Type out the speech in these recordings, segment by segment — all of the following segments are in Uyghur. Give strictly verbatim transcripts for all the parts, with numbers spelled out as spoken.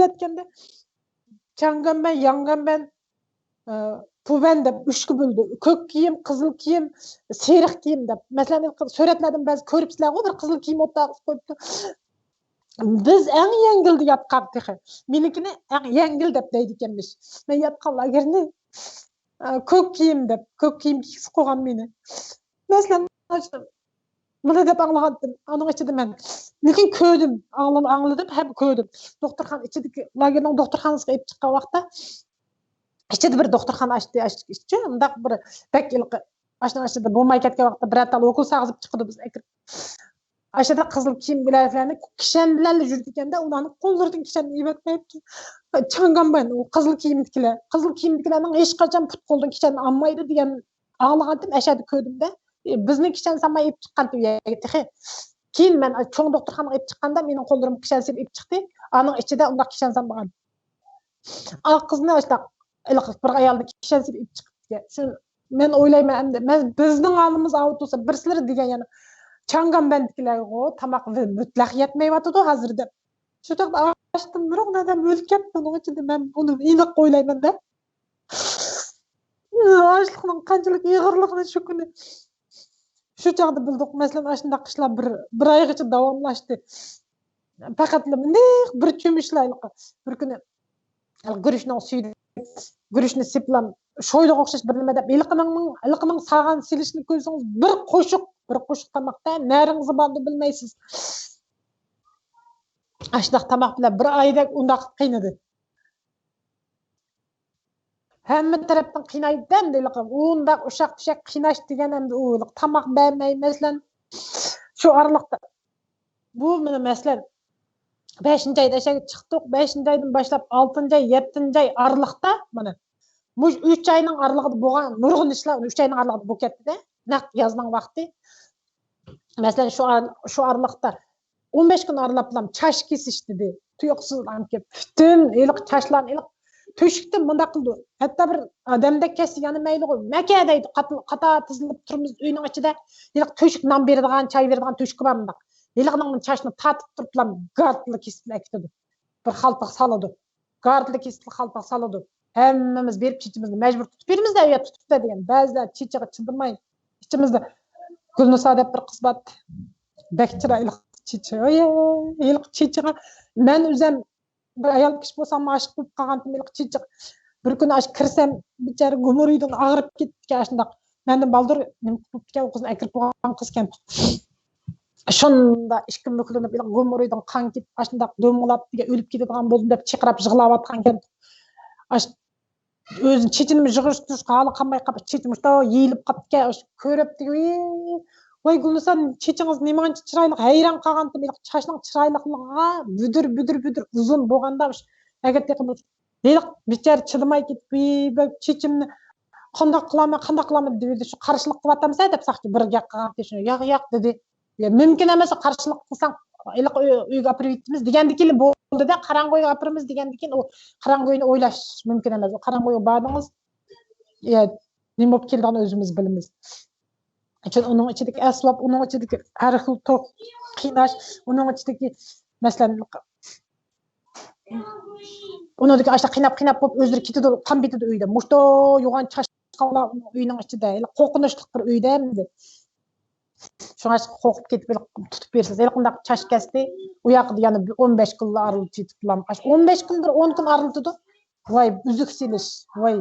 ئۆتكەندە چاڭگەنبەن، ياڭگەنبەن، پۇبەن دەپ ئۈچكە بۆلىدۇ. كۆك كىيىم، قىزىل كىيىم، سېرىق كىيىم دەپ. مەسىلەن، سۈرەتلەردىن بەزى كۆرۈپسىلەرغۇ، بىر قىزىل كىيىم ئوتتۇرىغا قويۇپتۇ. بىز ئەڭ يەڭگىلدە ياتقان تېخى. مېنىڭكىنى ئەڭ يەڭگىل دەپ دەيدىكەنمىش. مەن ياتقان لاگېرنى، ئە، كۆك كىيىم دەپ، كۆك كىيىم كىيگۈزۈپ قويغان مېنى. مەسىلەن، مۇنى دەپ ئاڭلىغانتىم. ئانىڭ ئىچىدە مەن. لېكىن كۆردۈم، ئاڭلىدىم، ئاڭلىدىم ھەم كۆردۈم. دوختۇرخانا ئىچىدىكى، لاگېرنىڭ دوختۇرخانىسىغا ئېلىپ چىققان ۋاقىتتا، ئىچىدە بىر دوختۇرخانا ئاچتى، ئاچتى ئىچى. ئۇنداق بىر بەك ھېلىقى ئاشۇنىڭ ئىچىدە بولماي كەتكەن ۋاقىتتا بىرەر تال ئوكۇل ساغىزىپ چىقىدۇ بىز ئەكىرىپ. ئاشۇدا قىزىل كىيىم بىلەنلەرنى كىشەن بىلەنلا يۈرىدىكەندە، ئۇلارنىڭ قوللىرىدىن كىشەننى ئېلىۋەتمەيتتى. چاڭگانبەن ئۇ قىزىل كىيىمدىكىلەر. قىزىل كىيىمدىكىلەرنىڭ ھېچقاچان پۇت قولىدىن كىشەن ئالمايدۇ دېگەن ئاڭلىغانتىم، ئەشەدە كۆردۈمدە. ئە، بىزنى كىشەن سالماي ئېلىپ چىققانتى ئۇ يەرگە تېخى. كېيىن مەن چوڭ دوختۇرخانىغا ئېلىپ چىققاندا مېنىڭ قوللىرىمغا كىشەن سېلىپ ئېلىپ چىقتى. ئانىڭ ئىچىدە ئۇنداق كىشەن سالمىغان. ئا قىزنى ئاشۇنداق ھېلىقى بىر ئايالنى كىشەن سېلىپ ئېلىپ چىقىپتىكەن. شۇ مەن ئويلايمەن ئەمدى، مەن بىزنىڭ ھالىمىز ئاۋۇ تۇرسا، بىرسىلىرى دېگەن يەنە چاڭگانبەندىكىلەرغۇ تاماق مۇتلەق يەتمەيۋاتىدۇ ھازىر دەپ. شۇ چاغدا ئاشتىن بىر ئادەم ئۆلۈپ كەتتى ئۇنىڭ ئىچىدە، مەن ئۇنى ئېنىق ئويلايمەن دە. ئاشلىقنىڭ قانچىلىك ئېغىرلىقىنى شۇ كۈنى، شۇ چاغدا بىلدۇق. مەسىلەن، ئاشۇنداق ئىشلار بىر، بىر ئايغىچە داۋاملاشتى. پەقەتلا مۇنداق بىر چۆمۈچلا، بىر كۈنى گۈرۈچنىڭ سۈيىدە، گۈرۈچنى سېپىلام، شويلىغا ئوخشاش بىر نېمە دەپ، ھېلىقىنىڭ، ھېلىقىنىڭ سالغان سېلىشىنى كۆرسىڭىز، بىر قوشۇق، بىر قوشۇق تاماقتا نەرىڭىزگە بارىدۇ بىلمەيسىز. ئاشۇنداق تاماق بىلەن بىر ئايدەك ئۇنداق قىينىدى. ھەممە تەرەپتىن قىينايدىكەن، ھېلىقى ئۇنداق ئۇششاق چۈششەك قىيناش دېگەن ئەمدى ئۇ ھېلىقى تاماق بەرمەي، مەسىلەن، شۇ ئارىلىقتا بۇ مانا مەسىلەن، بەشىنچى ئايدا ئەشەگە چىقتۇق. بەشىنچى ئايدىن باشلاپ ئالتىنچى ئاي، يەتتىنچى ئاي ئارىلىقتا مانا مۇشۇ ئۈچ ئاينىڭ ئارىلىقىدا بولغان نۇرغۇن ئىشلار ئۈچ ئاينىڭ ئارىلىقىدا بولۇپ كەتتى-دە. نەق يازنىڭ ۋاقتى. مەسىلەن، شۇ ئار-، شۇ ئارىلىقتا ئون بەش كۈن ئارىلاپلام چاچ كېسىش دېدى. تۇيۇقسىز ئانكى پۈتۈن ھېلىقى چاچلارنى ھېلىقى تۆشۈكتە مۇنداق قىلدى. ھەتتا بىر ئادەمدەك كەتسە يەنە مەيلىغۇ. مەكە دەيدۇ، قاتار تىزىلىپ تۇرىمىز ئۆينىڭ ئىچىدە. ھېلىقى تۆشۈك، نان بېرىدىغان، چاي بېرىدىغان تۆشۈكى بار مۇنداق. ھېلىقىنىڭ چاچنى تارتىپ تۇرۇپلا گارتلا كېسىپلا ئەكېتىدۇ. بىر خالتىغا سالىدۇ. گارتلا كېسىپلا خالتىغا سالىدۇ. ھەممىمىز بېرىپ چېچىمىزنى مەجبۇر تۇتۇپ بېرىمىز-دە، ئۇ يەر تۇتۇپلا دېگەن. بەزىلەر چېچىغا چىدىماي ئىچىمىزدە، گۈلنىسا دەپ بىر قىز بارتتى. بەك چىرايلىق چېچى. ھېلىقى چېچىغا مەن ئۆزۈم بىر ئايال كىشى بولسام ئاشىق بولۇپ قالغانتىم ھېلىقى چېچىغا. بىر كۈنى ئاشۇ كىرسەم، بىچارە گۇمۇرىدىن ئاغرىپ كېتىپتىكەن ئاشۇنداق. مەندىن بالدۇر نېمە قىلىپتىكەن، ئۇ قىزنى ئەكىرىپ قويغان قىزكەن. شۇنداق ئىككى مۈكلىنىپ، گۇمۇرىدىن قان كېتىپ، ئاشۇنداق دومىلاپ، ئۆلۈپ كېتىدىغان بولدۇم دەپ چىرقىراپ يىغلاۋاتقانكەن. ئاش-، ئۆزىنىڭ چېچىنىمۇ يىغىشتۇرۇشقا ھالى قالماي قاپتۇ، چېچى مۇشۇنداق يېيىلىپ قاپتىكەن. ئاشۇ كۆرۈپ، ۋاي گۈلنىسا، چېچىڭىز نېمانچە چىرايلىق، ھەيران قالغانتىم. چاچنىڭ چىرايلىقلىقىغا بۈدۈر، بۈدۈر، بۈدۈر ئۇزۇن بولغاندا، ئەگەر تېخى ھېلىق بىچارە چىدىماي كېتىپ، ۋىي، بەك چېچىمنى قانداق قىلارمەن، قانداق قىلارمەن دېدى. شۇ قارشىلىق قىلىۋاتامسەن دەپ ساقچى بىر گەپ قىلغان. شۇ ياق، ياق دېدى. يا، مۇمكىن ئەمەس، قارشىلىق قىلساڭ، ھېلىقى ئۆي-، ئۆيگە ئاپىرىۋېتىمىز دېگەندىكىنلا بولدى-دە، قاراڭغۇ ئۆيگە ئاپىرىمىز دېگەندىكىن ئۇ قاراڭغۇ ئۆينى ئويلاش مۇمكىن ئەمەس. ئۇ قاراڭغۇ ئۆيگە باردىڭىز، يا، نېمە بولۇپ كېلىدىغانىنى ئۆزىمىز بىلىمىز. چۈنكى ئۇنىڭ ئىچىدىكى ئەسۋاب، ئۇنىڭ ئىچىدىكى ھەر خىل توك، قىيناش، ئۇنىڭ ئىچىدىكى، مەسىلەن، ئۇنىڭدىكى ئاشۇنداق قىيناپ، قىيناپ بولۇپ ئۆزلىرى كېتىدۇ، قان بېتىدۇ ئۆيدە. مۇشتو يوغان چاشقانلار ئۇنىڭ ئۆينىڭ ئىچىدە. ھېلى قورقۇنچلۇق بىر ئۆيدە ئەمدى. شۇڭا قورقۇپ كېتىپ ھېلى تۇتۇپ بېرىسىز. ھېلىقىنداق چاچ كەستى. ئۇ ياقىدا يەنە بىر ئون بەش كۈنلا ئارىلىتىۋېتىپلا. ئاشۇ ئون بەش كۈن بىر ئون كۈن ئارىلىتىدۇ. ۋاي، ئۈزۈك سېلىش، ۋاي،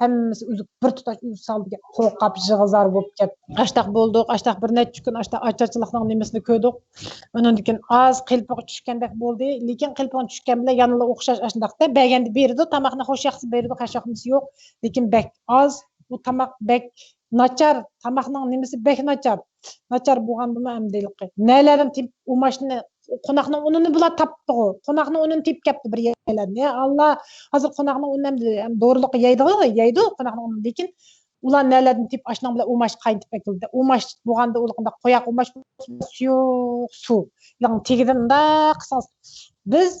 ھەممىسى ئۈزۈك، بىر تۇتاش ئۈزۈك سالدىكەن، قورقۇپ يىغا-زار بولۇپ كەتتى. ئاشتاق بولدۇق، ئاشتاق بىر نەچچە كۈن ئاشتاق ئاچارچىلىقنىڭ نېمىسىنى كۆردۇق. ئۇنىڭدىن كېيىن ئاز قېلىپىغا چۈشكەندەك بولدى، لېكىن قېلىپىغا چۈشكەن بىلەن يەنىلا ئوخشاش ئاشۇنداقتا بەرگەندە بېرىدۇ، تاماقنى خوش ياقسا بېرىدۇ، خەش ياقمىسا يوق، لېكىن بەك ئاز. بۇ تاماق بەك ناچار، تاماقنىڭ نېمىسى بەك ناچار. ناچار بولغاندىمۇ ئەمدى ھېلىقى نەلەردىن تېپىپ ئۇماچنى، قوناقنىڭ ئۇنىنى بۇلار تاپتىغۇ. قوناقنىڭ ئۇنىنى تېپىپ كەپتۇ بىر يەرلەردىن. يا ئاللا، ھازىر قوناقنىڭ ئۇنىنى ئەمدى دورىلىققا يەيدىغۇ، يەيدۇ قوناقنىڭ ئۇنىنى. لېكىن ئۇلار نەلەردىن تېپىپ ئاشۇنىڭ بىلەن ئۇماچ قاينىتىپ ئەكېلىدۇ. ئۇماچ بولغاندا ئۇلىقىدا قوياق ئۇماچ سۇيۇق سۇ. يەنى تېگىدىن مۇنداق قىلسىڭىز، بىز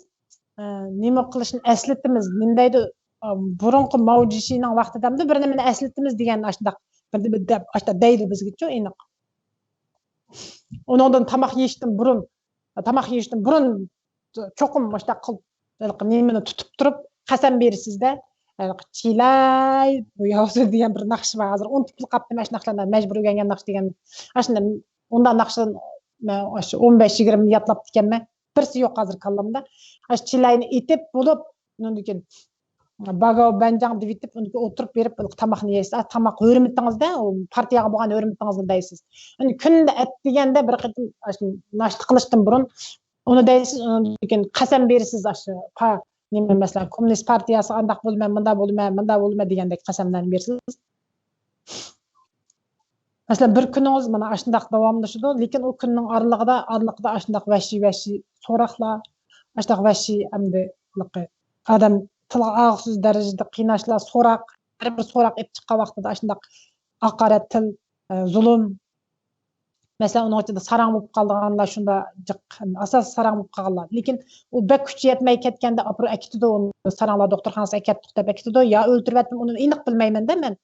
ئە، نېمە قىلىشنى ئەسلىتىمىز، نېمە دەيدۇ، ئە، بۇرۇنقى ماۋجىشىنىڭ ۋاقتىدا بىر نېمىنى ئەسلىتىمىز دېگەن ئاشۇنداق بىر نېمە دەپ، ئاشۇنداق دەيدۇ بىزگىچۇ ئېنىق. ئۇنىڭدىن تاماق يېيىشتىن بۇرۇن، تاماق يېيىشتىن بۇرۇن چوقۇم ئاشۇنداق قىلىپ ھېلىقى نېمىنى تۇتۇپ تۇرۇپ قەسەم بېرىسىز-دە، ھېلىقى چىلاي، بۇ ياۋا سۆز دېگەن بىر ناخشا بار، ھازىر ئۇنتۇپلا قاپتىم، ئاشۇ ناخشىلارنى، مەجبۇرىي ئۆگەنگەن ناخشا دېگەن، ئاشۇنداق، ئۇنداق ناخشىدىن مەن ئاشۇ ئون بەش يىگىرمە يادلاپتىكەنمەن. بىرسى يوق ھازىر كاللامدا. ئاشۇ چىلاينى ئېيتىپ بولۇپ، ئۇنىڭدىن كېيىن باگاۋ بەنجاڭ دېۋىتىپ، ئۇنىڭدىن كېيىن ئولتۇرۇپ بېرىپ تاماقنى يەيسىز. تاماق ھۆرمىتىڭىزدە، ئۇ پارتىيەگە بولغان ھۆرمىتىڭىزنى دەيسىز. يەنى كۈندە ئەتىگەندە بىر قېتىم ئاشۇ ناشتا قىلىشتىن بۇرۇن ئۇنى دەيسىز، ئۇنىڭدىن كېيىن قەسەم بېرىسىز، ئاشۇ پا-، نېمە، مەسىلەن، كوممۇنىست پارتىيەسى ئانداق بولىمەن، مۇنداق بولىمەن، مۇنداق بولىمەن دېگەندەك قەسەملەرنى بېرىسىز. مەسىلەن، بىر كۈنىڭىز مانا ئاشۇنداق داۋاملىشىدۇ، لېكىن ئۇ كۈننىڭ ئارىلىقىدا، ئارىلىقىدا ئاشۇنداق ۋەھشىي، ۋەھشىي سوراقلار، ئاشۇنداق ۋەھشىي ئەمدى ئادەم تىلغا ئالغۇسىز دەرىجىدە قىيناشلار، سوراق، ھەر بىر سوراق ئېلىپ چىققان ۋاقتىدا ئاشۇنداق ھاقارەت تىل، ئە، زۇلۇم، مەسىلەن، ئۇنىڭ ئىچىدە ساراڭ بولۇپ قالىدىغانلار شۇنداق، ئاساسىي ساراڭ بولۇپ قالغانلار. لېكىن ئۇ بەك كۈچى يەتمەي كەتكەندە ئاپىرىپ ئەكېتىدۇ، ئۇنى ساراڭلار دوختۇرخانىسىغا ئەكەتتۇق دەپ ئەكېتىدۇ، يا ئۆلتۈرۈۋەتتىم، ئۇنى ئېنىق بىلمەيمەن-دە مەن.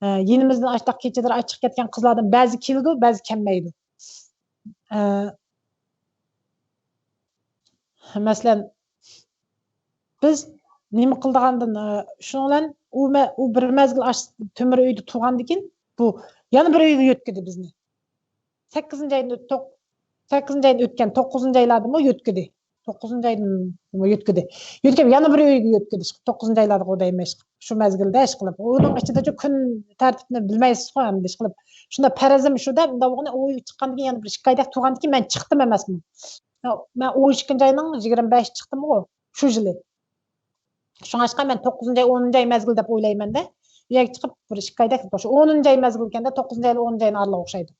ئە، يېنىمىزدىن ئاشۇنداق كېچىلىرى ئاچىقىپ كەتكەن قىزلاردىن بەزى كېلىدۇ، بەزى كەلمەيدۇ. ئە، مەسىلەن، بىز نېمە قىلىدىغاندىن، ئە، شۇنىڭ بىلەن ئۇ مە-، ئۇ بىر مەزگىل ئاش-، تۆمۈر ئۆيدە تۇرغاندىن كېيىن، بۇ يەنە بىر ئۆيگە يۆتكىدى بىزنى. سەككىزىنچى ئايدىن ئۆت-، توق-، سەككىزىنچى ئايدىن ئۆتكەن، توققۇزىنچى ئايلاردىمۇ يۆتكىدى. توققۇزىنچى ئايدىنمۇ يۆتكىدى. يۆتكەپ يەنە بىر ئۆيگە يۆتكىدى. توققۇزىنچى ئايلاردىغۇ دەيمەن، شۇ مەزگىلدە ئىشقىلىپ. ئۇنىڭ ئىچىدىچۇ كۈن تەرتىپىنى بىلمەيسىزغۇ ئەمدى ئىشقىلىپ. شۇنداق پەرىزىم شۇ دەپ، مۇنداق بولغىنى ئۇ ئۆيگە چىققاندىن كېيىن يەنە بىر ئىككى ئايدەك تۇرغاندىن كېيىن مەن چىقتىم ئەمەسمۇ. مەن ئون ئىككىنچى ئاينىڭ يىگىرمە بەشى چىقتىمغۇ شۇ يىلى. شۇڭلاشقا مەن توققۇزىنچى ئاي، ئونىنچى ئاي مەزگىل دەپ ئويلايمەن-دە. ئۇ يەرگە چىقىپ بىر ئىككى ئايدەك، شۇ ئونىنچى ئاي مەزگىل ئىكەندە، توققۇزىنچى ئاي، ئونىنچى ئاينىڭ ئارىلىقى ئوخشايدۇ.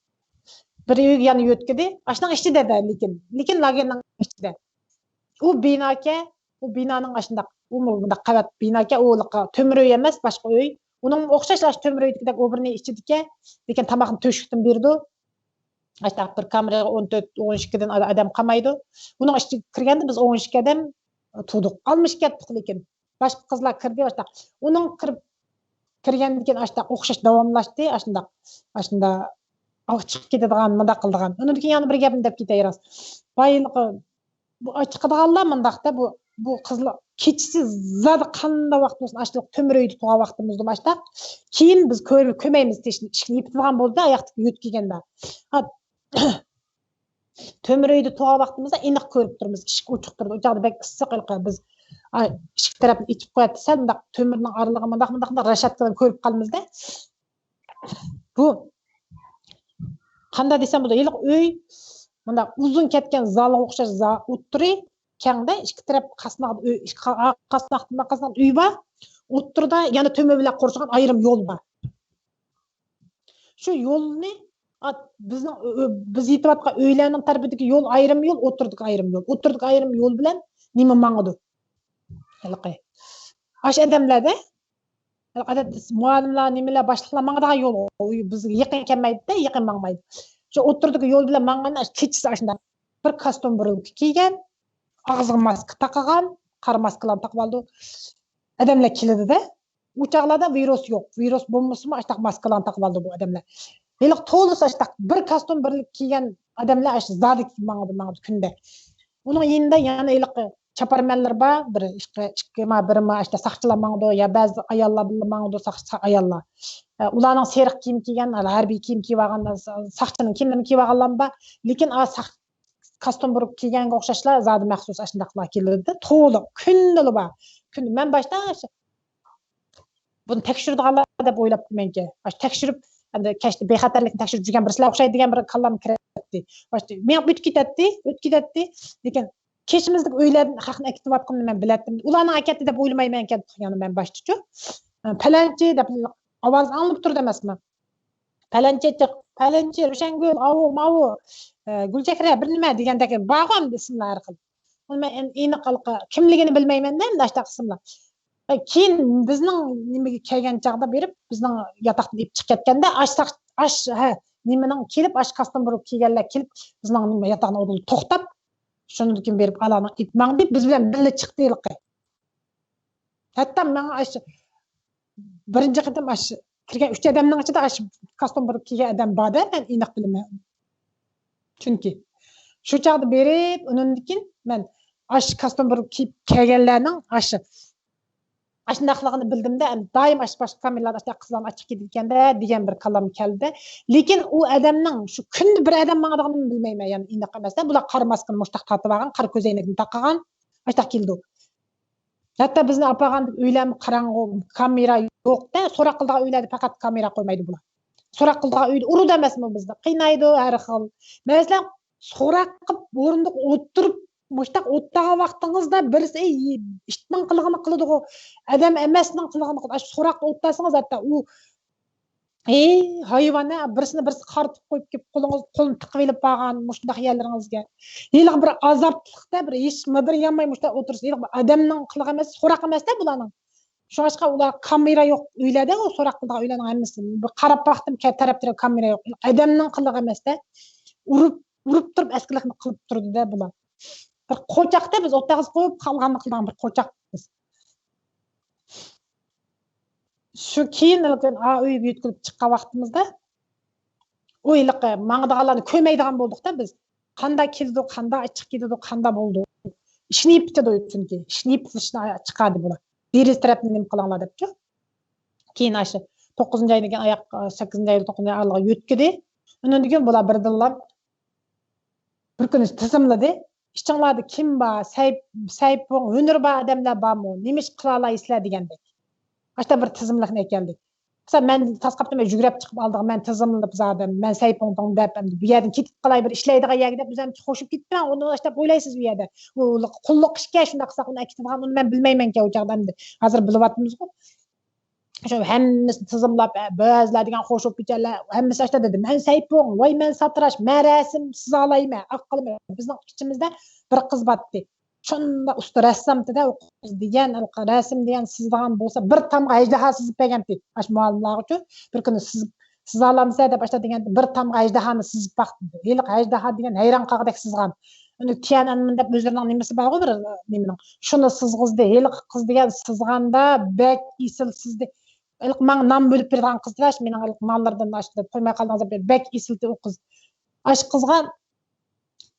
بىر ئۆيگە يەنە يۆتكىدى. ئاشۇنىڭ ئىچىدە-دە، لېكىن، لېكىن لاگېرنىڭ ئىچىدە. ئۇ بىناكەن، ئۇ بىنانىڭ ئاشۇنداق، ئۇمۇ مۇنداق قەۋەت بىناكەن، ئۇ تۆمۈر ئۆي ئەمەس، باشقا ئۆي. ئۇنىڭ ئوخشاش ئاشۇ تۆمۈر ئۆيدىكىدەك ئۇ بىرنى ئىچىدىكەن، لېكىن تاماقنى تۆشۈكتىن بېرىدۇ. ئاشۇنداق بىر كامېرغا ئون تۆت، ئون ئىككىدىن ئادەم قالمايدۇ. ئۇنىڭ ئىچىگە كىرگەندە بىز ئون ئىككى ئادەم تۇردۇق. ئالمىشىپ كەتتۇق، لېكىن باشقا قىزلار كىردى، ئاشۇنداق. ئۇنىڭ كىرىپ، كىرگەندىن كېيىن ئاشۇنداق ئوخشاش داۋاملاشتى، ئاشۇنداق، ئاشۇنداق، ئاۋۇ چىقىپ كېتىدىغان، مۇنداق قىلىدىغان. ئۇنىڭدىن كېيىن يەنە بىر گەپنى دەپ كېتەي راست. بايلىقى، بۇ چىقىدىغانلار مۇنداقتا، بۇ، بۇ قىزلار كېچىسى زادى قانداق ۋاقىت بولسۇن، ئاشۇنداق تۆمۈر ئۆيدە تۇرغان ۋاقتىمىزدا ئاشۇنداق. كېيىن بىز كۆر-، كۆرمەيمىز، تېشىنى، ئىشىكنى يېپىدىغان بولدى، ئاياقتىكى يۆتكىگەندە. ھا، تۆمۈر ئۆيدە تۇرغان ۋاقتىمىزدا ئېنىق كۆرۈپ تۇرىمىز، ئىشىك ئوچۇق تۇرىدۇ. ئۇ چاغدا بەك ئىسسىق، ھېلىقى بىز، ئا، ئىشىك تەرەپنى ئېچىپ قوياتتى، سەل مۇنداق تۆمۈرنىڭ ئارىلىقى مۇنداق، مۇنداق، مۇنداق رەشەتكىدىن كۆرۈپ قالىمىزدە. بۇ قانداق دېسەم بولىدۇ؟ ھېلىقى ئۆي مۇنداق ئۇزۇن كەتكەن زالغا ئوخشاش، زا-، ئوتتۇرى كەڭدە، ئىككى تەرەپ قاسناق ئۆي، ئىككى قا-، قاسناقتىن قاسناق ئۆي بار. ئوتتۇرىدا يەنە تۆمۈر بىلەن قورشىغان ئايرىم يول بار. شۇ يولنى، ئا، بىزنىڭ، ئۆ-، ئۆ-، بىز يېتىۋاتقان ئۆيلەرنىڭ تەرىپىدىكى يول ئايرىم يول، ئوتتۇرىدىكى ئايرىم يول. ئوتتۇرىدىكى ئايرىم يول بىلەن نېمە ماڭىدۇ؟ ھېلىقى ئاشۇ ئادەملەردە، ھېلىقى ئادەتتە مۇئەللىملەر، نېمىلەر، باشلىقلار ماڭىدىغان يول، ئۇ بىزگە يېقىن كەلمەيدۇ-دە، يېقىن ماڭمايدۇ. شۇ ئوتتۇرىدىكى يول بىلەن ماڭغاندا، ئاشۇ كېچىسى ئاشۇنداق بىر كاستيۇم بۇرۇلكا كىيگەن، ئاغزىغا ماسكا تاقىغان، قارا ماسكىلارنى تاقىۋالىدۇ. ئادەملەر كېلىدۇ-دە. ئۇ چاغلاردا ۋىرۇس يوق. ۋىرۇس بولمىسىمۇ، ئاشتاق ماسكىلارنى تاقىۋالىدۇ بۇ ئادەملەر. ھېلىقى تولىسى ئاشتاق بىر كاستيۇم بىرلىك كىيگەن ئادەملەر ئاشۇ زادى ماڭىدۇ، ماڭىدۇ كۈندە. ئۇنىڭ يېنىدا يەنە ھېلىقى چاپارمەنلىرى بار، بىر ئىككى، ئىككى ما، بىر ما، ئاشتا ساقچىلار ماڭىدۇ، يا بەزى ئاياللار بىللە ماڭىدۇ، ساقچى ئاياللار. ئە، ئۇلارنىڭ سېرىق كىيىم كىيگەن، ھەربىي كىيىم كىيىۋالغان، ساقچىنىڭ كىيىملىرىنى كىيىۋالغانلار بار. لېكىن ئا، ساق-، كاستيۇم بۇرۇلكا كىيگەنگە ئوخشاشلا زادى مەخسۇس ئاشۇنداقلار كېلىدۇ. تولا، كۈندىلا بار. كۈندە مەن باشتا بۇنى تەكشۈرىدىغانلار دەپ ئويلاپتىمەنكى. ئاشۇ تەكشۈرۈپ، ئەمدى كەچتە بىخەتەرلىكنى تەكشۈرۈپ يۈرگەن بىرسىلەر ئوخشايدۇ دېگەن بىر كاللام كىرەتتى. باشتا مېڭىپ ئۆتۈپ كېتەتتى، ئۆتۈپ كېتەتتى. لېكىن كېچىمىزدىكى ئۆيلەردىن خەقنى ئەكېتىۋاتقىنىنى مەن بىلەتتىم. ئۇلارنىڭ ئەكەتتى دەپ ئويلىمايمەنكەن، يەنى مەن باشتىچۇ. پەلەنچى دەپ ئاۋاز ئاڭلىنىپ تۇرىدۇ ئەمەسمۇ؟ پەلەنچى، پەلەنچى، روشەنگۈل، ئاۋۇ، ماۋۇ، ئە، گۈلچېھرە، بىر نېمە دېگەندەك بارغۇ ئەمدى ئىسىملار ھەر خىل. ئۇنى مەن ئېن-، ئېنىق ھېلىقى كىملىكىنى بىلمەيمەن-دە، ئەمدى ئاشۇنداق ئىسىملار. ئە، كېيىن بىزنىڭ نېمىگە كەلگەن چاغدا بېرىپ، بىزنىڭ ياتاقتىن ئېلىپ چىقىپ كەتكەندە، ئاش ساق-، ئاش، ھە، نېمىنىڭ كېلىپ، ئاش كاستيۇم بۇرۇلكا كىيگەنلەر كېلىپ، بىزنىڭ نېمە ياتاقنىڭ ئالدىدا توختاپ، شۇنىڭدىن كېيىن بېرىپ ئالارنىڭ ئېلىپ ماڭدى، بىز بىلەن بىللە چىقتى ھېلىقى. ھەتتا ماڭا ئاشۇ بىرىنچى قېتىم ئاشۇ كىرگەن ئۈچ ئادەمنىڭ ئىچىدە ئاشۇ كاستيۇم بۇرۇلكا كىيگەن ئادەم بار-دە، مەن ئېنىق بىلىمەن. چۈنكى شۇ چاغدا بېرىپ، ئۇنىڭدىن كېيىن مەن ئاشۇ كاستيۇم بىر كىيىپ كەلگەنلەرنىڭ ئاشۇ ئاشۇنداقلىقىنى بىلدىمدە، ئەمدى دائىم ئاشۇ باشقا كامېرىلاردا ئاشۇنداق قىزلارنى ئاچچىق كىيدىكەندە دېگەن بىر كاللام كەلدى. لېكىن ئۇ ئادەمنىڭ شۇ كۈندە بىر ئادەم ماڭىدىغىنىنى بىلمەيمەن، يەنى ئېنىق ئەمەس. بۇلار قارا ماسكىنى مۇشتاق تارتىۋالغان، قارا كۆزەينەكنى تاقىغان، ئاشۇنداق كېلىدۇ. ھەتتا بىزنى ئاپارغان ئۆيلەرمۇ قاراڭغۇ، كامېرا يوق-دە، سوراق قىلىدىغان ئۆيلەردە پەقەت كامېرا قويمايدۇ بۇلار. سوراق قىلىدىغان ئۆيدە ئۇرىدۇ ئەمەسمۇ بىزنى، قىينايدۇ ھەر خىل. مەسىلەن، سوراق قىلىپ ئورۇندۇققا ئولتۇرۇپ، مۇشتاق ئولتۇرغان ۋاقتىڭىزدا بىرسى، ئەي، ئىتنىڭ قىلىقىنى قىلىدىغۇ، ئادەم ئەمەسنىڭ قىلىقىنى قىلىدۇ. ئاشۇ سوراقتا ئولتۇرسىڭىز، ھەتتا ئۇ، ئەي، ھايۋان، ھە، بىرسىنى بىرسى قارىتىپ قويۇپ كېلىپ، قولىڭىز، قولىنى تىقىۋېلىپ بارغان مۇشۇنداق يەرلىرىڭىزگە. ھېلىقى بىر ئازابلىقتا، بىر ھېچ مىدىرلىيالماي مۇشۇنداق ئولتۇرسا، ھېلىقى بىر ئادەمنىڭ قىلىقى ئەمەس، سوراق ئەمەس-دە بۇلارنىڭ. شۇڭلاشقا ئۇلار كامېرا يوق ئۆيلەردە، ئۇ سوراق قىلىدىغان ئۆيلەرنىڭ ھەممىسى. بىر قاراپ باقتىم، تەرەپ تەرەپ كامېرا يوق. ئادەمنىڭ قىلىقى ئەمەس-دە، ئۇرۇپ، ئۇرۇپ تۇرۇپ ئەسكىلىكنى قىلىپ تۇرىدۇ-دە بۇلار. بىر قوچاقتا بىز ئوتتۇرىغا قويۇپ قالغاننى قىلىدىغان بىر قوچاق بىز. شۇ كېيىن ئا ئۆيگە يۆتكىلىپ چىققان ۋاقتىمىزدا، ئۇ ھېلىقى ماڭىدىغانلارنى كۆرمەيدىغان بولدۇقتا بىز. قاندا كېلىدۇ، قاندا ئاچچىق كېلىدۇ، قاندا بولىدۇ. ئىشنى يېپىتىدۇ چۈنكى. ئىشنى يېپىتىشنى چىقاردى بۇلار. دېرىزە تەرەپنى نېمە قىلىڭلار دەپچۇ. كېيىن ئاشۇ توققۇزىنچى ئايدىن كېيىن ئاياق، سەككىزىنچى ئايدا توققۇزىنچى ئاي ئارىلىقىغا يۆتكىدى. ئۇنىڭدىن كېيىن بۇلار بىردىنلا بىر كۈنى تىزىملىدى. ئىچىڭلاردا كىم بار، سەي-، سەيپۇڭ، ھۈنىرى بار ئادەملەر بارمۇ؟ نېمە ئىش قىلالايسىلەر دېگەندەك. ئاشۇنداق بىر تىزىملىقنى ئەكەلدى. مەن تاسقاپتىن جۈگرەپ چىقىپ ئالدىغا، مەن تىزىملىنىپ زادى، مەن سەيپۇڭدۇڭ دەپ، ئەمدى بۇ يەردىن كېتىپ قالاي، بىر ئىشلەيدىغان يەرگە دەپ، ئۆزۈم خوشۇپ كېتىپتىمەن. ئۇنى ئاشۇنداق ئويلايسىز ئۇ يەردە. ئۇ قۇللۇق ئىشكەن، شۇنداق قىلساق ئۇنى ئەكېتىدىغان، ئۇنى مەن بىلمەيمەنكەن ئۇ چاغدا ئەمدى. ھازىر بىلىۋاتىمىزغۇ. شۇ ھەممىسىنى تىزىملاپ، بەزىلەر دېگەن خوش بولۇپ كېتەلەر، ھەممىسى ئاشتا دېدى، مەن سەيپۇڭ، ۋاي مەن ساتىراش، مەن رەسىم سىزالايمەن، ئاق قەلەم. بىزنىڭ ئىچىمىزدە بىر قىز بارتتى. شۇنداق ئۇستا رەسسامتىدە، ئۇ قىز دېگەن، رەسىم دېگەن سىزىدىغان بولسا، بىر تامغا ئەجدىھا سىزىپ بەرگەنتى. ئاشۇ مۇئەللىملارغىچۇ، بىر كۈنى سىز، سىزالامسەن دەپ ئاشتا دېگەن، بىر تامغا ئەجدىھانى سىزىپ باقتى. ھېلىقى ئەجدىھا دېگەن ھەيران قالغۇدەك سىزغان. ئۇنى تيەنئەنمېن دەپ ئۆزلىرىنىڭ نېمىسى بارغۇ بىر، نېمىنىڭ. شۇنى سىزغۇزدى. ھېلىقى قىز دېگەن سىزغاندا بەك ئېسىل سىزدى. ھېلىقى ماڭا نان بۆلۈپ بېرىدىغان قىز دېدى، ماڭىلىرىدىن ئاشۇ قويماي قالدىڭىز دەپ بەك ئېسىلتى ئۇ قىز. ئاشۇ قىزغا،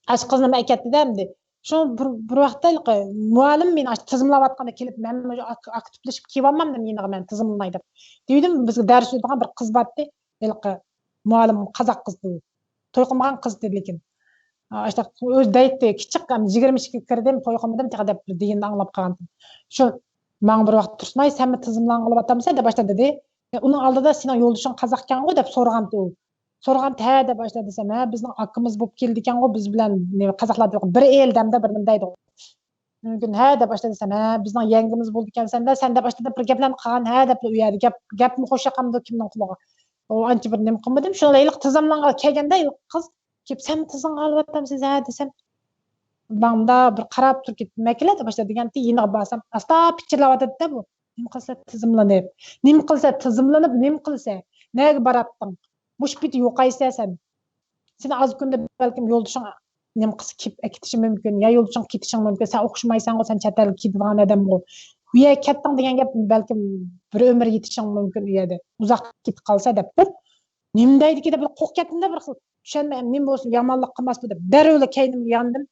ئاشۇ قىز نېمە ئەكەتتى دە ئەمدى. شۇ بىر، بىر ۋاقىتتا ھېلىقى مۇئەللىم مېنى ئاشۇ تىزىملاۋاتقاندا كېلىپ، مەن مۇشۇ ئاك-، ئاكتىپلىشىپ كېلىۋالمامدىم يېنىغا مەن تىزىملىناي دەپ. دېدىم، بىزگە دەرس بېرىدىغان بىر قىز بارتتى. ھېلىقى مۇئەللىم قازاق قىز ئىدى. توي قىلمىغان قىز ئىدى لېكىن. ئاشۇنداق ئۆزى دەيتتى، كىچىك، يىگىرمە ئىككىگە كىردىم، توي قىلمىدىم تېخى دەپ بىر دېگىنىنى ئاڭلاپ قالغانتىم. شۇ ماڭا بىر ۋاقىت تۇرسۇنئاي، سەنمۇ تىزىملانغىلى باتامسەن دەپ باشتا دېدى. ئۇنىڭ ئالدىدا سېنىڭ يولدىشىڭ قازاقكەنغۇ دەپ سورىغانتى ئۇ. سورىغانتى، ھە دەپ باشتا دېسەم، ھە بىزنىڭ ئاكىمىز بولۇپ كېلىدىكەنغۇ، بىز بىلەن قازاقلاردا بىر ئېل دەمدە بىر نېمە دەيدىغۇ. مۇمكىن، ھە دەپ ئاشتا دېسەم، ھە بىزنىڭ يەڭگىمىز بولىدىكەنسەن دە، سەن دەپ ئاشتا دەپ بىر گەپلەرنى قىلغان، ھە دەپلا ئۇ يەردە گەپ، گەپمۇ خوش ياقامدۇ كىمنىڭ قۇلىقىغا. ئۇ ئانچە بىر نېمە قىلمىدىم. شۇنىڭ بىلەن ھېلىقى تىزىملانغا كەلگەندە ھېلىقى قىز كېلىپ، سەن تىزىملانغا ئالىۋاتامسىز ھە دېسەم، ماڭا بىر قاراپ تۇرۇپ كېتىپ، مەكىلە دەپ ئاشتا دېگەنتى، يېنىغا بارسام ئاستا پىچىرلاۋاتىدۇ دە بۇ. نېمە قىلسا تىزىملىنىپ، نېمە قىلسا تىزىملىنىپ، نېمە قىلسا، نەگە باراتتىڭ؟ مۇشۇ پېتى يوقايسەن سەن. سېنى ئاز كۈندە بەلكىم يولدىشىڭ نېمە قىلسا كېلىپ ئەكېتىشى مۇمكىن، يا يولدىشىڭ كېتىشىڭ مۇمكىن، سەن ئوخشىمايسەنغۇ، سەن چەت ئەلگە كېتىدىغان ئادەمغۇ. ئۇ يەرگە كەتتىڭ دېگەن گەپ بەلكىم بىر ئۆمۈر يېتىشىڭ مۇمكىن ئۇ يەردە. ئۇزاققا كېتىپ قالسا دەپ بىر نېمە دەيدىكى دەپ بىر قورقۇپ كەتتىم-دە، بىر خىل چۈشەنمەي، نېمە بولسۇن، يامانلىق قىلماسمۇ دەپ دەررۇلا كەينىمگە ياندىم.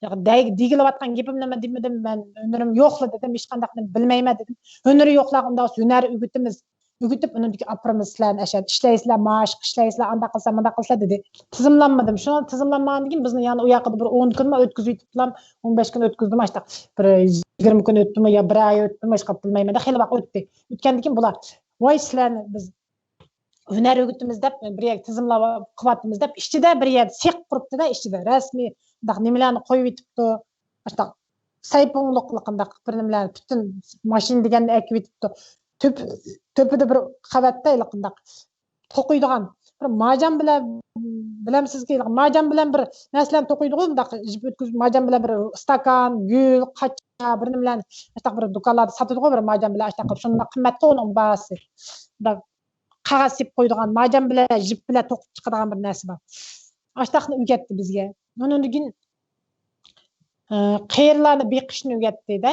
ياق، دەي-، دېگىلىۋاتقان گېپىمنى نېمە دېمىدىم، مەن ھۈنىرىم يوقلا دېدىم، ھېچقانداق نېمە بىلمەيمەن دېدىم. ھۈنىرى يوقلارغا ئۇنداق ھۈنەر ئۆگىتىمىز، ئۆگىتىپ، ئۇنىڭدىن كېيىن ئاپىرىمىز سىلەرنى ئەشەدە ئىشلەيسىلەر، مائاش ئىشلەيسىلەر، ئانداق قىلسا، مۇنداق قىلسا دېدى. تىزىملانمىدىم. شۇنىڭ تىزىملانمىغاندىن كېيىن بىزنى يەنە ئۇ ياققىدا بىر ئون كۈنمۇ ئۆتكۈزۈۋېتىپتىلا، ئون بەش كۈن ئۆتكۈزدىمۇ، ئاشتاق بىر يىگىرمە كۈن ئۆتتىمۇ يا بىر ئاي ئۆتتىمۇ، ھېچقانداق بىلمەيمەن، خېلى ۋاقىت ئۆتتى. ئۆتكەندىن كېيىن بۇلار، ۋاي سىلەرنى بىز ھۈنەر ئۆگىتىمىز دەپ بىر يەرگە تىزىملاپ قىلىۋاتىمىز دەپ، ئىچىدە بىر يەردە سېخ قۇرۇپتۇ-دە، ئىچىدە رەسمىي مۇنداق نېمىلەرنى قويۇۋېتىپتۇ. ئاشتاق سەيپۇڭلۇق قانداق بىر نېمىلەرنى، پۈتۈن ماشىنا دېگەننى ئەكىۋېتىپتۇ. تۆپ-، تۆپىدە بىر قەۋەتتە ھېلىقانداق توقۇيدىغان بىر مارجان بىلەن، بىلەمسىزكى، مارجان بىلەن بىر نەرسىلەرنى توقۇيدىغۇ، مۇنداق يىپ ئۆتكۈزۈپ، مارجان بىلەن بىر ئىستاكان، گۈل، قاچا، بىر نېمىلەرنى ئاشتاق بىر دۇكانلاردا ساتىدىغۇ، بىر مارجان بىلەن ئاشتاق قىلىپ، شۇنداق قىممەتقۇ ئۇنىڭ باھاسى. قەغەز سېلىپ قويىدىغان، مارجان بىلەن يىپ بىلەن توقۇپ چىقىدىغان بىر نەرسە بار. ئاشتاقنى ئۆگەتتى بىزگە. ئۇنىڭدىن كېيىن، ئى، قېرىلارنى بېقىشنى ئۆگەتتى-دە.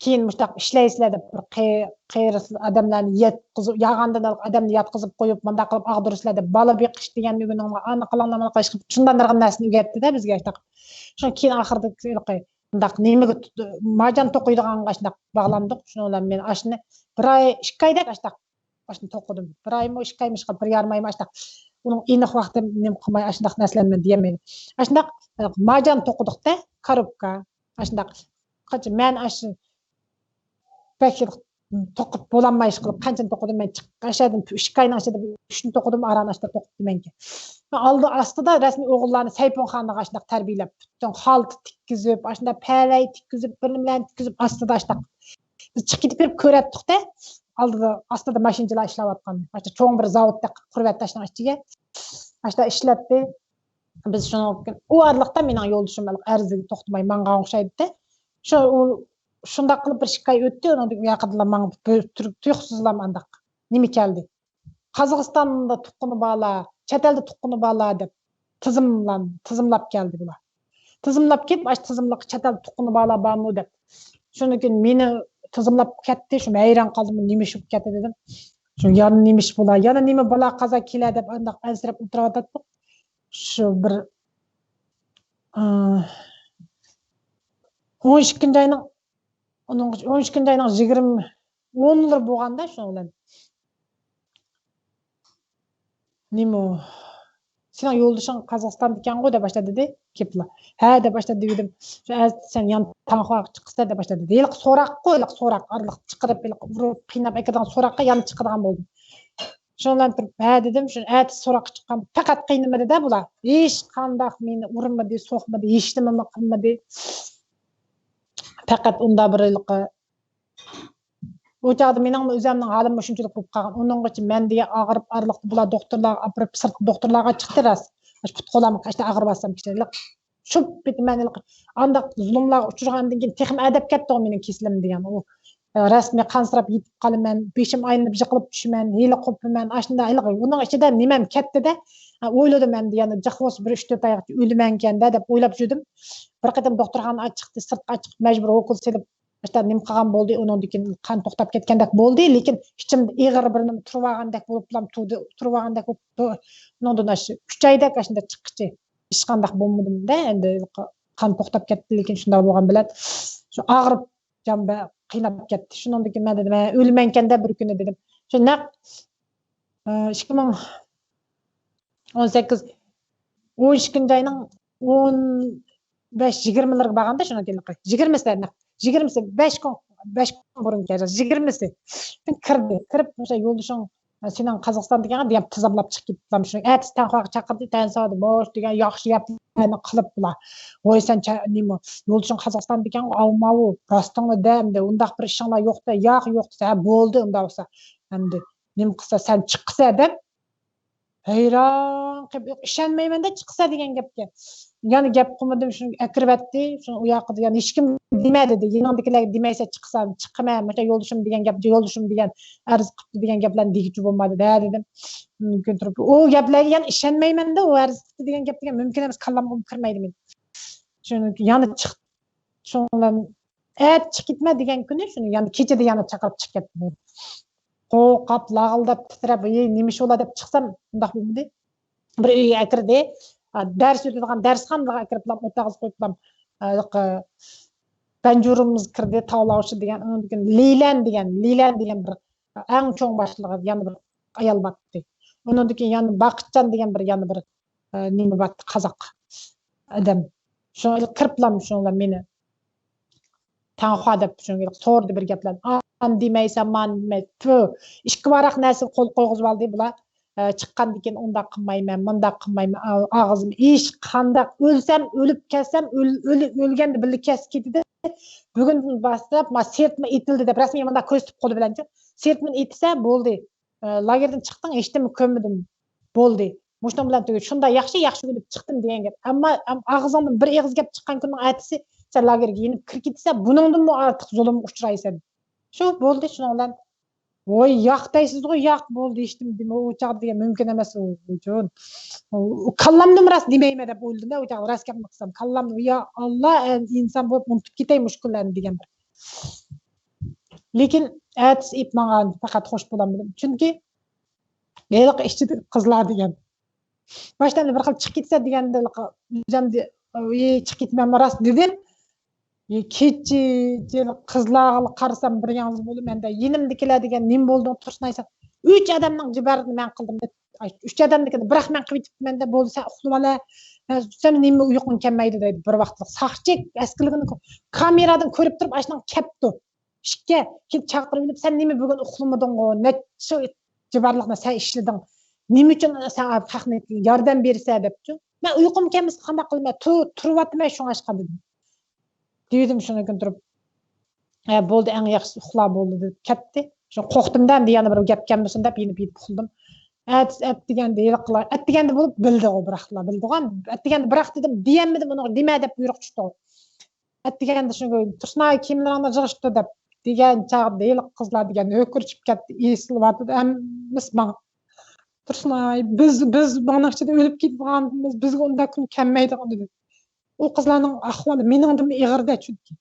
كېيىن مۇشۇنداق ئىشلەيسىلەر دەپ، بىر قېرىسىز ئادەملەرنى ياتقۇزۇپ، ياغاندىن ئادەمنى ياتقۇزۇپ قويۇپ، مۇنداق قىلىپ ئاغدۇرىسىلەر دەپ، بالا بېقىش دېگەن ئۆگىنىڭلار، ئانا قىلىڭلار، مانا قىلىش قىلىپ، شۇنداق نۇرغۇن نەرسىنى ئۆگەتتى-دە بىزگە. شۇنداق شۇ كېيىن ئاخىرىدا مۇنداق نېمىگە ماجان توقۇيدىغانغا شۇنداق باغلاندۇق. شۇنىڭ بىلەن مەن ئاشۇنى بىر ئاي، ئىككى ئايدەك ئاشۇنداق ئاشۇنى توقۇدۇم. بىر ئايمۇ، ئىككى ئايمۇ، بىر يارىم ئايمۇ ئاشۇنداق. ئۇنىڭ ئېنىق ۋاقتى نېمە قىلماي ئاشۇنداق نەرسىلەرنى مەن دېيەلمەيمەن. ئاشۇنداق ماجان توقۇدۇقتە، كارۇپكا. ئاشۇنداق قانچە مەن ئاشۇ بەك توقۇپ بولالماي ئىش قىلىپ، قانچىنى توقۇدۇم مەن، ئاشۇ يەردىن ئىككى ئاينىڭ ئىچىدە ئۈچنى توقۇدۇم، ئاران ئاشتا توقۇتتىم مەنكى. ئالدى ئاستىدا رەسمىي ئوغۇللارنى سەيپۇنخانىغا ئاشۇنداق تەربىيەلەپ، پۈتۈن خالتا تىككۈزۈپ، ئاشۇنداق پەلەي تىككۈزۈپ، بىر نېمىلەرنى تىككۈزۈپ، ئاستىدا ئاشۇنداق بىز چىقىپ كېتىپ بېرىپ كۆرەتتۇق-تە، ئالدىدا، ئاستىدا ماشىنىچىلار ئىشلەۋاتقان. ئاشۇ چوڭ بىر زاۋۇتتەك قۇرۇۋەتتى ئاشۇنىڭ ئىچىگە. ئاشۇنداق ئىشلەتتى. بىز شۇنىڭ، ئۇ ئارىلىقتا مېنىڭ يولدىشىم ئەرزىگە توختىماي ماڭغان ئوخشايدىتى. شۇ، ئۇ شۇنداق قىلىپ بىر ئىككى ئاي ئۆتتى، ئۇنىڭدىن ئۇ ياقىدىلا ماڭا بىر تۇيۇقسىزلا ئانداق نېمە كەلدى. قازاقىستاندا تۇغقىنى بارلار، چەت ئەلدە تۇغقىنى بارلار دەپ تىزىملان-، تىزىملاپ كەلدى بۇلار. تىزىملاپ كېلىپ، ئاشۇ تىزىملىققا چەت ئەلدە تۇغقىنى بارلار بارمۇ دەپ. شۇنىڭ كېيىن مېنى تىزىملاپ كەتتى، شۇ ھەيران قالدىم، نېمە ئىش بولۇپ كەتتى دېدىم. شۇ يەنە نېمە ئىش بولا، يەنە نېمە بالا قازا كېلە دەپ ئانداق ئەنسىرەپ ئولتۇرۇۋاتاتتۇق. شۇ بىر، ئى، ئون ئىككىنچى ئاينىڭ، ئۇنىڭ، ئون ئىككىنچى ئاينىڭ يىگىرمە، ئونلىرى بولغاندا شۇنىڭ بىلەن نېمە، سېنىڭ يولدىشىڭ قازاقىستاندىكەنغۇ دەپ باشلاپ دېدى، كېپىلا. ھە دەپ باشلاپ دېدىم. شۇ ئەتىسى سەن يەنە تەنخۇاغا چىقىسەن دەپ باشلاپ دېدى. ھېلىقى سوراققۇ، ھېلىقى سوراق. ئارىلىق چىقىرىپ، ھېلىقى ئۇرۇپ، قىيناپ ئەكىرىدىغان سوراققا يەنە چىقىدىغان بولدۇم. شۇنىڭ بىلەن تۇرۇپ، ھە دېدىم، شۇ ئەتىسى سوراققا چىققان. پەقەت قىينىمىدى-دە بۇلار. ھېچقانداق مېنى ئۇرمىدى، سوقمىدى، ھېچنېمىمۇ قىلمىدى. پەقەت ئۇندا بىر ھېلىقى ئۇ چاغدا مېنىڭمۇ ئۆزۈمنىڭ ھالىممۇ شۇنچىلىك بولۇپ قالغان. ئۇنىڭغىچە مەن دېگەن ئاغرىپ، ئارىلىقتا بۇلار دوختۇرلارغا ئاپىرىپ، سىرتقى دوختۇرلارغا چىقتى راست. ئاشۇ پۇت قوللارمۇ ئاشۇ ئاغرىۋاتسام كىشىلىك. شۇ پېتى مەن ھېلىقى ئانداق زۇلۇملارغا ئۇچرىغاندىن كېيىن تېخىمۇ ئەدەپ كەتتىغۇ مېنىڭ كېسىلىم دېگەن. ئۇ، ئە، رەسمىي قانسىراپ يېتىپ قالىمەن، بېشىم ئايلىنىپ يىقىلىپ چۈشىمەن، ھېلى قوپىمەن، ئاشۇنداق ھېلىقى. ئۇنىڭ ئىچىدە نېمەم كەتتى-دە، ئە، ئويلىدىم ئەمدى يەنە جىق بولسا بىر ئۈچ تۆت ئايغىچە ئۆلىمەنكەن-دە دەپ ئويلاپ يۈردۈم. بىر قېتىم دوختۇرخانىغا چىقتى، سىرتقا چىقىپ مەجبۇر ئوكۇل سېلىپ، ئاشۇنداق نېمە قىلغان بولدى، ئۇنىڭدىن كېيىن قان توختاپ كەتكەندەك بولدى، لېكىن ئىچىمدە ئېغىر بىر نېمە تۇرۇۋالغاندەك بولۇپلا تۇردى، تۇرۇۋالغاندەك بولۇپ، بۇ، ئۇنىڭدىن ئاشۇ ئۈچ ئايدەك ئاشۇنداق چىققىچە ھېچقانداق بولمىدىم-دە، ئەمدى قان توختاپ كەتتى، لېكىن شۇنداق بولغان بىلەن شۇ ئاغرىپ جان بە-، قىيناپ كەتتى. شۇنىڭدىن كېيىن مەن دېدىم، ھە، ئۆلىمەنكەن-دە بىر كۈنى دېدىم. شۇ نەق، ئىككى مىڭ ئون سەككىز، ئون ئىككىنچى ئاينىڭ ئون بەش، يىگىرمىلىرىگە بارغاندا شۇنىڭ كېيىنلىقى. يىگىرمىسى، يىگىرمىسى، بەش كۈن، بەش كۈن بۇرۇن كەلدى. يىگىرمىسى كىردى. كىرىپ، مۇشۇ يولدىشىڭ، سېنىڭ قازاقىستاندىكىنىڭ دېگەن تىزىملاپ چىقىپ كېتىپتىمەن. شۇ ئەتىسى تەنخۇاغا چاقىردى، تەنسا مۇش دېگەن ياخشى گەپلەرنى قىلىپلا. ۋوي، سەن چا-، نېمە، يولدىشىڭ قازاقىستاندىكەن، ئاۋماۋۇ، راستىڭنى دە، ئەمدى ئۇنداق بىر ئىشىڭلار يوق-دە، ياق، يوق دېسە، ھە، بولدى، ئۇنداق بولسا. ئەمدى نېمە قىلسا، سەن چىققىسە دەپ، ھەيران قېلىپ، يوق، ئىشەنمەيمەن-دە، چىقىسەن دېگەن گەپكە. يەنە گەپ قىلمىدىم، شۇنى ئەكىرىۋەتتى. شۇنى ئۇ ياقىدا يەنە ھېچكىم دېمە دېدى. يېنىڭدىكىلەرگە دېمەيسەن، چىقىسەن، چىقىمەن، مۇشۇ يولدىشىم دېگەن گەپ، يولدىشىم دېگەن ئەرز قىپتۇ دېگەن گەپلەرنى دېگۈچى بولما دېدى. ھە دېدىم. مۇمكىن تۇرۇپ، ئۇ گەپلەرگە يەنە ئىشەنمەيمەن-دە، ئۇ ئەرز قىپتۇ دېگەن گەپ دېگەن مۇمكىن ئەمەس، كاللامغا كىرمەيدۇ مېنىڭ. شۇنى يەنە چىق-، شۇنىڭ بىلەن ئەتە چىقىپ كېتىمەن دېگەن كۈنى شۇنى يەنە كېچىدە يەنە چاقىرىپ چىقىپ كەتتى. قورقۇپ، لاغىلداپ، تىترەپ، ھېي، نېمە ئىش بولا دەپ چىقسام، ئۇنداق بولمىدى. بىر ئۆيگە ئەكىردى. ئا، دەرس ئۆتىدىغان دەرسخانىغا ئەكىرىپلا ئولتۇرغۇزۇپ قويۇپلا، ھېلىقى بەنجۇرۇمىز كىردى، تاۋلاۋشى دېگەن، ئۇنىڭدىن كېيىن لىلەن دېگەن، لىلەن دېگەن بىر ئەڭ چوڭ باشلىقى يەنە بىر ئايال بارتتى. ئۇنىڭدىن كېيىن يەنە باقىتجان دېگەن بىر، يەنە بىر، ئە، نېمە بارتتى، قازاق ئادەم. شۇ كىرىپلا شۇنىڭ بىلەن مېنى تەنخۇا دەپ شۇنى سورىدى بىر گەپلەرنى. ئانى دېمەيسەن، مانى دېمەي-، پۈ، ئىككى ۋاراق نەرسىگە قول قويغۇزۇپ ئالدى بۇلار. ئە، چىققاندىن كېيىن ئۇنداق قىلمايمەن، مۇنداق قىلمايمەن، ئا-، ئاغزىم ھېچقانداق، ئۆلسەم، ئۆلۈپ كەتسەم، ئۆل-، ئۆلى-، ئۆلگەندە بىللە كەتسە كېتىدۇ. بۈگۈندىن باشلاپ ما سىرتما ئېتىلدى دەپ رەسمىي مۇنداق كۆرسىتىپ قولى بىلەن، سىرتمىنى ئېتىسە بولدى. ئە، لاگېردىن چىقتىڭ، ھېچنېمە كۆرمىدىم. بولدى. مۇشۇنىڭ بىلەن تۈگىدى. شۇنداق ياخشى، ياخشى كۈنۈپ چىقتىم دېگەن گەپ. ئەمما، ئەم-، ئاغزىڭدىن بىر ئېغىز گەپ چىققان كۈننىڭ ئەتىسى سەن لاگېرغا يېنىپ كىرىپ كېتىسەن، بۇنىڭدىنمۇ ئارتۇق زۇلۇمغا ئۇچرايسەن. شۇ بولدى، شۇنىڭ بىلەن، ۋوي، ياق دەيسىزغۇ، ياق، بولدى، ھېچنېمە دېمە، ئۇ چاغدا دېگەن مۇمكىن ئەمەس، ئۇ، ئۇ، كاللامدىمۇ راست دېمەيمەن دەپ ئويلىدىم-دە، ئۇ چاغدا راست گەپنى قىلسام، كاللامدا، يا ئاللا، ئە، ئىنسان بولۇپ ئۇنتۇپ كېتەي مۇشۇ كۈنلەرنى دېگەن بىر. لېكىن ئەتىسى ئېيىپ ماڭغان، پەقەت خوش بولالمىدىم. چۈنكى ھېلىقى ئىچىدىكى قىزلار دېگەن. باشتا بىر خىل چىقىپ كېتىسە دېگەندە، ئۆزۈمدە، ئى، چىقىپ كېتىمەنمۇ راست دېدىم. ئى، كېچە قىزلارغا قارىسام، بىر يالغۇز بولۇپ، مەندە يېنىمدىكىلەر دېگەن، نېمە بولدۇڭ تۇرسۇنئاي سەن؟ ئۈچ ئادەمنىڭ جىبەرىنى مەن قىلدىم دەپ. ئۈچ ئادەمنىڭكىنى بىراق مەن قىلىپ كېتىپتىمەن دە، بولدى سەن ئۇخلىۋال، سەن نېمە ئۇيقۇڭ كەلمەيدۇ دەيدۇ بىر ۋاقىتلىق. ساقچى ئەسكىلىكىنى كامېرادىن كۆرۈپ تۇرۇپ، ئاشۇنىڭ كەپتۇ. ئىشىككە كېلىپ چاقىرىۋېلىپ، سەن نېمە بۈگۈن ئۇخلىمىدىڭغۇ؟ نەچچە جىبارلىقنى سەن ئىشلىدىڭ. نېمە ئۈچۈن سەن خەقنى ياردەم بېرىسەن دەپچۇ. مەن ئۇيقۇم كەلمىسە قانداق قىلىمەن؟ تۇ-، تۇرۇۋاتىمەن شۇڭاشقا دېدىم. دېدىم شۇنىڭ كۈن تۇرۇپ. ھە، بولدى، ئەڭ ياخشىسى ئۇخلا بولدى دېدى. كەتتى. شۇ قورقتۇم-دە، ئەمدى يەنە بىر گەپ كەلمىسۇن دەپ يېنىپ يېتىپ ئۇخلىدىم. ئەت-، ئەتىگەندە ھېلىقىلار، ئەتىگەندە بولۇپ بىلدىغۇ بىراقلا، بىلدىغان. ئەتىگەندە بىراق دېدىم، دېيەلمىدىم ئۇنىڭغا، دېمە دەپ بۇيرۇق چۈشتىغۇ. ئەتىگەندە شۇ تۇرسۇنئاي كىيىملىرىڭنى يىغىشتۇر دەپ دېگەن چاغدا ھېلىقى قىزلار دېگەن ھۆكۈرۈشۈپ كەتتى، ئېسىلىۋاتىدۇ ھەممىسى ماڭا. تۇرسۇنئاي، بىز، بىز مانا ئىچىدە ئۆلۈپ كېتىدىغانمىز، بىزگە ئۇنداق كۈن كەلمەيدىغان دېدى. ئۇ قىزلارنىڭ ئەھۋالى مېنىڭدىنمۇ ئېغىردە چۈنكى.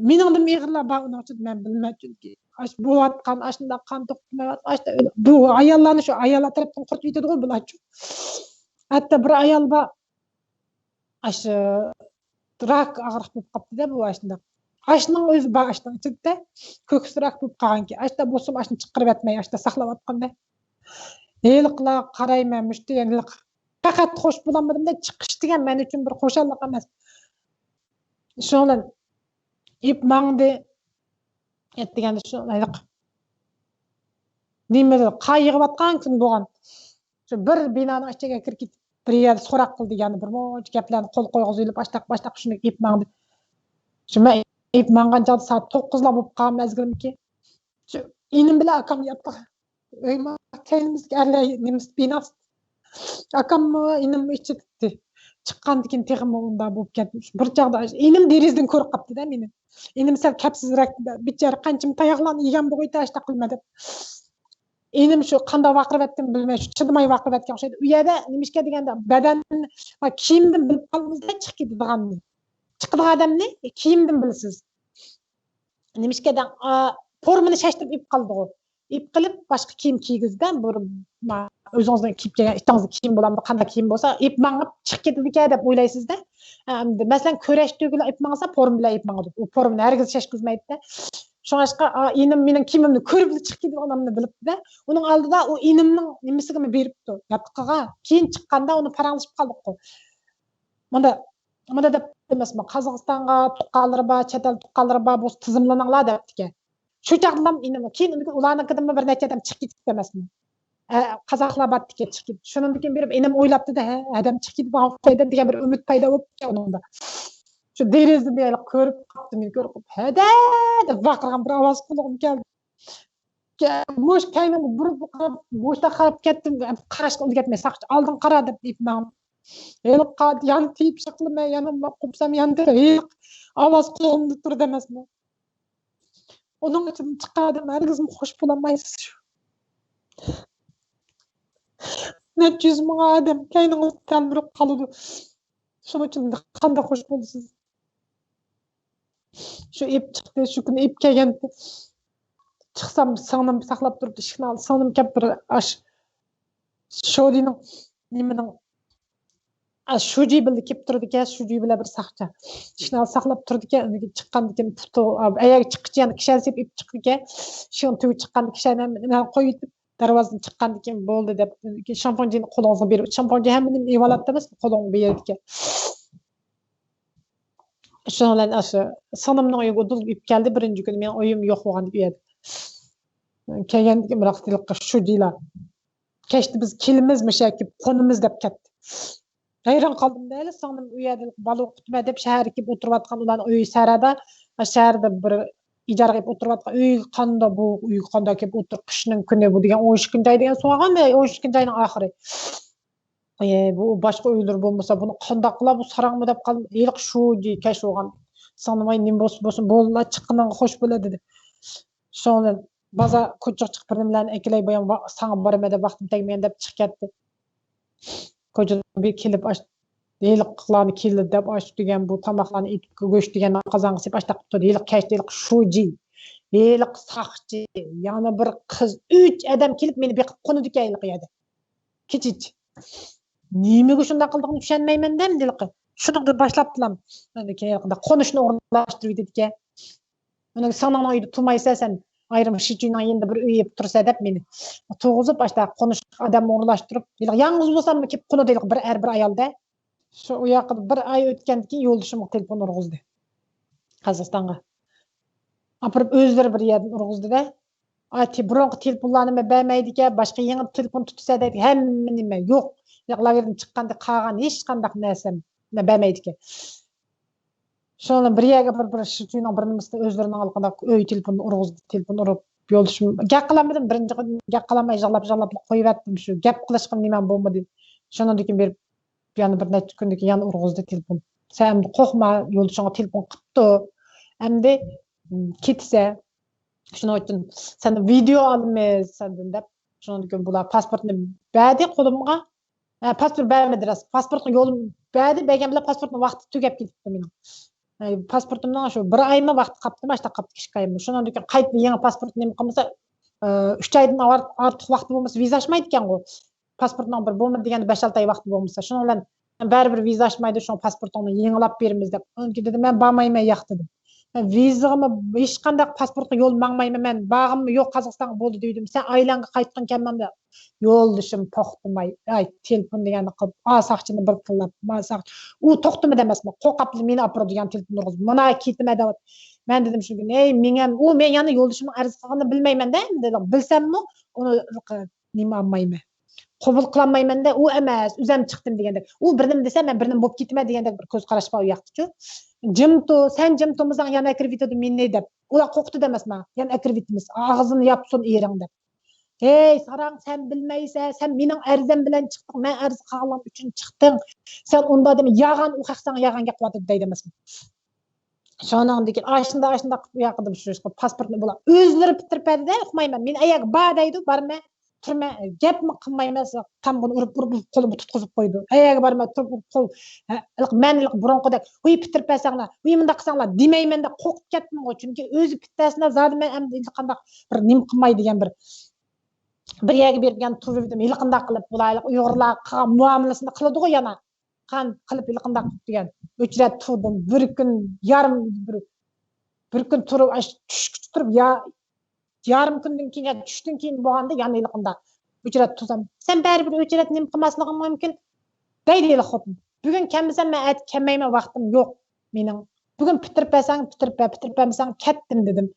مېنىڭدىنمۇ ئېغىرلار بار ئۇنىڭ ئىچىدە، مەن بىلمەن چۈنكى. ئاشۇ بولۇۋاتقان، ئاشۇنداق قان توختىمايۋاتقان، ئاشتا ئۆلۈپ، بۇ ئاياللارنى شۇ ئاياللار تەرەپتىن قۇرۇتۇۋېتىدىغۇ بۇلارچۇ. ھەتتا بىر ئايال بار، ئاشۇ راك ئاغرىق بولۇپ قاپتۇ-دە بۇ ئاشۇنداق. ئاشنىڭ ئۆزى بار ئاشنىڭ ئىچىدە، كۆكسى راك بولۇپ قالغانكەن. ئاشتا بولسىمۇ ئاشنى چىقىرىۋەتمەي، ئاشتا ساقلاۋاتقاندا. ھېلىقىلار قارايمەن، مۇشتى يەنە پەقەت خوش بولالمىدىم-دە، چىقىش دېگەن مەن ئۈچۈن بىر خۇشاللىق ئەمەس. شۇنىڭ بىلەن ئېيىپ ماڭدى. ئەتىگەندە شۇ ھېلىقى نېمە قار يېغىۋاتقان كۈن بولغان. شۇ بىر بىنانىڭ ئىچىگە كىرىپ كېتىپ، بىر يەردە سوراق قىلدى، يەنە بىر مۇنچە گەپلەرنى قول قولغا يۇيۇلۇپ، ئاشتاق باشتاق شۇنى ئېيىپ ماڭدى. شۇ مەن ئېيىپ ماڭغان چاغدا سائەت توققۇزلار بولۇپ قالغان مەزگىلىمكى. شۇ ئىنىم بىلەن ئاكام ياتتۇق. ئۆيمۇ كەينىمىزدىكى ئەرلەر نېمىسى بىناسى. ئاكاممۇ ئىنىممۇ ئىچىدە. چىققاندىن كېيىن تېخىمۇ ئۇنداق بولۇپ كەتتى. بىر چاغدا ئىنىم دېرىزىدىن كۆرۈپ قاپتۇ-دە مېنى. ئىنىم سەل كەپسىزرەك، بىچارە قانچىمۇ تاياقلارنى يېگەن بولغىيتى ئاشتاق قىلما دەپ. ئىنىم شۇ قانداق ۋارقىراۋەتكىنىنى بىلمەي، شۇ چىدىماي ۋارقىراۋەتكەن ئوخشايدۇ. ئۇ يەردە نېمىشقا دېگەندە، بەدەن، ھە، كىيىمدىن بىلىپ قالىمىزدا چىقىپ كېتىدىغاننى. چىقىدىغان ئادەمنى كىيىمدىن بىلىسىز. نېمىشقا دەڭ، ئا، فورمىنى شاشتۇرۇپ ئېلىپ قالىدىغۇ. ئېلىپ قېلىپ، باشقا كىيىم كىيگۈزدە، بۇ، ما، ئۆزىڭىزنىڭ كىيىپ كەلگەن ئىتىڭىزنىڭ كىيىمى بولامدۇ، قانداق كىيىم بولسا، ئېلىپ ماڭىپ چىقىپ كېتىدىكەن دەپ ئويلايسىز-دە. ئەمدى، مەسىلەن، كۈرەش تۆگىلەر ئېلىپ ماڭسا، فورما بىلەن ئېلىپ ماڭىدۇ. ئۇ فورمىنى ھەرگىز شاشقۇزمايدۇ-دە. شۇڭلاشقا، ئا، ئىنىم مېنىڭ كىيىمىمنى كۆرۈپلا چىقىپ كېتىدىغىنىمنى بىلىپتۇ-دە. ئۇنىڭ ئالدىدا ئۇ ئىنىمنىڭ نېمىسىگىمۇ بېرىپتۇ، ياتىقىغا. كېيىن چىققاندا ئۇنى پاراڭلىشىپ قالدۇققۇ. مۇندا، مۇندا دەپ ئەمەسمۇ، قازاقىستانغا تۇغقانلىرى بار، چەت ئەل تۇغقانلىرى بار بولسا تىزىملىنىڭلار دەپتىكەن. شۇ چاغدىلا ئىنىم، كېيىن ئۇلارنىڭكىدىنمۇ بىر نەچچە ئادەم چىقىپ كېتىپتۇ ئەمەسمۇ؟ ئە، قازاقلار باردىكەن چىقىپ كېتىپ. شۇنىڭدىن كېيىن بېرىپ ئىنىم ئويلاپتۇ-دە، ھە، ئادەم چىقىپ كېتىدىغان ئوخشايدۇ دېگەن بىر ئۈمىد پەيدا بوپتۇ ئۇنىڭدا. شۇ دېرىزىدىن بىر كۆرۈپ قاپتۇ، مېنى كۆرۈپ، ھەدە دەپ ۋارقىرىغان بىر ئاۋاز قۇلىقىمغا كەلدى. مۇشۇ كەينىمگە بۇرۇلۇپ قاراپ، بوشلۇققا قاراپ كەتتىم. قاراشقا ئۈلگۈرمەي، ساقچى ئالدىڭغا قارا دەپ دېيىپ ماڭدىم. ھېلىقى يانى تېپىشى قىلماي، يانا قوپسام ياندى. ھېلىقى ئاۋاز قۇلىقىمدا تۇرىدۇ ئەمەسمۇ. ئۇنىڭ ئىچىدىن چىققان ئادەم ھەرگىزمۇ خوش بولالمايسىز. نەچچە يۈز مىڭ ئادەم كەينىڭىزدە تەلمۈرۈپ قالىدۇ. شۇنىڭ ئۈچۈن قانداق خوش بولىسىز؟ شۇ ئېلىپ چىقتى، شۇ كۈنى ئېلىپ كەلگەنتى. چىقسام، سىڭلىم ساقلاپ تۇرۇپتۇ ئىشىكنىڭ ئالدىدا. سىڭلىم كەپ بىر ئاش، شودىنىڭ، نېمىنىڭ، ئا، شۇجى بىللە كېلىپ تۇرىدىكەن، شۇجى بىلەن بىر ساقچى. ئىشىكنىڭ ئالدىدا ساقلاپ تۇرىدىكەن، ئاندىن كېيىن چىققاندىن كېيىن پۇتى، ئەگەر چىققىچە يەنە كىشەنسىپ ئېلىپ چىقىدىكەن. ئىشىكنىڭ تۈۋىگە چىققاندا كىشەننى مەن قويۇۋېتىپ، دەرۋازىنى چىققاندىن كېيىن بولدى دەپ، شامپۇنجىنى قولىڭىزغا بېرىپ، شامپۇنجى ھەممىنى ئېلىۋالاتتىڭىز، قولۇڭغا بېرىدىكەن. شۇنىڭ بىلەن ئاشۇ سىڭلىمنىڭ ئۆيىگە ئۇدۇل ئېلىپ كەلدى. بىرىنچى كۈنى مېنىڭ ئۆيۈم يوق بولغان ئۇ يەردە. كەلگەندىن كېيىن بىراق ھېلىقى شۇجىلار، كەچتە بىز كېلىمىز، مۇشۇ يەرگە كېلىپ قونىمىز دەپ كەتتى. ھەيران قالدىم دەيلى، سىڭلىم ئۇ يەردە بالا ئوقۇتما دەپ شەھەرگە كېلىپ ئولتۇرۇۋاتقان، ئۇلارنىڭ ئۆيى سەھرادا، شەھەردە بىر ئىجارىگە ئېلىپ ئولتۇرۇۋاتقان ئۆيگە قانداق بۇ، ئۆيگە قانداق كېلىپ ئولتۇر، قىشنىڭ كۈنى بۇ دېگەن ئون ئىككىنچى ئاي دېگەن سوراغان، ئون ئىككىنچى ئاينىڭ ئاخىرى. ئى، بۇ باشقا ئۆيلىرى بولمىسا، بۇنى قانداق قىلا، بۇ ساراڭمۇ دەپ قالدىم. ھېلىقى شۇجى كەچ بولغان. سىڭلىم، ۋاي، نېمە بولسۇن، بولسۇن، بولدىلا، چىققىنىڭغا خوش بولا، دېدى. شۇنىڭ بىلەن بازار كوچىغا چىقىپ بىر نېمىلەرنى ئەكېلەي، بايام ۋا-، ساڭا بارىمەن دەپ ۋاقتىم تەگمىگەن دەپ چىقىپ كەتتى. كوچىدىن بىر كېلىپ، ئاش، ھېلىقىلارنى كېلىدۇ دەپ، ئاش دېگەن، بۇ تاماقلارنى ئېتىپ، گۆش دېگەن قازانغا سېلىپ، ئاشتاق قىلىپ تۇردى. ھېلىقى كەچتە ھېلىقى شۇجى. ھېلىقى ساقچى، يەنە بىر قىز، ئۈچ ئادەم كېلىپ مېنى بېقىپ قونىدىكەن ھېلىقى يەردە. كېچىچە. نېمىگە شۇنداق قىلىدىغىنىنى چۈشەنمەيمەن-دە ئەمدى ھېلىقى. شۇنىڭدىن باشلاپتىلا. ئاندىن كېيىن ھېلىقىدا قونۇشنى ئورۇنلاشتۇرۇۋېتىدىكەن. ئۇنىڭ سىڭلىڭنىڭ ئۆيىدە تۇرمايسەن سەن، ئايرىم شىچۈينىڭ يېنىدا بىر ئۆي ئېلىپ تۇرسەن دەپ مېنى تۇرغۇزۇپ، ئاشتا قونۇش ئادەم ئورۇنلاشتۇرۇپ، ھېلىقى يالغۇز بولساممۇ كېلىپ قونىدۇ ھېلىقى بىر ئەر، بىر ئايالدا. شۇ ئۇ ياققا بىر ئاي ئۆتكەندىن كېيىن يولدىشىمغا تېلېفون ئۇرغۇزدى. قازاقىستانغا. ئاپىرىپ ئۆزلىرى بىر يەردىن ئۇرغۇزدى-دە. ئاي، تې-، بۇرۇنقى تېلېفونلارنى مەن بەرمەيدىكەن، باشقا يېڭى تېلېفون تۇتسا دەيدىكەن، ھەممىنى مەن يوق. لاگېردىن چىققاندىن قالغان ھېچقانداق نەرسەم مەن بەرمەيدىكەن. شۇنىڭ بىلەن بىر يەرگە بىر، بىر شىچۈينىڭ بىر نېمىسىدە ئۆزلىرىنىڭ ھېلىقانداق ئۆي تېلېفونىنى ئۇرغۇزدى، تېلېفون ئۇرۇپ، يولدىشىم گەپ قىلالمىدىم، بىرىنچى قېتىم گەپ قىلالماي يىغلاپ، يىغلاپلا قويۇۋەتتىم، شۇ گەپ قىلىشقا نېمەم بولمىدى. شۇنىڭدىن كېيىن بېرىپ يەنە بىر نەچچە كۈندىن كېيىن يەنە ئۇرغۇزدى تېلېفون. سەن ئەمدى قورقما، يولدىشىڭغا تېلېفون قىپتۇ. ئەمدى، م، كېتىسەن. شۇنىڭ ئۈچۈن سەندىن ۋىدېئو ئالىمىز سەندىن دەپ. شۇنىڭدىن كېيىن بۇلار پاسپورتنى بەردى قولۇمغا. ھە، پاسپورت بەرمىدى راست. پاسپورتنى يولۇم بەردى، بەرگەن بىلەن پاسپورتنىڭ ۋاقتى تۈگەپ كېتىپتۇ مېنىڭ. ئە، پاسپورتىمنىڭ شۇ بىر ئايمۇ ۋاقتى قاپتىما، ئاشتا قاپتۇ ئىككى ئايمۇ. شۇنىڭدىن كېيىن قايتا يېڭى پاسپورت نېمە قىلمىسا، ئە، ئۈچ ئايدىن ئار-، ئارتۇق ۋاقتى بولمىسا ۋىزا ئاچمايدىكەنغۇ. پاسپورتنىڭ بىر بولمىدى دېگەندە بەش-ئالتە ئاي ۋاقتى بولمىسا. شۇنىڭ بىلەن بەرىبىر ۋىزا ئاچمايدۇ، شۇڭا پاسپورتىڭنى يېڭىلاپ بېرىمىز دەپ. ئۇنىڭ دېدىم، مەن بارمايمەن ياق دېدىم. مەن ۋىزىغىمۇ ھېچقانداق پاسپورتقا يول ماڭمايمەن، مەن بارغىنىمۇ يوق قازاقىستانغا بولدى دېدىم. سەن ئايلانغا قايتقىن كەلمەمدە. يولدىشىم توختىماي، ئاي، تېلېفون دېگەننى قىلىپ، ئا ساقچىنى بىر تىللاپ، ما ساقچى، ئۇ توختىمىدى ئەمەسمۇ، قورقۇپلا مېنى ئاپىرىدۇ دېگەن تېلېفون ئۇرغۇزۇپ، مانا كېتىمەن دەۋاتىدۇ. مەن دېدىم شۇ كۈنى، ئەي، مېڭەم، ئۇ مەن يەنە يولدىشىمنىڭ ئەرز قىلغىنىنى بىلمەيمەن-دە، ئەمدى بىلسەممۇ ئۇنى نېمە ئالمايمەن، قوبۇل قىلالمايمەن-دە، ئۇ ئەمەس، ئۆزەم چىقتىم دېگەندەك، ئۇ بىر نېمە دېسە، مەن بىر نېمە بولۇپ كېتىمەن دېگەندەك بىر كۆز قاراش بار ئۇ ياقتىچۇ. جىم تۇر، سەن جىم تۇرمىساڭ يەنە ئەكىرىۋېتىدۇ مېنى دەپ. ئۇلار قورقۇتىدۇ ئەمەسما، يەنە ئەكىرىۋېتىمىز، ئاغزىنى ياپسۇن ئېرىڭ دەپ. ھەي، ساراڭ، سەن بىلمەيسەن، سەن مېنىڭ ئەرزەم بىلەن چىقتىڭ، مەن ئەرز قىلغانلىقىم ئۈچۈن چىقتىڭ. سەن ئۇنداق دېمە، يالغان، ئۇ خەق ساڭا يالغان گەپ قىلىۋاتىدۇ دەيدۇ ئەمەسمۇ. شۇنىڭدىن كېيىن ئاشۇنداق، ئاشۇنداق ئۇ ياقىدا شۇ پاسپورتنى بۇلار ئۆزلىرى پۈتتۈرۈپ بەردى-دە، ئۇقمايمەن. مېنى ئەگەر بار دەيدۇ، بارىمەن، تۇرىمەن، گەپمۇ قىلمايمەن، تامغىنى ئۇرۇپ، ئۇرۇپ، ئۇرۇپ، قولۇمغا تۇتقۇزۇپ قويىدۇ. ئەگەر بارىمەن، تۇرۇپ، ئۇرۇپ، قول، ھە، ھېلىقى مەن ھېلىقى بۇرۇنقىدەك، ھۇي، پۈتتۈرۈپ بەرسەڭلار، ھۇي، مۇنداق قىلساڭلار دېمەيمەن-دە، قورقۇپ كەتتىمغۇ. چۈنكى ئۆزى پۈتتۈرسىلا زادى مەن ئەمدى ھېلىقانداق بىر نېمە قىلماي دېگەن بىر، بىر يەرگە بېرىپ يەنە تۇرۇۋېتىم. ھېلىقانداق قىلىپ، بۇلار ھېلىقى ئۇيغۇرلارغا قىلغان مۇئامىلىسىنى قىلىدىغۇ يەنە. قان قىلىپ ھېلىقىنداق دېگەن. ئۆچرەت تۇردۇم. بىر كۈن يارىم، بىر، بىر كۈن تۇرۇپ، ئاش، چۈشكىچە تۇرۇپ، يا، يارىم كۈندىن كېيىن، يا چۈشتىن كېيىن بولغاندا يەنە ھېلىقىنداق. ئۆچرەت تۇرسام، سەن بەرىبىر ئۆچرەت نېمە قىلماسلىقىڭ مۇمكىن دەيدۇ ھېلىقى خوتۇن. بۈگۈن كەلمىسەم، مەن ئەتە كەلمەيمەن، ۋاقتىم يوق مېنىڭ. بۈگۈن پۈتتۈرۈپ بەرسەڭ، پۈتتۈرۈپ بەر، پۈتتۈرۈپ بەرمىسەڭ، كەتتىم دېدىم.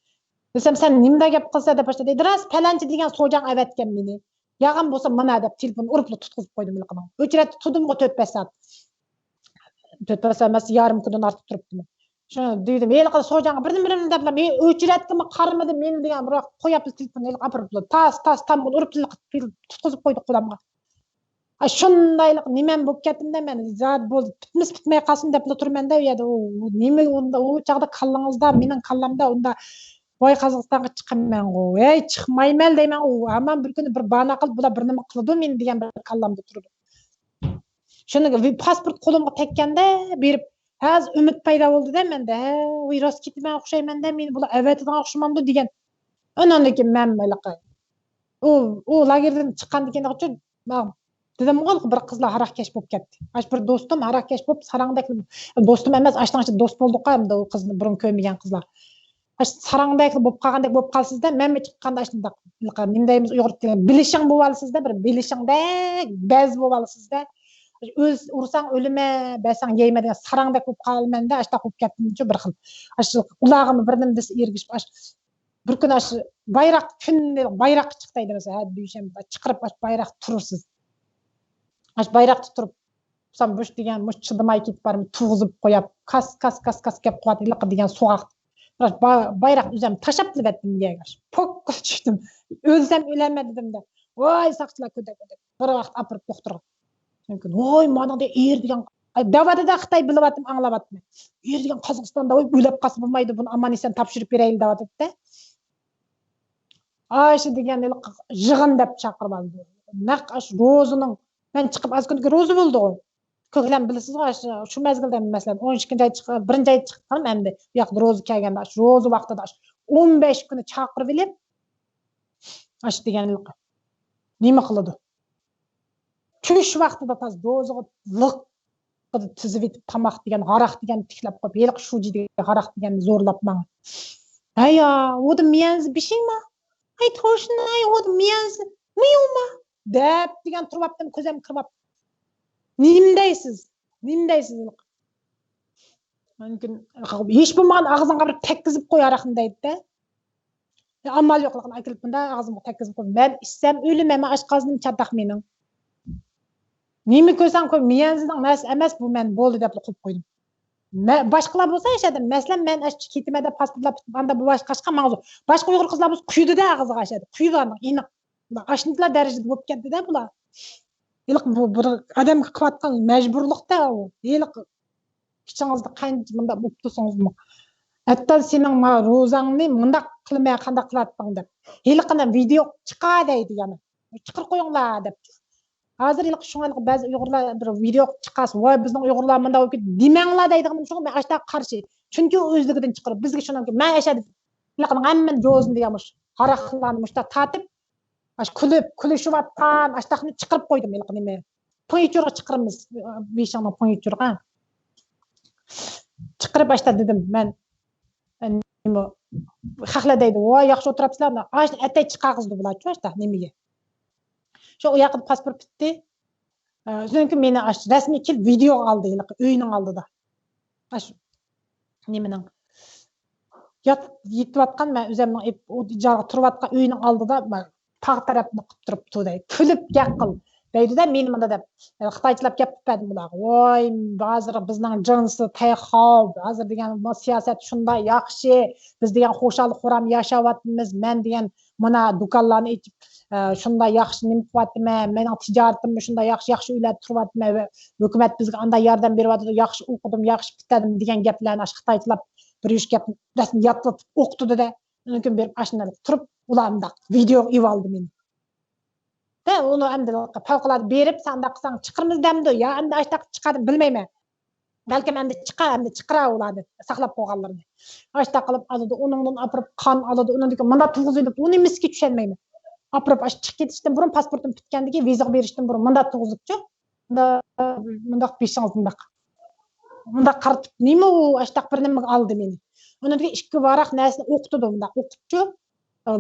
دېسەم، سەن نېمىنداق گەپ قىلسا دەپ باشلىدى. راست، پەلەنچى دېگەن سوجاڭ ئەۋەتكەن مېنى. يالغان بولسا مانا دەپ تېلېفوننى ئۇرۇپلا تۇتقۇزۇپ قويدۇم ھېلىقىنىڭ. ئۆچرەتتە تۇردۇمغۇ تۆت بەش سائەت. تۆت بەش سائەت ئەمەس، يارىم كۈندىن ئارتۇق تۇرۇپتىمەن. شۇ دېدىم، ھېلىقى سوجاڭغا بىرنېمە، بىرنېمە دەپلا، مېنى ئۆچرەتكىمۇ قارىمىدى، مېنى دېگەن بىراق قويۇپلا تېلېفوننى ھېلىقى ئاپىرىپلا تاس، تاس، تامغىنى ئۇرۇپ تۇتقۇزۇپ قويدى قولۇمغا. ئا، شۇندايلىق نېمەم بولۇپ كەتتىم-دە مەن، زادى بولدى، پۈتمىسە پۈتمەي قالسۇن دەپلا تۇرىمەن-دە ئۇ يەردە. ئۇ، ئۇ نېمە ئۇندا، ئۇ چاغدا كاللىڭىزدا، مېنىڭ كاللامدا ئۇندا، ۋاي، قازاقىستانغا چىقىمەنغۇ، ھەي، چىقمايمەن دەيمەن، ئۇ ھامان بىر كۈنى بىر باھانە قىلىپ، بۇلار بىر نېمە قىلىدۇ مېنى دېگەن بىر كاللامدا تۇرىدۇ. شۇنىڭ پاسپورت قولۇمغا تەگكەندە بېرىپ، ھازىر ئۈمىد پەيدا بولدى-دە مەندە. ھە، ۋاي، راست كېتىمەن ئوخشايمەن-دە، مېنى بۇلار ئەۋەتىدىغان ئوخشىمامدۇ دېگەن. ئاندىن كېيىن مەن ھېلىقى ئۇ، ئۇ لاگېردىن چىققاندىن كېيىن دېدىمغۇ، بىر قىزلار ھاراقكەش بولۇپ كەتتى. ئاشۇ بىر دوستۇم ھاراقكەش بولۇپ، ساراڭدەك، دوستۇم ئەمەس، ئاشۇنىڭ ئىچىدە دوست بولدۇققۇ، ئەمدى ئۇ قىزنى بۇرۇن كۆرمىگەن قىزلار. ئاشۇ ساراڭدەكلا بولۇپ قالغاندەك بولۇپ قالىسىز-دە، مەنمۇ چىققاندا ئاشۇنداق، نېمە دەيمىز ئۇيغۇر تىلىدا، بىلىشىڭ بولۇۋالىسىز-دە، بىر بىلىشىڭدەك بەز بولۇۋالىسىز-دە. ئۆز ئۇرساڭ ئۆلىمەن، بەرسەڭ يەيمەن دېگەن ساراڭدەك بولۇپ قالىمەن-دە، ئاشۇنداق بولۇپ كەتتىمچۇ بىر خىل. ئاشۇ ئۇلارغىمۇ بىر نېمە دېسە ئېرىشىپ، ئاشۇ بىر كۈنى ئاشۇ بايراق كۈنى بايراققا چىق دەيدۇ مەسىلەن، ھە، دۈشەنبە چىقىرىپ ئاشۇ بايراق تۇرىسىز. ئاشۇ بايراقتا تۇرۇپ، سان بۇش دېگەن مۇش چىدىماي كېتىپ بارمۇ، تۇغۇزۇپ قوياپ، كاس، كاس، كاس، كاس گەپ قىلىۋاتىدۇ ھېلىقى دېگەن سوغاق. بايراق ئۆزۈم تاشلاپلا بەردىم يەرگە. پوككا چۈشتۈم. ئۆلسەم ئۆلەرمەن دېدىم-دە. ۋاي ساقچىلار كۆدەك، كۆدەك. بىر ۋاقىت ئاپىرىپ دوختۇرغا. ۋاي مانا ئېرى دېگەن دەۋاتىدۇ خىتاي، بىلىۋاتىمەن، ئاڭلاۋاتىمەن. ئېرى دېگەن قازاقىستاندا، ۋاي ئۆلۈپ قالسا بولمايدۇ، بۇنى ئامان ئېسەن تاپشۇرۇپ بېرەيلى دەۋاتىدۇ-دە. ئاشۇ دېگەن يىغىن دەپ چاقىرىۋالدى. نەق ئاشۇ روزىنىڭ، مەن چىقىپ ئاز كۈندىن كېيىن روزا بولدىغۇ. كۆكلەم بىلىسىزغۇ، شۇ، شۇ مەزگىلدە، مەسىلەن، ئون ئىككىنچى ئاي چىق-، بىرىنچى ئاي چىققان ئەمدى، بۇ ياقتا روزا كەلگەندە، شۇ روزا ۋاقتىدا، شۇ ئون بەش كۈنى چاقىرىپ ئېلىپ، ئاشۇ دېگەنلىك نېمە قىلىدۇ؟ چۈش ۋاقتىدا تاز دوزىغا لىق تىزىۋېتىپ، تاماق دېگەن، ھاراق دېگەن تىكلەپ قويۇپ، ھېلىقى شۇجى دېگەن ھاراق دېگەننى زورلاپ ماڭا. ھەييا، 我的面子不行吗؟ ھەي، توشۇن، ھەي، 我的面子没有吗؟ دەپ دېگەن تۇرۇۋاپتىم، كۆزۈم كىرىۋاپتۇ. نېمە دەيسىز؟ نېمە دەيسىز؟ مۇمكىن، ھېچ بولمىغاندا ئاغزىڭغا بىر تەگكۈزۈپ قوي ھاراقنى دەيدۇ-دە. ئامال يوقلۇقىنى ئەكېلىپ مۇنداق ئاغزىمغا تەگكۈزۈپ قويۇپ، مەن ئىچسەم ئۆلىمەن، مەن ئاشقازىنىم چاتاق مېنىڭ. نېمە كۆرسەڭ كۆر، مېيەنزىنىڭ نەرسىسى ئەمەس بۇ، مەن بولدى دەپلا قويۇپ قويدۇم. مە-، باشقىلار بولسا ئاشۇ يەردە، مەسىلەن، مەن ئاشۇ كېتىمەن دەپ پاسپورتلار پۈتۈپ، ئاندا بۇ باشقا، باشقا ماڭزۇ. باشقا ئۇيغۇر قىزلار بولسا قۇيىدۇ-دە ئاغزىغا ئاشۇ يەردە. قۇيىدۇ ئاندىن ئېنىق. ئاشۇندىلا دەرىجىدە بولۇپ كەتتى-دە بۇلار. ھېلىقى بۇ بىر ئادەمگە قىلىۋاتقان مەجبۇرلۇق-تە ئۇ. ھېلىقى ئىچىڭىزدە قانچە مۇنداق بولۇپ تۇرسىڭىزمۇ. ھەتتا سېنىڭ ما روزاڭنى مۇنداق قىلماي قانداق قىلاتتىڭ دەپ. ھېلىقىنى ۋىدېو چىقار دەيدۇ يەنە. چىقىرىپ قويۇڭلار دەپ. ھازىر ھېلىقى شۇڭا ھېلىقى بەزى ئۇيغۇرلار بىر ۋىدېو چىقارسا، ۋاي بىزنىڭ ئۇيغۇرلار مۇنداق بولۇپ كەتتى دېمەڭلار دەيدىغىنىم شۇ، مەن ئاشۇنداق قارشى. چۈنكى ئۇ ئۆزلۈكىدىن چىقىرىپ، بىزگە شۇنىڭ، مەن ئاشۇ ھېلىقىنىڭ ھەممىنى جوزىنى دېگەن مۇشۇ ھاراقلارنى مۇشۇنداق تارتىپ، ئاشۇ كۈلۈپ، كۈلۈشۈۋاتقان، ئاشۇنداقنى چىقىرىپ قويدۇم ھېلىقى نېمە. پويچۇرغا چىقىرىمىز، بېشىڭنى پويچۇرغا. چىقىرىپ ئاشتا دېدىم مەن. نېمە، خەقلەر دەيدۇ، ۋاي، ياخشى ئولتۇرۇپسىلەر، ئاشتا ئەتەي چىقارغۇزدى بۇلارچۇ، ئاشتا نېمىگە. شۇ ئۇ ياقىدا پاسپورت پۈتتى. ئە، شۇنىڭ كېيىن مېنى ئاشتا رەسمىي كېلىپ ۋىدېوغا ئالدى، ھېلىقى ئۆينىڭ ئالدىدا. ئاشۇ نېمىنىڭ، يات-، يېتىۋاتقان، مەن ئۆزۈمنىڭ ئېپ-، ئۇ ئىجارىغا تۇرۇۋاتقان ئۆينىڭ ئالدىدا مەن تاغ تەرەپنى قىلىپ تۇرۇپتۇ دەي. كۈلۈپ گەپ قىل دەيدۇ-دە، مېنى مۇندا دەپ. خىتايچىلاپ گەپ قىلىپ بەردىم بۇلارغا. ۋاي، ھازىر بىزنىڭ جىنسى تەيخاۋ، ھازىر دېگەن بۇ سىياسەت شۇنداق ياخشى، بىز دېگەن خۇشال-خۇرام ياشاۋاتىمىز، مەن دېگەن مانا دۇكانلارنى ئېچىپ، ئە، شۇنداق ياخشى نېمە قىلىۋاتىمەن، مېنىڭ تىجارىتىممۇ شۇنداق ياخشى، ياخشى ئۆيلەردە تۇرۇۋاتىمەن ۋە ھۆكۈمەت بىزگە ئانداق ياردەم بېرىۋاتىدۇ، ياخشى ئوقۇدۇم، ياخشى پۈتتۈردۈم دېگەن گەپلەرنى ئاشۇ خىتايچىلاپ بىر يۈرۈش گەپنى رەسمىي يادلىتىپ ئوقۇتىدۇ-دە. ئۇنىڭ كۈن بېرىپ ئاشۇنداق تۇرۇپ، ئۇلار ئۇنداق ۋىدېو ئېلىۋالدى مېنى. دە، ئۇنى ئەمدى پەۋقۇلئاددە بېرىپ، سەن ئۇنداق قىلساڭ چىقىرىمىز دەمدۇ؟ يا ئەمدى ئاشۇنداق چىقاردىم، بىلمەيمەن. بەلكىم ئەمدى چىقار، ئەمدى چىقىرار ئۇلارنى، ساقلاپ قويغانلىرىنى. ئاشۇنداق قىلىپ ئالىدۇ، ئۇنىڭدىن ئاپىرىپ قان ئالىدۇ، ئۇنىڭدىن كېيىن مۇنداق تۇرغۇزۇۋېلىپ، ئۇ نېمىسىگە چۈشەنمەيمەن. ئاپىرىپ ئاشۇ چىقىپ كېتىشتىن بۇرۇن، پاسپورتۇم پۈتكەندىن كېيىن، ۋىزىغا بېرىشتىن بۇرۇن مۇنداق تۇرغۇزۇپچۇ. مۇنداق، مۇنداق بېشىڭىزنى مۇنداق، مۇنداق قارىتىپ، نېمە ئۇ ئاشۇنداق بىر نېمىگە ئالدى مېنى. ئۇنىڭدىن كېيىن ئىككى ۋاراق نەرسىنى ئوقۇتىدۇ، مۇنداق ئوقۇتچۇ.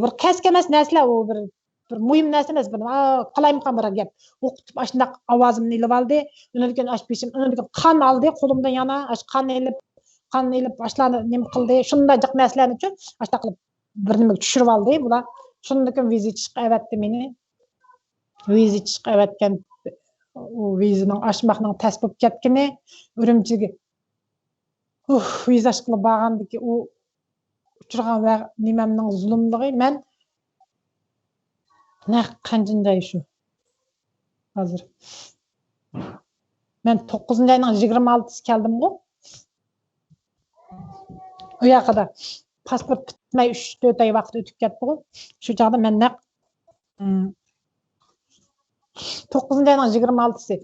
بىر كەسكە ئەمەس نەرسىلەر ئۇ، بىر، بىر مۇھىم نەرسە ئەمەس، بىر، ئا، قالايمىقان بىر گەپ. ئوقۇتۇپ ئاشۇنداق ئاۋازىمنى ئېلىۋالدى. ئۇنىڭدىن كېيىن ئاشۇ بېشىم، ئۇنىڭدىن كېيىن قان ئالدى قولۇمدىن يەنە، ئاشۇ قان ئېلىپ، قان ئېلىپ ئاشۇلارنى نېمە قىلدى. شۇنداق جىق نەرسىلەرنىچۇ ئاشۇنداق قىلىپ بىر نېمىگە چۈشۈرۈۋالدى بۇلار. شۇندىن كېيىن ۋىزا چىشقا ئەۋەتتى مېنى. ۋىزا چىشقا ئەۋەتكەن، ئۇ ۋىزىنىڭ ئاچماقنىڭ تەس بولۇپ كەتكىنى، ئۈرۈمچىگە، ئۇھ، ۋىزا ئاچقىلى بارغاندىكى ئۇ ئۇچرىغان ۋە نېمەمنىڭ زۇلۇملۇقى. مەن نەق قانچىنچى ئاي شۇ؟ ھازىر. مەن توققۇزىنچى ئاينىڭ يىگىرمە ئالتىسى كەلدىمغۇ. ئۇ ياقىدا پاسپورت پۈتمەي ئۈچ تۆت ئاي ۋاقىت ئۆتۈپ كەتتىغۇ. شۇ چاغدا مەن نەق، ئىم، توققۇزىنچى ئاينىڭ يىگىرمە ئالتىسى،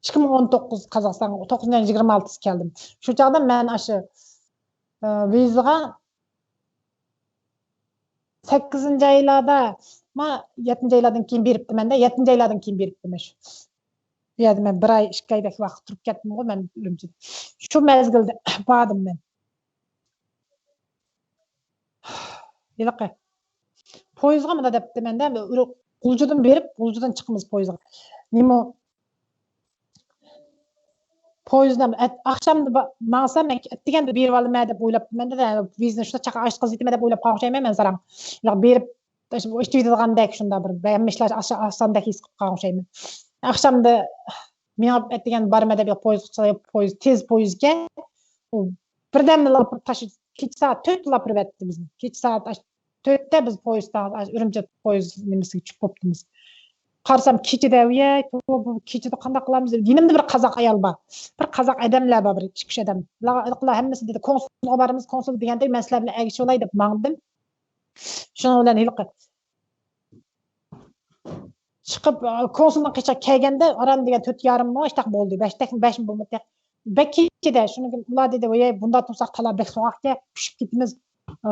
ئىككى مىڭ ئون توققۇز قازاقىستانغا توققۇزىنچى ئاينىڭ يىگىرمە ئالتىسى كەلدىم. شۇ چاغدا مەن ئاشۇ، ئە، ۋىزىغا سەككىزىنچى ئايلاردا، ما، يەتتىنچى ئايلاردىن كېيىن بېرىپتىمەن-دە، يەتتىنچى ئايلاردىن كېيىن بېرىپتىمەن شۇ. بۇ يەردە مەن بىر ئاي، ئىككى ئايدەك ۋاقىت تۇرۇپ كەتتىمغۇ مەن ئۈرۈمچىدە. شۇ مەزگىلدە باردىم مەن. ھېلىقى پويىزغا مۇنداق دەپتىمەن-دە، غۇلجىدىن بېرىپ، غۇلجىدىن چىقىمىز پويىزغا. نېمە، پويىزدا ئەت-، ئاخشامدا با-، ماڭسام، مەن ئەتىگەندە بېرىۋالىمەن دەپ ئويلاپتىمەن-دە، ۋىزىنى شۇنداق چاقا ئاچقىزىۋېتىمەن دەپ ئويلاپ قالغان ئوخشايمەن مەن ساراڭ. بىراق بېرىپ، ئىچىۋېتىدىغاندەك شۇنداق بىر، ھەممە ئىشلار ئاسا-، ئاساندەك ھېس قىلىپ قالغان ئوخشايمەن. ئاخشامدا مېڭىپ ئەتىگەندە بارىمەن دەپ، پويىزغا چىقسا، پويىز، تېز پويىزكەن. ئۇ بىردەملا تاش-، كېچە سائەت تۆتتىلا ئاپىرىۋەتتى بىزنى. كېچە سائەت ئاش-، تۆتتە بىز پويىزدا، ئاش-، ئۈرۈمچى پويىز نېمىسىگە چۈشۈپ بوپتىمىز. قارىسام، كېچىدە، ۋىيەي، توۋا، بۇ كېچىدە قانداق قىلامىز؟ يېنىمدا بىر قازاق ئايال بار. بىر قازاق ئادەملەر بار، بىر ئىككى ئۈچ ئادەم. لا-، لا-، ھەممىسى دېدى، كونسۇلغا بارىمىز، كونسۇل دېگەندەك، مەن سىلەر بىلەن ئەگىشىۋالاي دەپ ماڭدىم. شۇنىڭ بىلەن ھېلىقى چىقىپ، كونسۇلنىڭ قېشىغا كەلگەندە، ئاران دېگەن تۆت يېرىم مو ئاشتاق بولدى. بەشتەك، بەش بولمىدى. بەك كېچىدە، شۇنىڭ ئۈچۈن ئۇلار دېدى، ۋاي، بۇنداق تۇرساق تالا بەك سوغۇقكەن، پىشىپ كېتىمىز. ئا،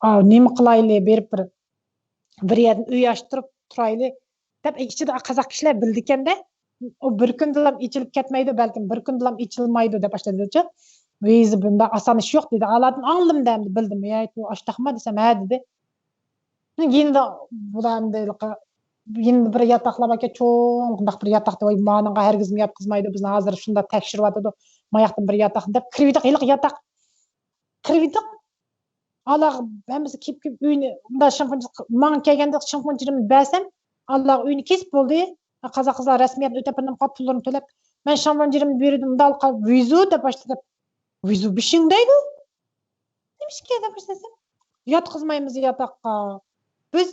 ئا، نېمە قىلايلى، بېرىپ بىر، بىر يەردىن ئۆي ئاچتۇرۇپ تۇرايلى، دەپ، ئىچىدە قازاق كىشىلەر بىلىدىكەندە، ئۇ بىر كۈندىلا ئېچىلىپ كەتمەيدۇ، بەلكىم بىر كۈندىلا ئېچىلمايدۇ، دەپ ئاشۇنداق دېدىچۇ. ۋىزا بۇنداق ئاسان ئىش يوق، دېدى. ئالادىن ئاڭلىدىم، ئەمدى بىلدىم. يا، ئۇ ئاشتاقما دېسەم، ھە، دېدى. يېنىدا بۇلار ئەمدى ھېلىقى، يېنىدا بىر ياتاقلار باركەن، چوڭ، بۇنداق بىر ياتاقتا، ۋاي، مانىڭغا ھەرگىزمۇ ياتقۇزمايدۇ، بىزنى ھازىر شۇنداق تەكشۈرۈۋاتىدۇ، ماياقتىن بىر ياتاق دەپ كىرىۋىدۇق، ھېلىقى ياتاق. كىرىۋىدۇق. ئالا ھەممىسى كېلىپ، كېلىپ ئۆينى، مۇنداق شامپۇنچە، ماڭا كەلگەندە شامپۇنچىلىرىمنى بەرسەم، ئالا ئۆينى كېسىپ بولدى. قازاق قىزلار رەسمىيەتنى ئۆتەپ بېرىپ، پۇللىرىنى تۆلەپ، مەن شامپۇنچىلىرىمنى بېرىدۇ، مۇنداق ۋىزا دەپ باشلىدى. ۋىزا بېشىڭ دەيدۇ. نېمىشقا دەپ باشلىسام، ياتقۇزمايمىز ياتاققا. بىز،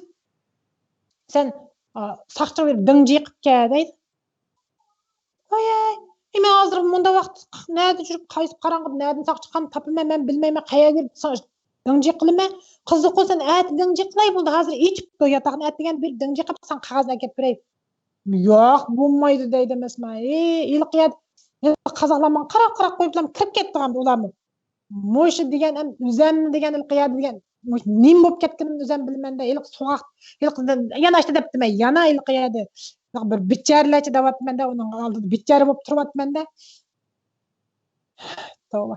سەن، ئا، ساقچىغا بېرىپ دىڭ جىقىپ كەل دەيدۇ. ۋاي، ئەي، مەن ھازىر مۇنداق ۋاقىت نەدە يۈرۈپ، قايسى قاراڭغۇدا نەدىن ساقچىخانا تاپىمەن، مەن بىلمەيمەن، قەيەرگە بېرىپ سا-، دىڭ جىق قىلىمەن. قىزىق بولسا، ئەتە دىڭ جىق قىلاي بولدى، ھازىر ئېچىپتۇ ياتاقنى، ئەتىگەندە بېرىپ دىڭ جىق قىلىپ، ساڭا قەغەزنى ئەكەپ بېرەي. ياق، بولمايدۇ دەيدۇ ئەمەسمۇ. ئى، ھېلىقى يەردە، ھېلىقى قازاقلار ماڭا قاراپ، قاراپ قويۇپلا كىرىپ كەتتىغان ئۇلارمۇ. مۇشۇ دېگەن ئەم ئۆزەمنى دېگەن ھېلىقى يەردە دېگەن، مۇشۇ نېمە بولۇپ كەتكىنىمنى ئۆزەم بىلىمەن-دە، ھېلىقى سوغۇق، ھېلىقى يەنە ئاشتا دەپتىمەن، يەنە ھېلىقى يەردە، ھېلىقى بىر بىچارىلەرچە دەۋاتىمەن-دە، ئۇنىڭ ئالدىدا بىچارە بولۇپ تۇرۇۋاتىمەن-دە. توۋا.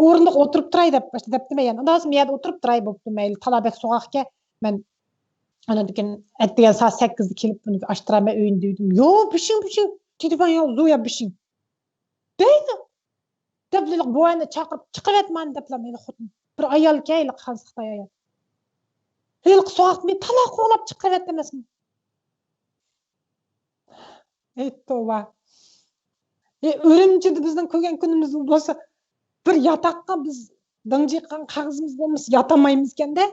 ئورۇندۇققا ئولتۇرۇپ تۇراي دەپ، باشتا دەپتىمەن يەنە. ئۇنداق بولسا، مەن يەردە ئولتۇرۇپ تۇراي بوپتۇ، مەيلى، تالا بەك سوغۇقكەن، مەن ئاندىن كېيىن ئەتىگەن سائەت سەككىزدە كېلىپ، ئۇنى ئاچتۇرىمەن ئۆينى دېدىم. يو، بېشىڭ، بېشىڭ، تېلېفون يو، زويا بېشىڭ. دەيدۇ. دەپ، ھېلىقى بوۋاينى چاقىرىپ، چىقىرىۋەتمەن دەپلا، ھېلىقى خوتۇن. بىر ئايالكەن، ھېلىقى خىتاي ئايال. ھېلىقى سوغۇقتا مېنى تالا قوغلاپ چىقىرىۋەتتى ئەمەسمۇ. ئەي توۋا. ئەي، ئۈرۈمچىدە بىزنىڭ كۆرگەن كۈنىمىز بولسا، بىر ياتاققا بىز دىڭ جىققان قەغىزىمىز بولمىسا ياتالمايمىزكەن-دە.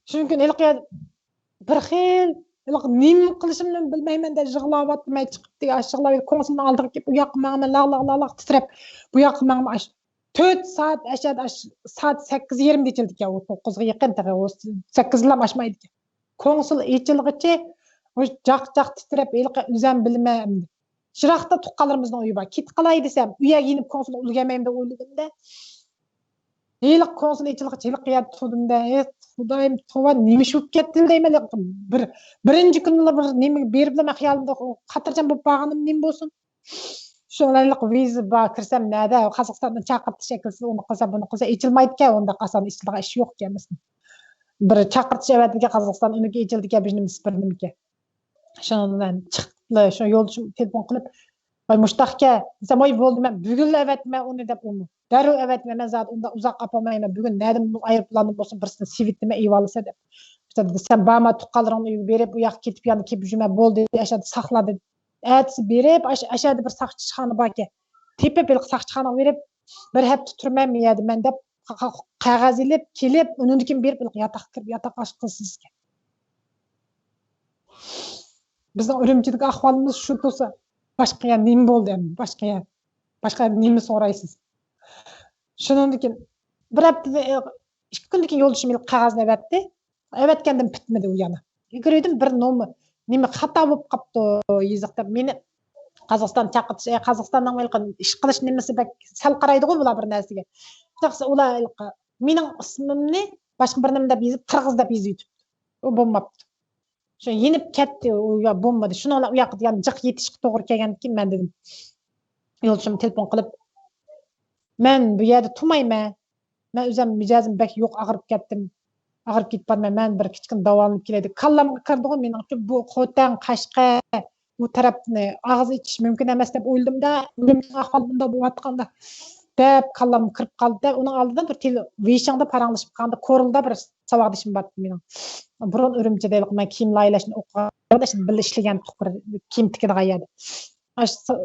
شۇنىڭ ئۈچۈن ھېلىقى بىر خىل، ھېلىقى نېمە قىلىشىمنى بىلمەيمەن دەپ يىغلاۋاتتىم. مەن چىقىپ دېگەن ئاشۇ يىغلاپ، كونسۇلنىڭ ئالدىغا كېلىپ، ئۇ ياققا ماڭىمەن، لاغ، لاغ، لاغ، لاغ تىترەپ، بۇ ياققا ماڭىمەن. ئاشۇ تۆت سائەت ئەشەدە، ئاش-، سائەت سەككىز يېرىمدە ئېچىلىدىكەن، ئۇ توققۇزغا يېقىن تېخى، ئۇ سەككىزدىلا ئاشمايدىكەن. كونسۇل ئېچىلغىچە، ئۇ جاق، جاق تىترەپ، ھېلىقى ئۆزەم بىلمەن ئەمدى. يىراقتا تۇغقانلىرىمىزنىڭ ئۆيى بار. كېتىپ قالاي دېسەم، ئۇ يەرگە يېنىپ كونسۇلغا ئۈلگۈرمەيمەن دەپ ئويلىدىم-دە. ھېلىقى كونسۇل ئېچىلغىچە ھېلىقى يەردە تۇردۇم-دە. ئى، خۇدايىم، توۋا، نېمە ئىش بولۇپ كەتتى دەيمەن. بىر، بىرىنچى كۈنىلا بىر نېمە بېرىپلا مەن خىيالىمدا خاتىرجەم بولۇپ بارغىنىم نېمە بولسۇن. شۇ ۋىزا بار، كىرسەم نەدە؟ قازاقىستاندىن چاقىرتىش ئەكەلسە، ئۇنى قىلسا، بۇنى قىلسا، ئېچىلمايدىكەن، ئۇنداق ئاسان ئېچىلىدىغان ئىش يوق ئىكەن. بىر چاقىرتىش ئەۋەتىدىكەن قازاقىستان، ئۇنىڭكى ئېچىلىدىكەن، بىر نېمىسى، بىر نېمىكەن. شۇنىڭ بىلەن چىقىپلا، شۇ يولدىشىم تېلېفون قىلىپ، ۋاي، مۇشتاقكەن دېسەم، ۋاي، بولدى، مەن بۈگۈنلا ئەۋەتىمەن ئۇنى دەپ ئۇنى. دەررۇ ئەۋەتىمەن، مەن زادى ئۇنداق ئۇزاق ئاپالمايمەن، بۈگۈن نەدىن ئايروپىلاندىن بولسۇن بىرسىنى سېۋىتىمەن، ئېلىۋالىسەن دەپ. ئىشتە دېسەم، بارما، تۇغقانلىرىڭنىڭ ئۆيىگە بېرىپ، ئۇ ياققا كېتىپ، يانا كېلىپ يۈرمە، بولدى، ئەشەدە ساقلا دېدى. ئەتىسى بېرىپ، ئاش-، ئەشەدە بىر ساقچىخانا باركەن. تېپىپ، ھېلىقى ساقچىخانىغا بېرىپ، بىر ھەپتە تۇرىمەن مۇ يەردە مەن دەپ، ق-، ق-، قەغەز ئېلىپ كېلىپ، ئۇنىڭدىن كېيىن بېرىپ، ھېلىقى ياتاققا كىرىپ، ياتاق ئاش قىلسىزكەن. بىزنىڭ ئۈرۈمچىدىكى ئەھۋالىمىز شۇ تۇرسا، باشقا يەر نېمە بولدى ئەمدى؟ باشقا يەر، باشقا يەردىن نېمە سورايسىز؟ شۇنىڭدىن كېيىن بىر ھەپتىدىن، ئىككى كۈندىن كېيىن يولدىشىم ھېلىقى قەغەزنى ئەۋەتتى. ئەۋەتكەندىن پۈتمىدى ئۇ يەنە. يۈگۈردۈم، بىر نومۇر، نېمە خاتا بولۇپ قاپتۇ يېزىق دەپ، مېنى قازاقىستان چاقىرتىش، ئە، قازاقىستاننىڭ ھېلىقى ئىش قىلىش نېمىسى بەك سەل قارايدىغۇ بۇلار بىر نەرسىگە. شۇنداقسا ئۇلار ھېلىقى مېنىڭ ئىسمىمنى باشقا بىر نېمە دەپ يېزىپ، قىرغىز دەپ يېزىۋېتىپتۇ. ئۇ بولماپتۇ. شۇ يېنىپ كەتتى، ئۇ يا بولمىدى. شۇنىڭ بىلەن ئۇ ياققا يەنە جىق يېتىشكە توغرا كەلگەندىكىن، مەن دېدىم، يولدىشىمغا تېلېفون قىلىپ، مەن بۇ يەردە تۇرمايمەن. مەن ئۆزۈم مىجەزىم بەك يوق، ئاغرىپ كەتتىم. ئاغرىپ كېتىپ بارىمەن. مەن بىر كىچىككىنە داۋالىنىپ كېلەي دېدى. كاللامغا كىردىغۇ مېنىڭچۇ، بۇ خوتەن، قەشقەر، بۇ تەرەپنى ئاغزى ئېچىش مۇمكىن ئەمەس دەپ ئويلىدىم-دە، ئۈرۈمچىنىڭ ئەھۋالى بۇنداق بولۇۋاتقاندا دەپ كاللامغا كىرىپ قالدى-دە، ئۇنىڭ ئالدىدا بىر تېلې-، ۋېيشىڭدا پاراڭلىشىپ قالغاندا كورلىدا بىر ساۋاقدىشىم بارتتى مېنىڭ. بۇرۇن ئۈرۈمچىدە مەن كىيىم لايىھەلەشنى ئوقۇغان، بىللە ئىشلىگەنتۇق بىر كىيىم تىكىدىغان يەردە. ئاشۇ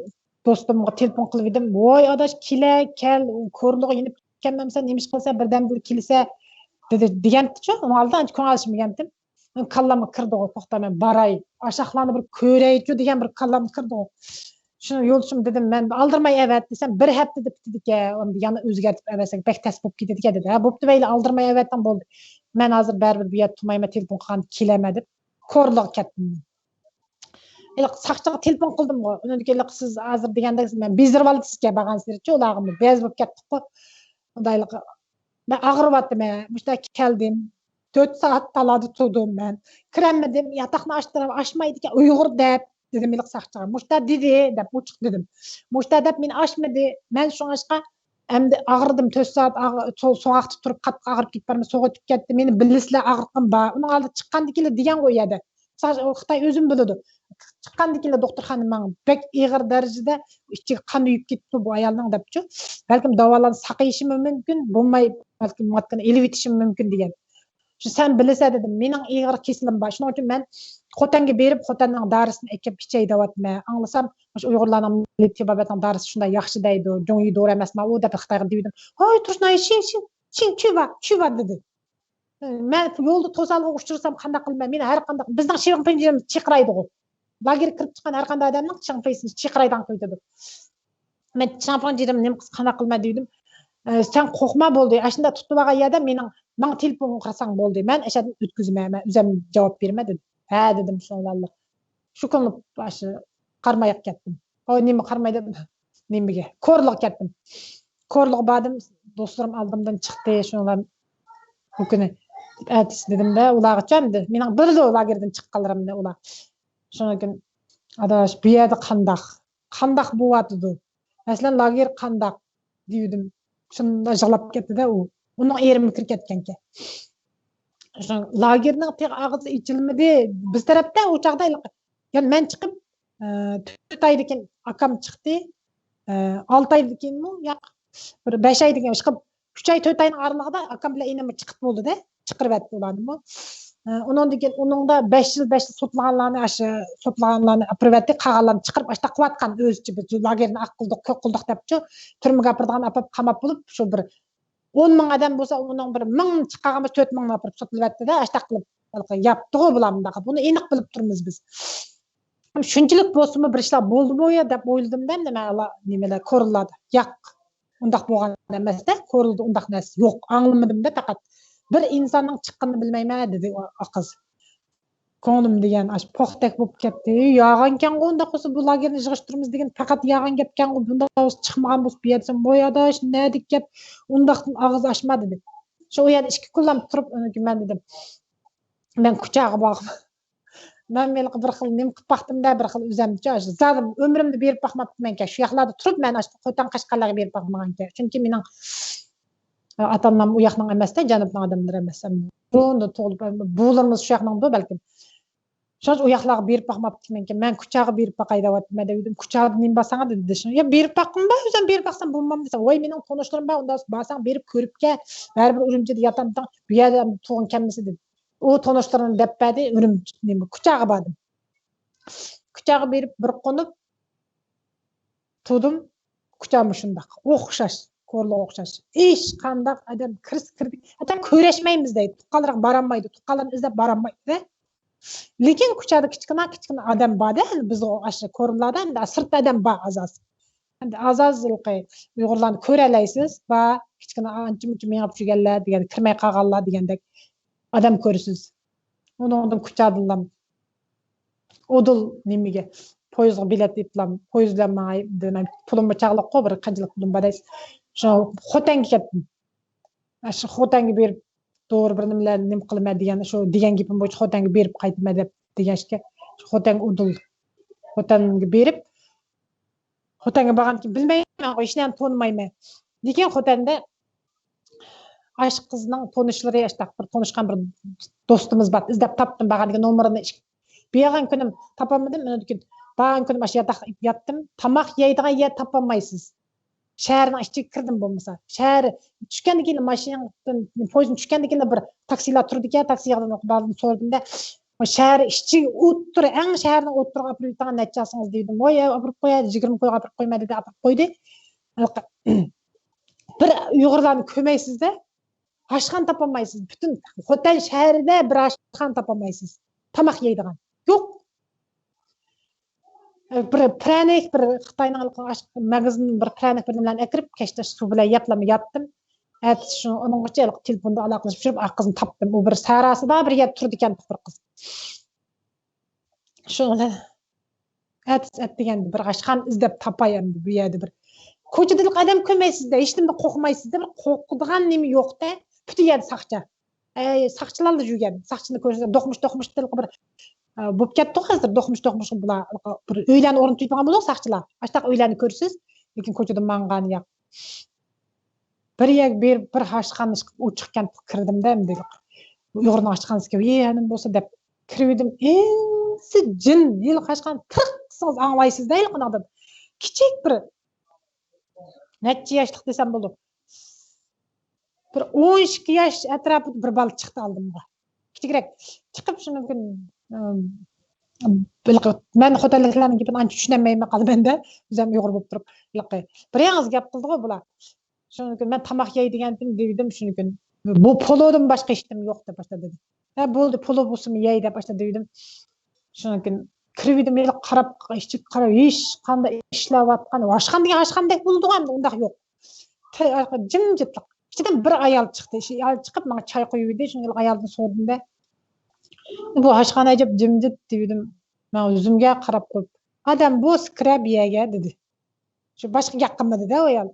دوستۇمغا تېلېفون قىلىۋىدىم، ۋاي ئاداش، كېلە، كەل، كورلىغا يېنىپ كەلمەمسەن، نېمە ئىش قىلسا، بىردەمدىلا كېلىسە، دېدى، دېگەنتىچۇ، ئۇنىڭ ئالدىدا ئانچە كۆڭۈل ئالىشمىغانتىم. كاللامغا كىردىغۇ، توختا، مەن باراي، ئاشاقلارنى بىر كۆرەيچۇ دېگەن بىر كاللامغا كىردىغۇ. شۇ يولدىشىم دېدىم، مەن ئالدىرىماي ئەۋەت دېسەم، بىر ھەپتىدە پۈتىدىكەن، ئەمدى يەنە ئۆزگەرتىپ ئەۋەتسەك بەك تەس بولۇپ كېتىدىكەن دېدى. ھە، بوپتۇ، مەيلى، ئالدىرىماي ئەۋەتىڭ، بولدى. مەن ھازىر بەرىبىر بۇ يەردە تۇرمايمەن، تېلېفون قىلغاندا كېلەمەن دەپ. كورلىغا كەتتىم. ھېلىقى ساقچىغا تېلېفون قىلدىمغۇ. ئۇنىڭدىن كېيىن، سىز ھازىر دېگەندەك، مەن بېزىرىۋالدى سىزگە بارغانسېرىچۇ، ئۇلارغىمۇ بەز بولۇپ كەتتۇققۇ. خۇدايلىقى. مەن ئاغرىۋاتىمەن. مۇشۇنداق كەلدىم. تۆت سائەت تالادا تۇردۇم مەن. كىرەلمىدىم. ياتاقنى ئاچتىم، ئاچمايدىكەن. ئۇيغۇر دەپ دېدىم ھېلىقى ساقچىغا. مۇشۇنداق دېدى دەپ ئوچۇق دېدىم. مۇشۇنداق دەپ مېنى ئاچمىدى. مەن شۇڭلاشقا ئەمدى ئاغرىدىم، تۆت سائەت ئاغ-، سو-، سوغۇقتا تۇرۇپ قاتتىق ئاغرىپ كېتىپ بارمەن، سوغۇپ كەتتى، مېنى بىلىسىلەر، ئاغرىقىم بار. ئۇنىڭ ئالدىدا چىققاندىكىنلا دېگەنغۇ ئۇ يەردە. مىسال، خىتاي ئۆزىمۇ بىلىدۇ. چىققاندىكىنلا دوختۇرخانا ماڭا بەك ئېغىر دەرىجىدە ئىچىگە قان يۇيۇپ كېتىپتۇ بۇ ئايالنىڭ دەپچۇ. بەلكىم داۋالانسا ساقىيىشىمۇ مۇمكىن، بولماي بەلكىم ماتكىنى ئېلىۋېتىشىمۇ مۇمكىن دېگەن. شۇ سەن بىلىسەن دېدىم، مېنىڭ ئېغىر كېسىلىم بار. شۇنىڭ ئۈچۈن مەن خوتەنگە بېرىپ، خوتەننىڭ دارىسىنى ئەكەپ ئىچەي دەۋاتىمەن. ئاڭلىسام، مۇشۇ ئۇيغۇرلارنىڭ مىللىي تېبابەتنىڭ دارىسى شۇنداق ياخشى دەيدۇ، جۇڭيى دورا ئەمەسمۇ ئۇ دەپ خىتايغا دېۋىدىم. ھاي، تۇرسۇن، ھاي، شىڭ، شىڭ، شىڭ، چۈۋا، چۈۋا دېدى. مەن يولدا توسالغۇغا ئۇچرىسام قانداق قىلىمەن؟ مېنى ھەر قانداق، بىزنىڭ شىڭفېينى چىقىرايدىغۇ. لاگېرغا كىرىپ چىققان ھەر قانداق ئادەمنىڭ شىڭفېيسىنى چىقىرايدىغان قىلىۋېتىدۇ. مەن شىڭفېينى نېمە قىلسا قانداق قىلىمەن دېدىم. ئە، سەن قورقما بولدى. ئاشۇنداق تۇتۇپ ئالغان يەردە مېنىڭ، ماڭا تېلېفون قىلساڭ بولدى. مەن ئاشۇ يەردىن ئۆتكۈزىمەن، مەن ئۆزۈم جاۋاب بېرىمەن دېدىم. ھە دېدىم، شۇڭلارلا. شۇ كۈنى ئاشۇ قارىماياق كەتتىم. ئۇ نېمە قارىماي دېدىم. نېمىگە؟ كورلىغا كەتتىم. كورلىغا باردىم، دوستلىرىم ئالدىمدىن چىقتى، شۇنىڭ بىلەن بۇ كۈنى ئەتىسى دېدىمدە، ئۇلارغىچە ئەمدى مېنىڭ بىلىدۇ لاگېردىن چىققانلىرىمنى ئۇلار. شۇنىڭ كۈن، ئاداش، بۇ يەردە قانداق؟ قانداق بولۇۋاتىدۇ؟ مەسىلەن، لاگېر قانداق؟ دېيىدىم. شۇنداق يىغلاپ كەتتىدە ئۇ. ئۇنىڭ ئېرىمۇ كىرىپ كەتكەنكەن. شۇ لاگېرنىڭ تېخى ئاغزى ئېچىلمىدى. بىز تەرەپتە ئۇ چاغدا، يەنى مەن چىقىپ، ئە، تۆت ئايدىن كېيىن ئاكام چىقتى. ئە، ئالتە ئايدىن كېيىنمۇ، ياق، بىر بەش ئايدىن كېيىن، ئىشقىلىپ، ئۈچ ئاي، تۆت ئاينىڭ ئارىلىقىدا ئاكام بىلەن ئىنىم چىقىپ بولدى-دە، چىقىرىۋەتتى ئۇلارنىمۇ. ئە، ئۇنىڭدىن كېيىن، ئۇنىڭدا بەش يىل، بەش يىل سوتلىغانلارنى، ئاشۇ سوتلىغانلارنى ئاپىرىۋەتتى، قالغانلارنى چىقىرىپ، ئاشۇنداق قىلىۋاتقان ئۆزىچە، بىز لاگېرنى ئاق قىلدۇق، كۆك قىلدۇق دەپچۇ، تۈرمىگە ئاپىرىدىغان ئاپىرىپ قاماپ بولۇپ، شۇ بىر ئون مىڭ ئادەم بولسا، ئۇنىڭ بىر مىڭ چىققانغا تۆت مىڭنى ئاپىرىپ سوتلىۋەتتى-دە، ئاشۇنداق قىلىپ ياپتىغۇ بۇلار مۇنداق قىلىپ. بۇنى ئېنىق بىلىپ تۇرىمىز بىز. شۇنچىلىك بولسىمۇ بىر ئىشلار بولدىمۇ يا دەپ ئويلىدىم-دە، مەن ئالا نېمىلەر، كورلىلاردا. ياق، ئۇنداق بولغان ئەمەس-دە، كورلىدا ئۇنداق نەرسە يوق. ئاڭلىمىدىم-دە، پەقەت بىر ئىنساننىڭ چىققىنىنى بىلمەيمەن، دېدى ئۇ قىز. كۆڭلۈم دېگەن ئاشۇ پوختەك بولۇپ كەتتى. يالغانكەنغۇ، ئۇنداق بولسا بۇ لاگېرنى يىغىشتۇرىمىز دېگەن پەقەت يالغان گەپكەنغۇ، بۇنداق بولسا چىقمىغان بولسا بۇ يەردىن، ۋاي ئاداش، نەدىكى گەپ، ئۇنداقتىن ئاغزى ئاچما دېدى. شۇ ئۇ يەردە ئىككى كۈنلەپ تۇرۇپ، ئۇنىڭ كېيىن مەن دېدىم، مەن كۇچاغا بارغۇم. مەن ھېلىقى بىر خىل نېمە قىلىپ باقتىم-دە، بىر خىل ئۆزۈمچە، زادىم ئۆمرۈمدە بېرىپ باقماپتىمەنكەن. شۇ ياقلاردا تۇرۇپ مەن ئاشۇ خوتەن قەشقەرلەرگە بېرىپ باقمىغانكەن. چۈنكى مېنىڭ ئاتا-ئانام ئۇ ياقنىڭ ئەمەس-دە، جەنۇبنىڭ ئادەملىرى ئەمەس. بۇرۇندىن تۇغۇلۇپ، بوۋىلىرىمىز شۇ ياقنىڭدۇ بەلكىم. شۇڭا ئۇ ياقلارغا بېرىپ باقماپتىمەنكەن. مەن كۇچاغا بېرىپ باقاي دەۋاتىمەن دەۋىدىم. كۇچادا نېمە بارساڭ دېدى. يا بېرىپ باققىن بار، ئۆزۈم بېرىپ باقسام بولمامدۇ دېسەم، ۋاي مېنىڭ تونۇشلىرىم بار، ئۇنداق بارساڭ بېرىپ كۆرۈپ كەل. بەرىبىر ئۈرۈمچىدە ياتامتىڭ، بۇ يەردە تۇغۇن كەلمىسە دېدى. ئۇ تونۇشلىرىنى دەپ بەردى، ئۈرۈمچى، نېمە، كۇچاغا باردىم. كۇچاغا بېرىپ بىر قونۇپ تۇردۇم. كۇچامۇ شۇنداق، ئوخشاش، كورلىغا ئوخشاش. ھېچقانداق ئادەم كىرسە كىردى. ھەتتا كۆرۈشمەيمىز دەيدۇ. تۇغقانلىرىغا بارالمايدۇ. تۇغقانلىرىنى ئىزدەپ بارالمايدۇ. لېكىن كۇچادا كىچىككىنە، كىچىككىنە ئادەم بار-دە، بىز ئاشۇ كورلىلاردا ئەمدى سىرتتا ئادەم بار ئاز-ئاز. ئەمدى ئاز-ئاز ھېلىقى ئۇيغۇرلارنى كۆرەلەيسىز، بار، كىچىككىنە ئانچە-مۇنچە مېڭىپ يۈرگەنلەر دېگەن، كىرمەي قالغانلار دېگەندەك ئادەم كۆرىسىز. ئۇنىڭدىن كۇچادىنلام ئۇدۇل نېمىگە، پويىزغا بېلەت ئېلىپلام، پويىز بىلەن ماڭاي دېمەن، پۇلۇممۇ چاغلىققۇ، بىر قانچىلىك پۇلۇم بار دەيسىز. شۇ خوتەنگە كەتتىم. شۇ خوتەنگە بېرىپ، دورا بىر نېمىلەر نېمە قىلىمەن دېگەن، شۇ دېگەن گېپىم بويىچە خوتەنگە بېرىپ قايتىمەن دەپ دېگەچكە، شۇ خوتەنگە ئۇدۇل، خوتەنگە بېرىپ، خوتەنگە بارغاندىن كېيىن بىلمەيمەن، ھېچنېمىنى تونۇمايمەن. لېكىن خوتەندە ئاشۇ قىزنىڭ تونۇشلىرى، ئاشۇنداق بىر تونۇشقان بىر دوستىمىز بار، ئىزدەپ تاپتىم، بارغاندىن كېيىن نومۇرىنى. بارغان كۈنۈم تاپالمىدىم، ئۇنىڭدىن كېيىن بارغان كۈنۈم ئاشۇ ياتاقتا ياتتىم. تاماق يەيدىغان يەر تاپالمايسىز. شەھەرنىڭ ئىچىگە كىردىم بولمىسا. شەھەر چۈشكەندىن كېيىن ماشىنىدىن، پويىزدىن چۈشكەندىن كېيىن بىر تاكسىلار تۇرىدىكەن، تاكسىغا بارغاندىن سورىدىم-دە، شەھەر ئىچىگە ئوتتۇرا، ئەڭ شەھەرنىڭ ئوتتۇرىغا ئاپىرىپ يېتىدىغان نەچچە ئالسىڭىز دېدىم. ۋاي، ئاپىرىپ قوياي، يىگىرمە كويغا ئاپىرىپ قويماي دېدى، ئاپىرىپ قويدى. بىر ئۇيغۇرلارنى كۆرمەيسىز-دە، ئاشخانا تاپالمايسىز. پۈتۈن خوتەن شەھىرىدە بىر ئاشخانا تاپالمايسىز. تاماق يەيدىغان. يوق. بىر پىرەنىك، بىر خىتاينىڭ ئاش-، ماگىزىنىدىن بىر پىرەنىك بىر نېمىلەرنى ئەكىرىپ، كەچتە سۇ بىلەن يەپلا ياتتىم. ئەتىسى شۇ، ئۇنىڭغىچە تېلېفوندا ئالاقىلىشىپ يۈرۈپ، ئا، قىزنى تاپتىم. ئۇ بىر سەھراسىدا بىر يەردە تۇرىدىكەن بىر قىز. شۇنىڭ بىلەن ئەتىسى ئەتىگەندە بىر ئاشخانا ئىزدەپ تاپاي ئەمدى بۇ يەردە بىر. كوچىدا ئادەم كۆرمەيسىز-دە، ھېچنېمىدىن قورقمايسىز-دە، بىر قورقىدىغان نېمە يوق-دە. پۈتۈن يەردە ساقچى. ئەي، ساقچىلارلا يۈرگەن. ساقچىنى كۆرسە، دوقمۇش، دوقمۇش بىر، ئە، بولۇپ كەتتۇق ھازىر. دوقمۇش، دوقمۇش بۇلار بىر ئۆيلەرنى ئورنىتىپ قويغان بولىدۇ ساقچىلار. ئاشتاق ئۆيلەرنى كۆرىسىز، لېكىن كوچىدا ماڭغان ياق. بىر يەرگە بېرىپ، بىر ئاشخانا ئىشقىپ، ئوچۇق ئىكەن، كىردىم-دە، ئەمدى ئۇيغۇرنىڭ ئاشخانىسى ئىكەن، يە، نېمە بولسا دەپ كىرىۋىدىم. ئەمسە جىن، ھېلىقى ئاشخانا تىرىق قىلسىڭىز ئاڭلايسىز-دە، ھېلىقى ئادەم. كىچىك بىر، نەچچە ياشلىق دېسەم بولىدۇ. بىر ئون ئىككى ياش ئەتراپىدا بىر بالا چىقتى ئالدىمغا. كىچىكرەك چىقىپ، شۇنىڭ كۈن، ئىم، مەن خوتەنلىكلەرنىڭ گېپىنى ئانچە چۈشىنەلمەيمەن قالىمەن-دە، ئۆزۈم ئۇيغۇر بولۇپ تۇرۇپ. ھېلىقى بىر يالغۇز گەپ قىلدىغۇ بۇلار. شۇنىڭ كۈن مەن تاماق يەي دېگەندىم، دېدىم شۇنىڭ كۈن. بۇ پولودىن باشقا ھېچنېمە يوق دەپ باشلىدى. ھە، بولدى، پولو بولسىمۇ يەي دەپ باشلىدى دېدىم. شۇنىڭ كۈن كىرىۋىدىم، ھېلىقى قاراپ، ئىچىگە قاراپ، ھېچقانداق ئىشلەۋاتقان، ئاشخانىدىكى ئاشخانىدەك بولىدىغۇ ئەمدى، ئۇنداق يوق. جىمجىتلىق. ئىچىدىن بىر ئايال چىقتى. شۇ ئايال چىقىپ ماڭا چاي قۇيۇۋىدى. شۇڭا ئايالدىن سورىدىم-دە، بۇ ئاشخانا ئەجەب جىمجىت دېدىم. ماڭا يۈزۈمگە قاراپ قويۇپ، ئادەم بولسا كىرە بۇ يەرگە دېدى. شۇ باشقا گەپ قىلمىدى-دە ئايال.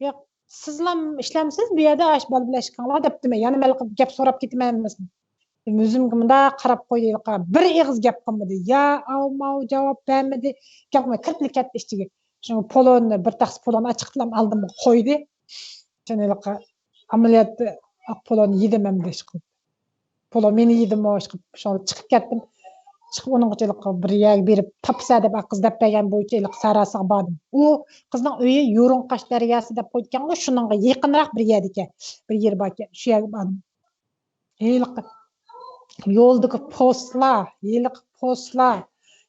ياق، سىزلام ئىشلەمسىز بۇ يەردە، ئاش بالا بىلەن ئىشقىڭلار دەپتىمەن. يەنە مەن قىلىپ گەپ سوراپ كېتىمەن دېمىسۇن. يۈزۈمگە مۇنداق قاراپ قويدى، ھېلىقى بىر ئېغىز گەپ قىلمىدى. يا ئاۋ-ماۋ جاۋاب بەرمىدى. گەپ قىلماي كىرىپلا كەتتى ئىچىگە. شۇڭا پولونى، بىر تەخسە پولونى ئاچىقىپلا ئالدىمغا قويدى. كېيىن ھېلىقى ئەمەلىيەتتە ئاق پولونى يېدىم ئەمدى ئىشقىلىپ. پولون مېنى يېدىمۇ ئىشقىلىپ، شۇڭا چىقىپ كەتتىم. چىقىپ ئۇنىڭغىچە ھېلىقى بىر يەرگە بېرىپ تاپسا دەپ، قىز دەپ بەرگەن بويىچە ھېلىقى ساراسىغا باردىم. ئۇ قىزنىڭ ئۆيى يۇرۇڭقاش دەرياسى دەپ قويدىكەنغۇ، شۇنىڭغا يېقىنراق بىر يەردىكەن. بىر يېرى باركەن. شۇ يەرگە باردىم. ھېلىقى يولدىكى پوستلار، ھېلىقى پوستلار،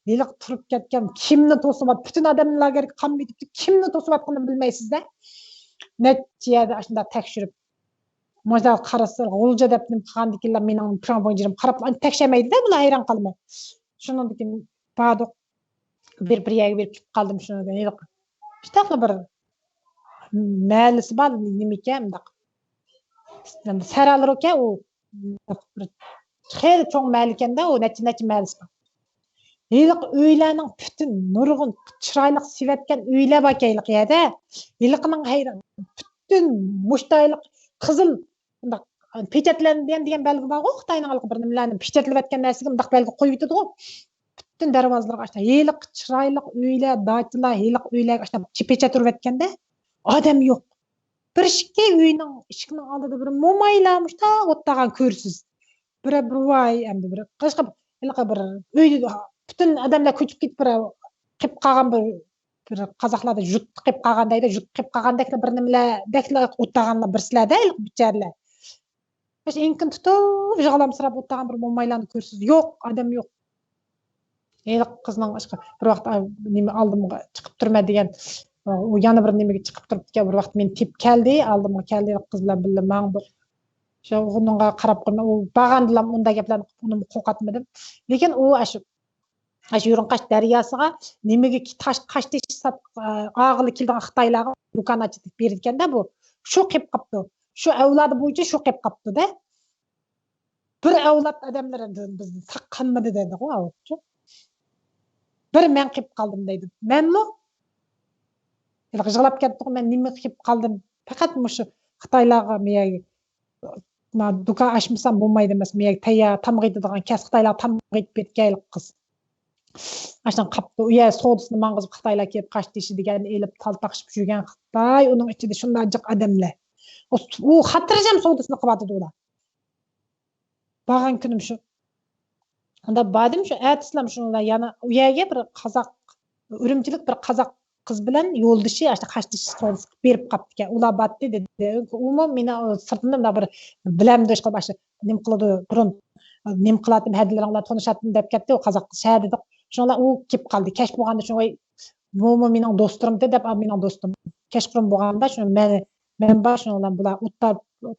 ھېلىقى تۇرۇپ كەتكەن، كىمنى توسۇۋات-، پۈتۈن ئادەمنى لاگېرغا قامىتىپ، كىمنى توسۇۋاتقىنىنى بىلمەيسىز-دە. نەچچە يەردە ئاشۇنداق تەكشۈرۈپ، مۇشۇنداق قارىسا، غۇلجا دەپ نېمە قىلغاندىكىنلا مېنىڭ پىرىڭ بويۇنجىرىم قاراپلا، ئانچە تەكشەرمەيدۇ-دە، بۇلار ھەيران قالىمەن. شۇنىڭدىن كېيىن باردۇق. بىر، بىر يەرگە بېرىپ كېلىپ قالدىم شۇنىڭدىن. ھېلىقى شۇنداقلا بىر مەھەللىسى بار، نېمىكەن، مۇنداق سەرالىرىكەن ئۇ، بىر خېلى چوڭ مەھەللىكەن-دە، ئۇ نەچچە، نەچچە مەھەللىسى بار. ھېلىقى ئۆيلەرنىڭ پۈتۈن نۇرغۇن چىرايلىق سېۋەتكەن ئۆيلەر باركەن ھېلىقى يەردە. ھېلىقىنىڭ ھەيران، پۈتۈن مۇشتايلىق قىزىل، مۇنداق پېچەتلەنگەن دېگەن بەلگە بارغۇ، خىتاينىڭ ھېلىقى بىر نېمىلەرنى پېچەتلەۋەتكەن نەرسىگە مۇنداق بەلگە قويۇۋېتىدىغۇ. پۈتۈن دەرۋازىلىرىغا ئاشتا ھېلىقى چىرايلىق ئۆيلەر، داچىلار، ھېلىقى ئۆيلەرگە ئاشتا پېچەت ئۇرۇۋەتكەندە، ئادەم يوق. بىر ئىككى ئۆينىڭ ئىشىكىنىڭ ئالدىدا بىر مومايلار مۇشتاق ئولتۇرغان كۆرىسىز. بىر، بىر ۋاي، ئەمدى بىر قىزىق ھېلىقى بىر ئۆيدە پۈتۈن ئادەملەر كۆچۈپ كېتىپ، بىر قېلىپ قالغان بىر، بىر قازاقلاردا يۇرت قېلىپ قالغان دەيدۇ، يۇرت قېلىپ قالغاندەكلا بىر نېمىلەردەكلا ئولتۇرغانلار بىرسىلەردە ھېلىقى بىچارىلەر. مۇشۇ ئېڭىكىنى تۇتۇپ يىغلامسىراپ ئولتۇرغان بىر مومايلارنى كۆرسىز، يوق، ئادەم يوق. ھېلىقى قىزنىڭ ئىشقا بىر ۋاقىت، ئا، نېمە، ئالدىمغا چىقىپ تۇرىمەن دېگەن، ئۇ يەنە بىر نېمىگە چىقىپ تۇرۇپتىكەن، بىر ۋاقىت مېنى تېپىپ كەلدى، ئالدىمغا كەلدى، قىز بىلەن بىللە ماڭدۇق. شۇ ئۇنىڭغا قاراپ قويماي، ئۇ بارغاندىلا ئۇنداق گەپلەرنى قىلىپ ئۇنىمۇ قورقاتمىدىم. لېكىن ئۇ ئاشۇ، ئاشۇ يۇرۇڭقاش دەرياسىغا نېمىگە كى-، تاش، قاشتېشى سات-، ئا، ئاغىلى كېلىدىغان خىتايلارغا دۇكان ئاچىدۇ، بېرىدىكەن-دە بۇ. شۇ قېلىپ قاپتۇ. شۇ ئەۋلادى بويىچە شۇ قېلىپ قاپتۇ-دە. بىر ئەۋلاد ئادەملىرىدىن بىزدىن ساق قالمىدى دەيدىغۇ ئاۋۇتچۇ. بىر مەن قېلىپ قالدىم دەيدۇ. مەنمۇ ھېلىقى يىغلاپ كەتتىغۇ، مەن نېمىگە قېلىپ قالدىم؟ پەقەت مۇشۇ خىتايلارغا مېيەگە، ما، دۇكان ئاچمىسام بولمايدۇ ئەمەس، مېيەگە تەييار تاماق يەيدىغان كەس خىتايلارغا تاماق يەپ بېرىدىكەن ھېلىقى قىز. ئاشۇنداق قاپتۇ. ئۇ يەر سودىسىنى ماڭغۇزۇپ خىتايلار كېلىپ قاشتېشى دېگەننى ئېلىپ تالپاقشىپ يۈرگەن خىتاي، ئۇنىڭ ئىچىدە شۇنداق جىق ئادەملەر. ئۇ، ئۇ خاتىرجەم سودىسىنى قىلىۋاتىدۇ ئۇلار. بارغان كۈنۈم شۇ. ئۇندا باردىم، شۇ ئەتىسىلەم شۇنىڭ بىلەن يەنە ئۇ يەرگە بىر قازاق، ئۈرۈمچىلىك بىر قازاق قىز بىلەن يولدىشى، ئاشۇ قاشتېشى سودىسىغا بېرىپ قاپتىكەن. ئۇلار بارتتى دېدى. ئۇمۇ مېنى سىرتىمدىن مۇنداق بىر بىلەمدۇ، ئىشقىلىپ ئاشۇ نېمە قىلىدۇ، بۇرۇن نېمە قىلاتتىم، ھەدىلىرىڭ بىلەن تونۇشاتتىم دەپ كەتتى. ئۇ قازاق قىز ھە دېدۇق. شۇنىڭ بىلەن ئۇ كېلىپ قالدى. كەچ بولغاندا شۇڭا بۇمۇ مېنىڭ دوستۇمدى دەپ، مېنىڭ دوستۇم. كەچقۇرۇن بولغاندا شۇ مەن، مەن بار شۇنىڭ بىلەن بۇلار ئوتتا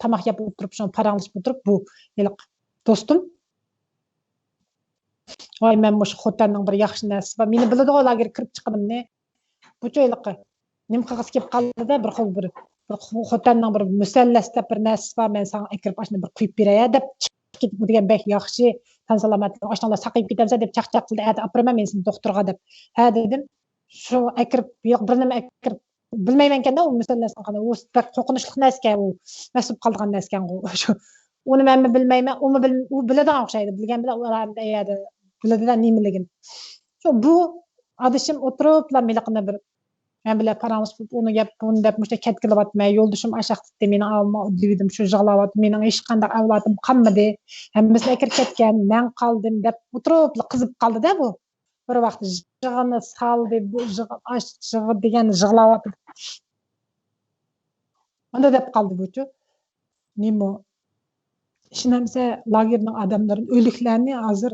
تاماق يەپ ئولتۇرۇپ، شۇ پاراڭلىشىپ ئولتۇرۇپ، بۇ ھېلىقى دوستۇم، ۋاي، مەن مۇشۇ خوتەننىڭ بىر ياخشى نەرسىسى بار. مېنى بىلىدىغۇ لاگېرغا كىرىپ چىققىنىمنى. بۇچۇ ھېلىقى نېمە قىلغۇسى كېلىپ قالدى-دە، بىر خىل بىر، بىر خو-، خوتەننىڭ بىر مۇسەللەس دەپ بىر نەرسىسى بار، مەن ساڭا ئەكىرىپ ئاشۇنى بىر قۇيۇپ بېرەي دەپ چىق-، كېتىپ، بۇ دېگەن بەك ياخشى، تەن سالامەتلىك، ئاشۇنداقلا ساقىيىپ كېتەمسەن دەپ چاقچاق قىلدى، ئەتە ئاپىرىمەن مېنى سېنى دوختۇرغا دەپ. ھە دېدىم. شۇ ئەكىرىپ، ياق، بىر نېمە ئەكىرىپ، بىلمەيمەنكەندە ئۇ مەسىلىنى، ئۇ بەك قورقۇنچلۇق نەرسىكەن، ئۇ مەس بولۇپ قالىدىغان نەرسىكەنغۇ. شۇ، ئۇنى مەنمۇ بىلمەيمەن، ئۇمۇ بىل-، ئۇ بىلىدىغان ئوخشايدۇ، بىلگەن بىلەن ئۇ ئەيەردە بىلىدىلا نېمىلىكىنى. شۇ بۇ ئادىشىم ئولتۇرۇپلا مېلىقىنى بىر مەن بىلەن پاراڭلىشىپ، ئۇنى گەپ، بۇنى دەپ، مۇشۇ كەتكىلى باتىمەن. يولدىشىم ئاشاق تىتتى، مېنىڭ ئاۋۇما دېۋىدىم، شۇ يىغلاۋاتىدۇ. مېنىڭ ھېچقانداق ئەۋلادىم قالمىدى. ھەممىسى ئەكىرىپ كەتكەن، مەن قالدىم دەپ ئولتۇرۇپلا قىزىپ قالدى-دە بۇ. بىر ۋاقىت يىغىنى سالدى، بۇ يىغ-، ئاش-، يىغ دېگەن يىغلاۋاتىدۇ. ئانداق دەپ قالدى بۇچۇ. نېمە؟ ئىشىنەمسە، لاگېرنىڭ ئادەملىرىنى، ئۆلۈكلەرنى ھازىر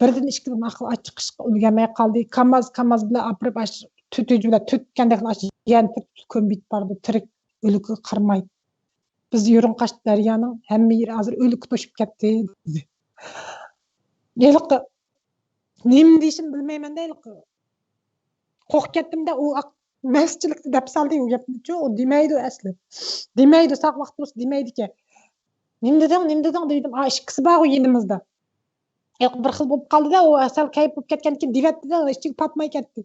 بىردىن ئىككىدىن ئاقىل ئاچچىقىشقا ئۈلگەرمەي قالدى. كاماز، كاماز بىلەن ئاپىرىپ، ئاش-، تۆتۈنچى بىلەن تۆتكەندەك ئاش-، يەنە تۆت كۆمۈپ يېتىپ بارىدۇ، تىرىك ئۆلۈككە قارىماي. بىز يۇرۇنقاش دەريانىڭ ھەممە يېرى ھازىر ئۆلۈككە توشۇپ كەتتى، دېدى. ھېلىقى نېمە دېيىشىمنى بىلمەيمەن-دە، ھېلىقى. قورقۇپ كەتتىم-دە، ئۇ ئاق مەسچىلىكتە دەپ سالدى ئۇ گەپنىچۇ، ئۇ دېمەيدۇ ئەسلى. دېمەيدۇ، ساق ۋاقىت بولسا دېمەيدىكەن. نېمە دېدىڭ، نېمە دېدىڭ دېدىم. ئا، ئىككىسى بارغۇ يېنىمىزدا. ھېلىقى بىر خىل بولۇپ قالدى-دە، ئۇ سەل كەيپ بولۇپ كەتكەندىن كېيىن دېۋەتتى-دە، ئىچىگە پاتماي كەتتى.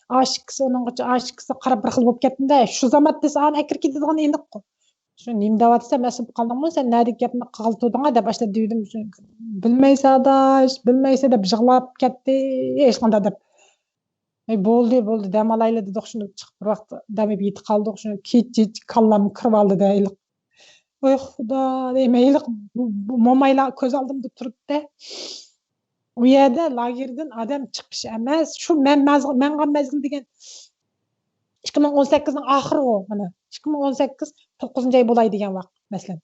ئاشىككىسى ئۇنىڭغىچە، ئاشىككىسى قاراپ بىر خىل بولۇپ كەتتىم-دە، شۇ زامات دېسە ئانى ئەكىرىپ كېتىدىغان ئېنىققۇ. شۇ نېمە دەۋاتىسەن، مەسئۇل قالدىڭمۇ سەن، نەدىكى گەپنى قىلغىلى تۇردۇڭ-ە دەپ ئاشۇنداق دېۋىدىم. بىلمەيسەن ئاداش، بىلمەيسەن دەپ يىغلاپ كەتتى، ھېچقانداق دەپ. ئەي، بولدى، بولدى، دەم ئالايلى دېدۇق، شۇنى چىقىپ بىر ۋاقىت دەم ئېلىپ يېتىپ قالدۇق، شۇ كېچە كاللام كىرىۋالدى-دە، ھېلىقى. ۋاي خۇدا دەيمەن، ھېلىقى بۇ، بۇ مومايلار كۆز ئالدىمدا تۇرۇپتى. ئۇ يەردە لاگېردىن ئادەم چىقىش ئەمەس، شۇ مەن مەز-، مەن مەنغان مەزگىل دېگەن ئىككى مىڭ ئون سەككىزنىڭ ئاخىرىغۇ، مانا، ئىككى مىڭ ئون سەككىز توققۇزىنچى ئاي بولاي دېگەن ۋاقىت، مەسىلەن.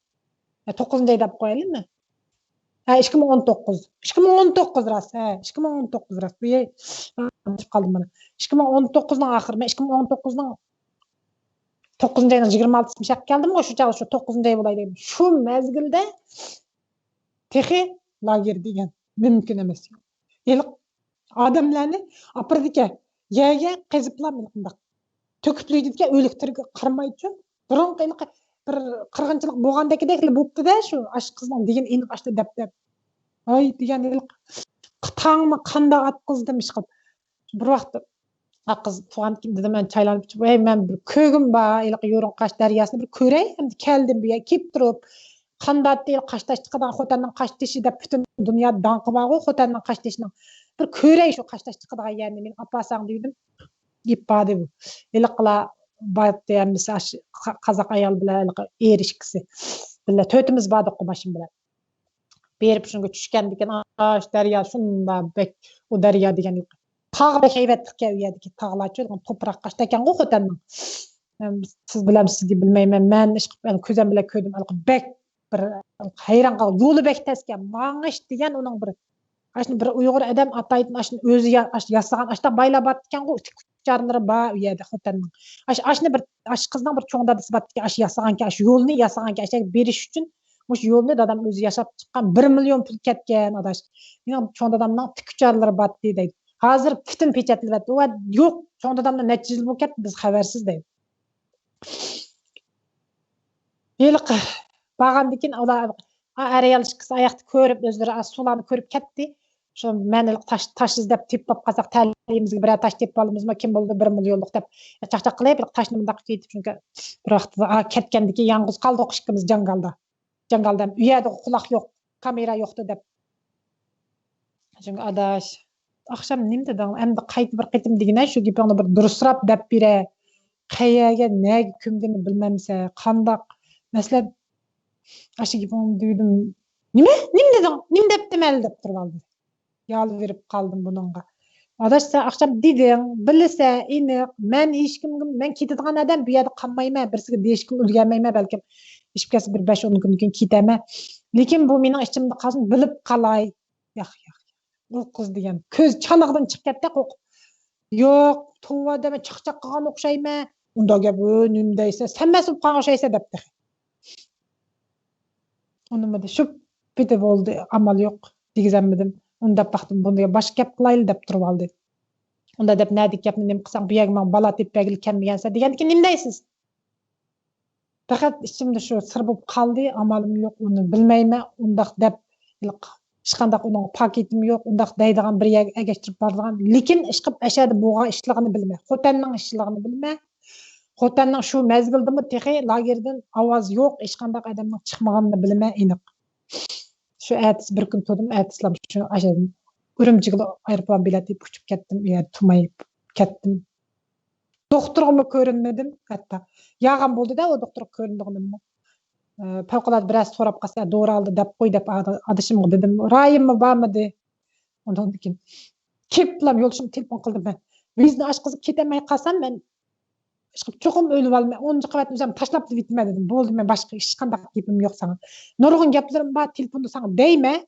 يا، توققۇزىنچى ئاي دەپ قويايلىمۇ؟ ھە، ئىككى مىڭ ئون توققۇز. ئىككى مىڭ ئون توققۇز راست، ھە، ئىككى مىڭ ئون توققۇز راست. بۇ يەر، ئادىشىپ قالدىم مانا. ئىككى مىڭ ئون توققۇزنىڭ ئاخىرى، مەن ئىككى مىڭ ئون توققۇزنىڭ توققۇزىنچى ئاينىڭ يىگىرمە ئالتىسى مۇشۇ يەرگە كەلدىمغۇ، شۇ چاغدا شۇ توققۇزىنچى ئاي بولاي دېگەن. شۇ مەزگىلدە تېخى لاگېر دېگەن مۇمكىن ئەمەس. ھېلىقى ئادەملەرنى ئاپىرىدىكەن يەرگە قېزىپلا مۇنداق تۆكۈپ يېتىدىكەن، ئۆلۈك تىرىككە قارىمايدىچۇ. بۇرۇنقى ھېلىقى بىر قىرغىنچىلىق بولغاندەكىدەكلا بوپتۇ-دە، شۇ ئاشۇ قىزنىڭ دېگىنى ئېنىق ئاشۇ دەپ دەپ. ھاي دېگەن ھېلىقى تاڭنى قانداق ئاتقۇزدۇم ئىشقىلىپ. بىر ۋاقىت ئا قىز تۇغاندىكىن دېدىم، مەن چايلانىپ ئىچىپ، ھەي، مەن بىر كۆرگۈم بار، ھېلىقى يۇرۇنقاش دەرياسىنى بىر كۆرەي، ئەمدى كەلدىم بۇ يەرگە كېلىپ تۇرۇپ. قانداقتى قاشتاش چىقىدىغان خوتەننىڭ قاشتېشى دەپ پۈتۈن دۇنيادا داڭقى بارغۇ خوتەننىڭ قاشتېشىنىڭ. بىر كۆرەي شۇ قاشتاش چىقىدىغان يەرنى مېنى ئاپارساڭ دېدىم. يېپ باردى بۇ. ھېلىقىلار بارتتى ھەممىسى، ئاش-، قا-، قازاق ئايال بىلەن ھېلىقى ئېرى ئىككىسى. بىللە تۆتىمىز باردۇققۇ ماشىنا بىلەن. بېرىپ شۇنىڭغا چۈشكەندىكىن، ئاش دەريا شۇنداق بەك، ئۇ دەريا دېگەن تاغ بەك ھەيۋەتلىككەن، ئۇ يەردىكى تاغلارچۇ، توپراق قاشتاكەنغۇ خوتەننىڭ. سىز بىلەمسىز دېگەن بىلمەيمەن، مەن ئىشقىلىپ كۆزۈم بىلەن كۆردۈم، بەك بىر ھەيران قالغان، يولى بەك تەسكەن، ماڭىش دېگەن ئۇنىڭ بىر، ئاشۇنى بىر ئۇيغۇر ئادەم ئاتايدىن ئاشۇنى ئۆزى يا-، ئاشۇ ياسىغان، ئاشۇنداق بايلار بارتىكەنغۇ، تىككۈچىلىرى بار ئۇ يەردە خوتەننىڭ. ئاشۇ، ئاشۇنى بىر، ئاشۇ قىزنىڭ بىر چوڭ دادىسى بارتىكەن، ئاشۇ ياسىغانكەن، ئاشۇ يولنى ياسىغانكەن، ئاشۇ يەرگە بېرىش ئۈچۈن مۇشۇ يولنى دادام ئۆزى ياساپ چىققان، بىر مىليون پۇل كەتكەن، ئاداش. مېنىڭ چوڭ دادامنىڭ تىككۈچىلىرى بارتتى دەيدۇ. ھازىر پۈتۈن پېچەتلىۋەتتى. ۋە يوق، چوڭ دادامدىن نەچچە يىل بولۇپ كەتتى، بىز خەۋەرسىز دەيدۇ. ھېلىقى بارغاندىن كېيىن ئۇلار، ئا، ئەر-ئايال ئىككىسى ئاياقتا كۆرۈپ، ئۆزلىرى ئاز سۇلارنى كۆرۈپ كەتتى. شۇ مەن ھېلىقى تاش، تاش ئىزدەپ تېپىپ قالساق، تەلىيىمىزگە بىرەر تاش تېپىپ ئالىمىزمۇ، كىم بولىدۇ بىر مىليونلۇق دەپ چاقچاق قىلىپ، ھېلىقى تاشنى مۇنداق كېتىپ، چۈنكى بىر ۋاقىتتا، ئا، كەتكەندىن كېيىن يالغۇز قالدۇق ئىككىمىز جاڭگالدا. جاڭگالدا ئۇ يەردە قۇلاق يوق، كامېرا يوقتۇ دەپ. شۇڭا ئاداش، ئاخشام نېمە دېدىڭ؟ ئەمدى قايتا بىر قېتىم دېگىنە، شۇ گېپىڭنى بىر دۇرۇسراپ دەپ بېرە. قەيەرگە، نەگە كۆمگىنىنى بىلمەمسە، قانداق؟ مەسىلەن، ئاشۇ گېپىڭنى دېدىم. نېمە؟ نېمە دېدىڭ؟ نېمە دەپتىمەن دەپ تۇرۇۋالدى. يالۋۇرۇپ قالدىم بۇنىڭغا. ئاداش، سەن ئاخشام دېدىڭ، بىلىسەن، ئېنىق، مەن ھېچكىمگە، مەن كېتىدىغان ئادەم بۇ يەردە قالمايمەن، بىرسىگە دېيىشكىمۇ ئۈلگۈرمەيمەن، بەلكىم ئېشىپ كەتسە بىر بەش ئون كۈندىن كېيىن كېتەرمەن. لېكىن بۇ مېنىڭ ئىچىمدە قالسۇن، بىلىپ قالاي. ياق، ياق، ياق. ئۇ قىز دېگەن كۆز چانىقىدىن چىقىپ كەتتى، قورقۇپ. يوق، توۋا دەمە، چاقچاق قىلغان ئوخشايمەن. ئۇنداق گەپ، ئۆ، نېمە دەيسەن، سەن مەسئۇل بولۇپ قالغان ئوخشايسەن دەپتۇ. ئۇنىمىدى، شۇ پېتى بولدى، ئامال يوق، دېگۈزەلمىدىم. ئۇنى دەپ باقتىم، بۇنى باشقا گەپ قىلايلى دەپ تۇرۇۋالدى. ئۇندا دەپ، نەدىكى گەپنى نېمە قىلساڭ، بۇ يەرگە ماڭا بالا تېپىپ بەرگىلى كەلمىگەنسەن دېگەندىكىن نېمە دەيسىز؟ پەقەت ئىچىمدە شۇ سىر بولۇپ قالدى، ئامالىم يوق، ئۇنى بىلمەيمەن، ئۇنداق دەپ، ھېلىقى ھېچقانداق ئۇنىڭ پاكىتىم يوق، ئۇنداق دەيدىغان بىر يەرگە ئەگەشتۈرۈپ بارىدىغان. لېكىن ئىشقىلىپ ئەشەدە بولغان ئىشلىقىنى بىلىمەن، خوتەننىڭ ئىشلىقىنى بىلىمەن. خوتەننىڭ شۇ مەزگىلدىمۇ تېخى لاگېردىن ئاۋاز يوق، ھېچقانداق ئادەمنىڭ چىقمىغانىنى بىلىمەن ئېنىق. شۇ ئەتىسى بىر كۈن تۇردۇم، ئەتىسىلا شۇ ئاشۇ ئۈرۈمچىگىلا ئايروپىلان بېلەت ئېلىپ ئۇچۇپ كەتتىم، ئۇ يەردە تۇرماي كەتتىم. دوختۇرغىمۇ كۆرۈنمىدىم ھەتتا. ياغان بولدى-دە، ئۇ دوختۇرغا كۆرۈنىدىغىنىممۇ. ئە، پەۋقۇلئاددە بىرەرسى سوراپ قالسا، دورا ئالدى دەپ قوي دەپ ئادا-، ئادىشىمغا دېدىم. رايىممۇ بارمىدى. ئۇنىڭدىن كېيىن كېلىپلا يولدىشىمغا تېلېفون قىلدىم مەن. ۋىزىنى ئاچقۇزۇپ كېتەلمەي قالسام، مەن ئىشقىلىپ چوقۇم ئۆلۈۋالىمەن. ئونىنچى قەۋەتنى ئۆزۈم تاشلاپ دېۋېتىمەن دېدىم. بولدى، مەن باشقا ھېچقانداق گېپىم يوق ساڭا. نۇرغۇن گەپلىرىم بار، تېلېفوندا ساڭا دەيمەن.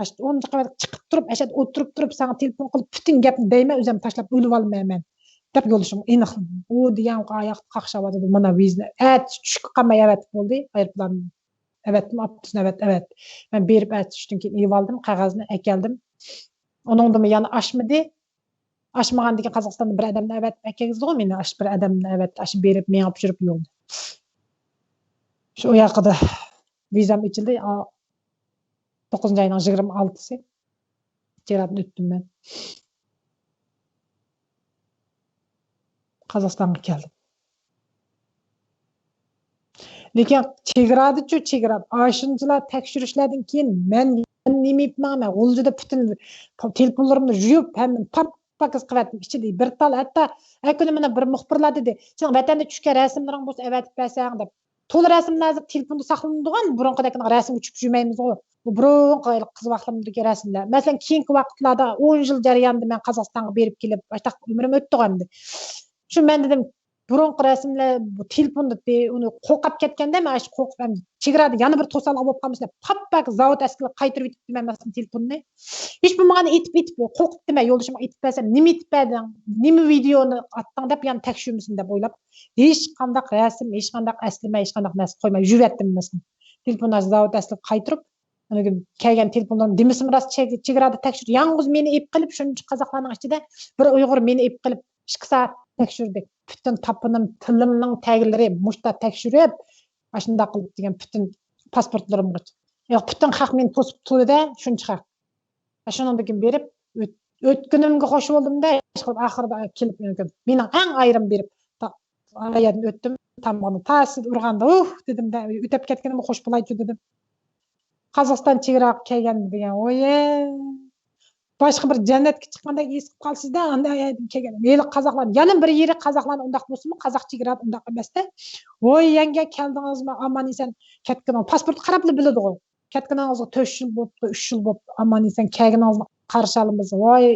ئاشۇ ئونىنچى قەۋەتكە چىقىپ تۇرۇپ، ئەشەدە ئولتۇرۇپ تۇرۇپ، ساڭا تېلېفون قىلىپ، پۈتۈن گەپنى دەيمەن، ئۆزۈم تاشلاپ ئۆلۈۋالىمەن مەن، دەپ يولدىشىمغا ئېنىقلىدىم. ئۇ دېگەن ئاياقتا قاقشاۋاتىدۇ، مانا ۋىزىنى ئەتىسى چۈشكە قالماي ئەۋەتىپ بولدى، ئايروپىلان ئەۋەتتىم، ئاپتوبۇستىن ئەۋەت، ئەۋەت. مەن بېرىپ ئەتىسى چۈشتىن كېيىن ئېلىۋالدىم، قەغەزنى ئەكەلدىم. ئۇنىڭدىمۇ يەنە ئاشمىدى. ئاشمىغاندىن كېيىن قازاقىستاندىن بىر ئادەمنى ئەۋەتىپ ئەكەلگۈزدىغۇ مېنى، ئاشۇ بىر ئادەمنى ئەۋەتتى، ئاشۇ بېرىپ مېڭىپ يۈرۈپ يولدا. شۇ ئۇ ياقىدا ۋىزام ئېچىلدى. ئا، توققۇزىنچى ئاينىڭ يىگىرمە ئالتىسى چېگرادىن ئۆتتۈم مەن. قازاقىستانغا كەلدىم. لېكىن چېگرادىچۇ، چېگرا، ئاشۇنچىلا تەكشۈرۈشلەردىن كېيىن مەن نېمە ئېيتماڭ، مەن غۇلجىدا پۈتۈن تېلېفونلىرىمنى يۇيۇپ، ھەممىنى پاك-پاكىز قىلىۋەتتىم. ئىچىدە بىر تال، ھەتتا ھەر كۈنى مانا بىر مۇخبىرلار دېدى، سېنىڭ ۋەتەندە چۈشكەن رەسىملىرىڭ بولسا ئەۋەتىپ بەرسەڭ دەپ. تولا رەسىملەر ھازىر تېلېفوندا ساقلىنىدىغان، بۇرۇنقىدەك رەسىم ئۇچۇپ يۈرمەيمىزغۇ. بۇ بۇرۇنقى قىز ۋاقتىمدىكى رەسىملەر. مەسىلەن، كېيىنكى ۋاقىتلاردا ئون يىل جەريانىدا مەن قازاقىستانغا بېرىپ كېلىپ، ئاشۇنداق ئۆمرۈم ئۆتتىغۇ ئەمدى. شۇ مەن دېدىم، بۇرۇنقى رەسىملەر بۇ تېلېفوندا ئۇنى قوقاپ كەتكەندە، مەن ئاشۇ قوقۇپ ئەمدى چېگرادا يەنە بىر توسالغۇ بولۇپ قالمىسۇن دەپ، پاپپاك زاۋۇت ئەسكىلىگە قايتۇرۇپ يېتىپتىمەن مەسىلەن تېلېفوننى. ھېچ بولمىغاندا ئېتىپ، ئېتىپ، قوقۇپتىمەن، يولدىشىمغا ئېتىپ بەرسەم، نېمە ئېتىپ بەردىڭ؟ نېمە ۋىدېئونى ئاتتىڭ دەپ يەنە تەكشۈرمىسۇن دەپ ئويلاپ، ھېچقانداق رەسىم، ھېچقانداق ئەسلىمە، ھېچقانداق نەرسە قويماي يۈرۈۋەتتىم مەسىلەن. تېلېفون ئاشۇ زاۋۇت ئەسلىگە قايتۇرۇپ، ئاندىن كېيىن كەلگەن تېلېفونلارنى دېمىسىمۇ راست چېگ-، چېگرادا تەكشۈردى. يالغۇز مېنى ئېلىپ قېلىپ، شۇنچە قازاقلارنىڭ ئىچىدە بىر ئۇيغۇر مېنى ئېلىپ قېلىپ ئىككى سائەت تەكشۈردى. پۈتۈن تاپىنىم، تىلىمنىڭ تەگلىرى مۇشتا تەكشۈرۈپ، ئاشۇنداق قىلىپ دېگەن پۈتۈن پاسپورتلىرىمغىچە. ياق، پۈتۈن خەق مېنى توسۇپ تۇردى-دە، شۇنچە خەق. شۇنىڭدىن كېيىن بېرىپ ئۆت-، ئۆتكىنىمگە خوش بولدۇم-دە، ئىشقىلىپ ئاخىرىدا كېلىپ مېنىڭ ئەڭ ئايرىم بېرىپ، تا-، ئايەردىن ئۆتتۈم، تامغىنى تاسىدا ئۇرغاندا، ئۇھ دېدىم-دە، ئۆتۈپ كەتكىنىمگە خوش بولايچۇ دېدىم. قازاقىستان چېگراغا كەلگەندە دېگەن، ۋويە، باشقا بىر جەننەتكە چىققاندەك ھېس قىلىپ قالىسىز-دە، ئاندىن ئايەردىن كەلگەن. ھېلى قازاقلار، يەنە بىر يېرى قازاقلارنىڭ ئۇنداق بولسىمۇ، قازاق چېگرادا ئۇنداق ئەمەس-دە. ۋوي، يەڭگە كەلدىڭىزمۇ، ئامان ئېسەن كەتكىنىڭ، پاسپورت قاراپلا بىلىدىغۇ. كەتكىنىڭىزگە تۆت يىل بوپتۇ، ئۈچ يىل بوپتۇ، ئامان ئېسەن كەلگىنىڭىزنى قارشى ئالىمىز. ۋاي،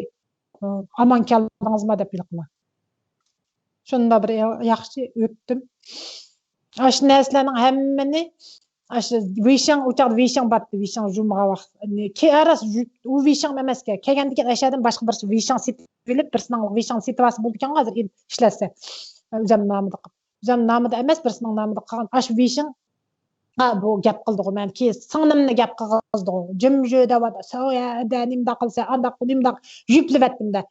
ئامان كەلدىڭىزما دەپ ھېلىقىلار. شۇنداق بىر يا-، ياخشى ئۆتتۈم. ئاشۇ نەرسىلەرنىڭ ھەممىنى، ئاشۇ ۋېيشىڭ، ئۇ چاغدا ۋېيشىڭ بارتتى، ۋېيشىڭ جۇمغا ۋاقىت. كېيىن راست، ئۇ ۋېيشىڭ ئەمەسكەن. كەلگەندىن كېيىن ئەشەدىن باشقا بىرسى ۋېيشىڭ سېتىۋېلىپ، بىرسىنىڭ ۋېيشىڭ سېتىۋالسا بولىدىكەنغۇ ھازىر ئىشلەتسە. ئۆزەم نامىدا قىلىپ. ئۆزەم نامىدا ئەمەس، بىرسىنىڭ نامىدا قىلغان. ئاشۇ ۋېيشىڭ، ھا، بۇ گەپ قىلدىغۇ، مەن كېيىن سىڭلىمنى گەپ قىلغۇزدىغۇ. جىم جۆ دەۋاتىدۇ. سەن ئۇ يەردە نېمىنداق قىلسەن، ئانداق قىل، نېمىنداق، يۈپلىۋەتتىم-دە.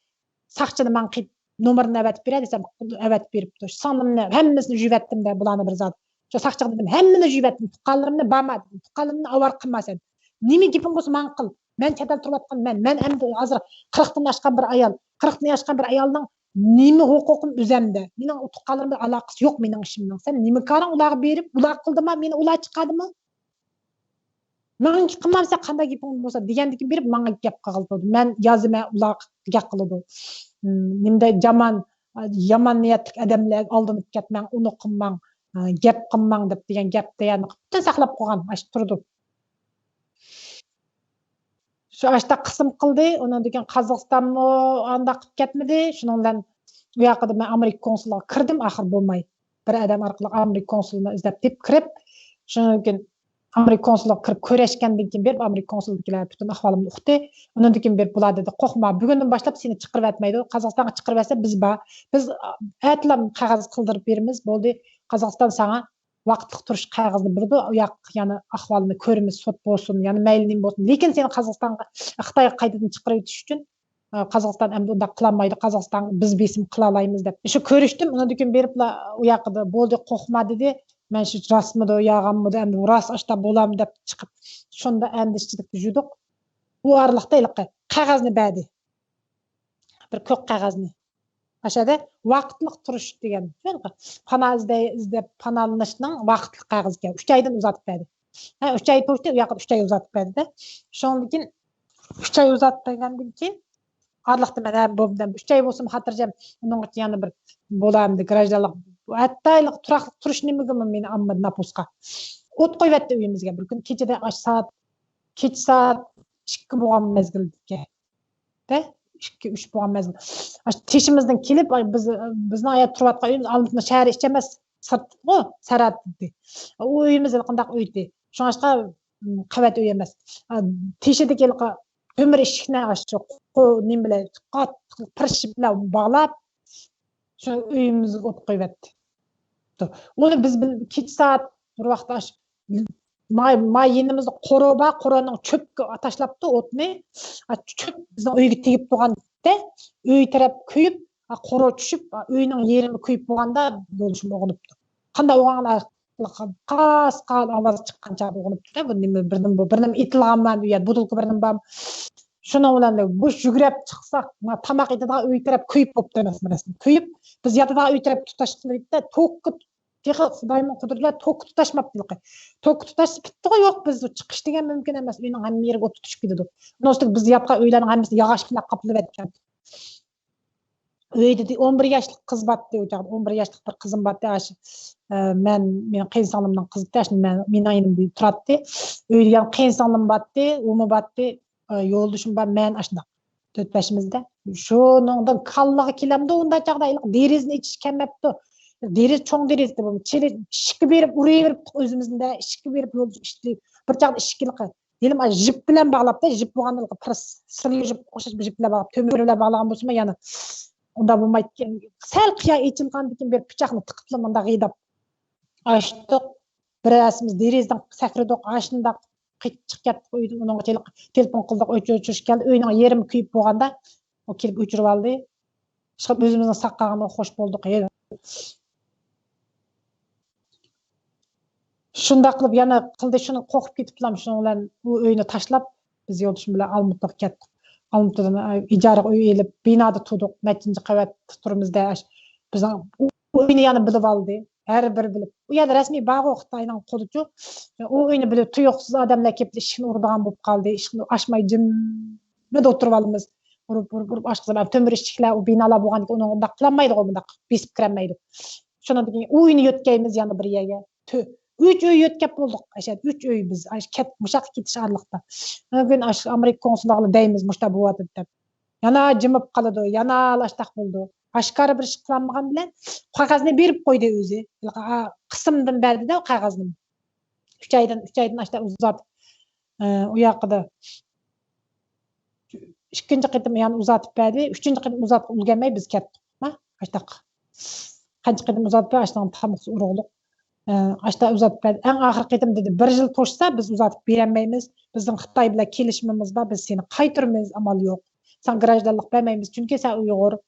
ساقچىنى ماڭا قىل، نومۇرىنى ئەۋەتىپ بېرە دېسەم، ئەۋەتىپ بېرىپتۇ. سىڭلىمنى ھەممىسىنى يۇيۇۋەتتىم-دە، بۇلارنى بىر زادى. شۇ ساقچىغا دېدىم، ھەممىنى يۇيۇۋەتتىم، تۇغقانلىرىمنى بارما دېدىم، تۇغقانلىرىمنى ئاۋارە قىلما سەن. نېمە گېپىڭ بولسا ماڭا قىل. مەن چەت ئەلدە تۇرۇۋاتقان مەن. مەن ئەمدى ھازىر قىرىقتىن ئاشقان بىر ئايال. قىرىقتىن ئاشقان بىر ئايالنىڭ نېمە ھوقۇقۇم ئۆزەمدە؟ مېنىڭ ئۇ تۇغقانلىرىم بىلەن ئالاقىسى يوق مېنىڭ ئىشىمنىڭ. سەن نېمە كارىڭ ئۇلارغا بېرىپ، ئۇلار قىلدىما، مېنى ئۇلار چىقاردىما؟ مېنىڭكى قىلمامسەن، قانداق گېپىڭ بولسا دېگەندىكىن بېرىپ ماڭا گەپ قىلغىلى بولىدۇ. مەن يازىمەن، ئۇلار گەپ قىلىدۇ. م، نېمىدە جامان، يامان نىيەتلىك ئادەملەرگە ئالدىنىپ كەتمەڭ، ئۇنى قىلماڭ، گەپ قىلماڭ دەپ دېگەن گەپتە يەنە پۈتۈن ساقلاپ قويغان، ئاشۇ تۇرىدۇ. شۇ ئاشتا قىسىم قىلدى. ئۇنىڭدىن كېيىن قازاقىستانمۇ ئانداق قىلىپ كەتمىدى. شۇنىڭ بىلەن ئۇ ياقىدا مەن ئامېرىكا كونسۇلىغا كىردىم، ئاخىر بولماي. بىر ئادەم ئارقىلىق ئامېرىكا كونسۇلىنى ئىزدەپ تېپىپ كىرىپ، شۇنىڭدىن كېيىن ئامېرىكا كونسۇلىغا كىرىپ كۆرۈشكەندىن كېيىن بېرىپ، ئامېرىكا كونسۇلىدىكىلەر پۈتۈن ئەھۋالىمنى ئۇقتى. ئۇنىڭدىن كېيىن بېرىپ بۇلار دېدى، قورقما، بۈگۈندىن باشلاپ سېنى چىقىرىۋەتمەيدۇ. قازاقىستانغا چىقىرىۋەتسە بىز بار. بىز ئەتىلا قەغەز قىلدۇرۇپ بېرىمىز، بولدى. قازاقىستان ساڭا ۋاقىتلىق تۇرۇش قەغىزىنى بېرىدۇ. ئۇ ياق يەنە ئەھۋالنى كۆرىمىز، سوت بولسۇن، يەنە مەيلى نېمە بولسۇن. لېكىن سېنى قازاقىستانغا، خىتايغا قايتىدىن چىقىرىۋېتىش ئۈچۈن، ئە، قازاقىستان ئەمدى ئۇنداق قىلالمايدۇ. قازاقىستانغا بىز بېسىم قىلالايمىز دەپ. شۇ كۆرۈشتۈم، ئۇنىڭدىن كېيىن بېرىپلا ئۇ ياقىدا بولدى، قورقما دېدى. مەن شۇ راستمىدۇ يالغانمىدۇ، ئەمدى راست ئاشتا بولامدۇ دەپ چىقىپ، شۇندا ئەندىشە ئىچىدە يۈردۇق. ئۇ ئارىلىقتا ھېلىقى قەغەزنى بەردى، بىر كۆك قەغەزنى. ئاشۇ يەردە ۋاقىتلىق تۇرۇش دېگەن، پانا ئىزدەي ئىزدەپ پاناھلىنىشنىڭ ۋاقىتلىق قەغىزى ئىكەن. ئۈچ ئايدىن ئۇزارتىپ بەردى. ھە، ئۈچ ئاي توشتى، ئۇ ياققا ئۈچ ئاي ئۇزارتىپ بەردى-دە. شۇنىڭدىن كېيىن ئۈچ ئاي ئۇزارتىپ بەرگەندىن كېيىن ئارىلىقتا مەن ھە بولدى، ئۈچ ئاي بولسىمۇ خاتىرجەم، ئۇنىڭ ئۈچۈن يەنە بىر بولامدۇ گراژدانلىق. ھەتتا تۇراقلىق تۇرۇش نېمىگىمۇ مېنى ئالمىدى ناپوسكا. ئوت قويۇۋەتتى ئۆيىمىزگە. بىر كۈنى كېچىدە ئاش سائەت، كېچە سائەت ئىككى بولغان مەزگىلدىكى. دە، ئىككى، ئۈچ بولغان مەزگىل. ئاشۇ تېشىمىزدىن كېلىپ، ئاي، بىز، بىزنىڭ ئايا تۇرۇۋاتقان ئۆيىمىز ئالمۇتىنىڭ شەھىرى ئىچى ئەمەس، سىرتقۇ، سەرھەد ئىدى. ئۇ ئۆيىمىز ھېلىقىنداق ئۆيدى. شۇڭلاشقا، م، قەۋەت ئۆي ئەمەس. ئا، تېشىدىكى ھېلىقى تۆمۈر ئىشىكنى ئاشۇ قو-، نېمە بىلەن، قاتتىق پىرىشىپ بىلەن باغلاپ، شۇ ئۆيىمىزگە ئوت قويۇۋەتتى. ئۇنى بىز بىل-، كېچە سائەت بىر ۋاقىتتا ئاشۇ ما-، ما يېنىمىزدا قورۇ بار، قورۇنىڭ چۆپكە تاشلاپتۇ ئوتنى. ئا، چۆپ بىزنىڭ ئۆيگە تېگىپ تۇرغاندا، ئۆي تەرەپ كۆيۈپ، ئا، قورۇ چۈشۈپ، ئا، ئۆينىڭ يېرىمى كۆيۈپ بولغاندا يولدىشىم ئويغىنىپتۇ. قانداق ئويغانغان، قاس قال ئاۋاز چىققانچە ئويغىنىپتۇ-دە، بۇ نېمە، بىردىن بۇ، بىردىن ئېتىلغانما بۇ يەر، بۇدۇلكا بىردىن بارمۇ؟ شۇنىڭ بىلەن بۇ يۈگرەپ چىقساق، ما تاماق ئېتىدىغان ئۆي تەرەپ كۆيۈپ بوپتۇ ئەمەسمۇ رەسمىي؟ كۆيۈپ، بىز ياتىدىغان ئۆي تەرەپ تۇتاش قىلىپ، توكقا تېخى خۇداينىڭ قۇدرىتى بىلەن توكقا تۇتاشماپتۇ ھېلىقى. توكقا تۇتاشسا پۈتتىغۇ يوق، بىز چىقىش دېگەن مۇمكىن ئەمەس. ئۆينىڭ ھەممە يېرىگە ئوت تۇتۇشۇپ كېتىدۇ. ئۇنىڭ ئۈستىگە بىز ياتقان ئۆيلەرنىڭ ھەممىسى ياغاچ بىلەن قاپلىۋەتكەن. ئۆيدە دە-، ئون بىر ياشلىق قىز باتتى، ئۇ چاغدا ئون بىر ياشلىق بىر قىزىم باتتى. ئاشۇ، ئە، مەن، مېنىڭ قېيىنسىڭلىمنىڭ قىزى ئاشۇ مەن، مېنىڭ يېنىمدا تۇراتتى. ئۆيدە يەنە قېيىنسىڭلىم باتتى، ئۇمۇ باتتى، ئە، يولدىشىم بار، مەن ئاشۇنداق. تۆت بەشىمىزدە. شۇنىڭدىن كاللىغا كېلەمدۇ ئۇنداق چاغدا، ھېلىقى دېرىزىنى ئېچىش كەلمەپتۇ. دېرىزە چوڭ دېرىزە بۇ. چېلى-، ئىشىككە بېرىپ ئۇرۇۋېرىپتۇق ئۆزىمىزنى-دە، ئىشىككە بېرىپ يولدىشىم ئىشىكتە. بىر چاغدا ئىشىكنى ھېلىمۇ جىپ بىلەن باغلاپتۇ، جىپ بولغاندا ھېلىقى پىرس-، سىلى جىپ ئوخشاش بىر جىپ بىلەن باغلاپ، تۆمۈر بىلەن باغلىغان بولسىمۇ يەنە ئۇنداق بولمايدىكەن. سەل قىيا ئېچىلغاندىن كېيىن بىر پىچاقنى تىقىپلا مۇنداق ھەيدەپ ئاچتۇق. بىرەرسىمىز دېرىزىدىن سەكرىدۇق، ئاشۇنداق قېچىپ چىقىپ كەتتۇق ئۆيدىن. ئۇنىڭغا تېلېق-، تېلېفون قىلدۇق، ئۆچۈر-، ئۆچۈرۈش كەلدى. ئۆينىڭ يېرىمى كۆيۈپ بولغاندا، ئۇ كېلىپ ئۆچۈرۈۋالدى. ئىشقىلىپ ئۆزىمىزنىڭ ساق قالغىنىغا خوش بولدۇق. ھېلى شۇنداق قىلىپ يەنە قىلدى، شۇنى قورقۇپ كېتىپلا شۇنىڭ بىلەن ئۇ ئۆينى تاشلاپ، بىز يولدىشىم بىلەن ئالمۇتىغا كەتتۇق. ئالمۇتىدىن ئىجارىگە ئۆي ئېلىپ، بىنادا تۇردۇق، نەچچىنچى قەۋەتتە تۇرىمىز دەش. بىزنىڭ ئۇ ئۆينى يەنە بىلىپ ئالدى. ھەر بىرى بىلىپ. ئۇ يەردە رەسمىي بارغۇ خىتاينىڭ قولىچۇ. ئۇ ئۆينى بىلىپ، تۇيۇقسىز ئادەملەر كېلىپ ئىشىكنى ئۇرىدىغان بولۇپ قالدى. ئىشىكنى ئاچماي جىممىدە ئولتۇرۇپ ئالىمىز. ئۇرۇپ، ئۇرۇپ، ئۇرۇپ ئاچقۇزۇپ، تۆمۈر ئىشىكلەر، ئۇ بىنالار بولغاندىكىن ئۇنى ئۇنداق قىلالمايدىغۇ، بۇنداق بېسىپ كىرەلمەيدۇ. شۇنىڭدىن كېيىن ئۇ ئۆينى يۆتكەيمىز يەنە بىر يەرگە. تۆ-، ئۈچ ئۆي يۆتكەپ بولدۇق. ئاشۇ ئۈچ ئۆي بىز، ئاشۇ كەت-، مۇشاققا كېتىش ئارىلىقتا. بۈگۈن ئاشۇ ئامېرىكا كونسۇللۇقىغا دەيمىز، مۇشۇنداق بولۇۋاتىدۇ دەپ. يەنە جىمىپ قالىدۇ، يەنە ئاشتاق بولىدۇ. ئاشكارا بىر ئىش قىلالمىغان بىلەن قەغەزنى بېرىپ قويدى ئۆزى. ھېلىقى، ئا، قىسىمدىن بەردى-دە قەغەزنى. ئۈچ ئايدىن، ئۈچ ئايدىن ئاشتاق ئۇزارتىپ، ئە، ئۇ ياقىدا ئىككىنچى قېتىم يەنە ئۇزارتىپ بەردى. ئۈچىنچى قېتىم ئۇزارتقىلى ئۈلگۈرمەي بىز كەتتۇق. ھە؟ ئاشتاق. قانچە قېتىم ئۇزارتىپ بەر، ئاشتاق تامىقسىز ئۇرۇقلۇق. ئە، ئاشتا ئۇزارتىپ بەردى. ئەڭ ئاخىرقى قېتىم دېدى، بىر يىل توشسا بىز ئۇزارتىپ بېرەلمەيمىز. بىزنىڭ خىتاي بىلەن كېلىشىمىمىز بار، بىز سېنى قايتۇرىمىز، ئامال يوق. ساڭا گراژدانلىق بەرمەيمىز، چۈنكى سەن ئۇيغۇر.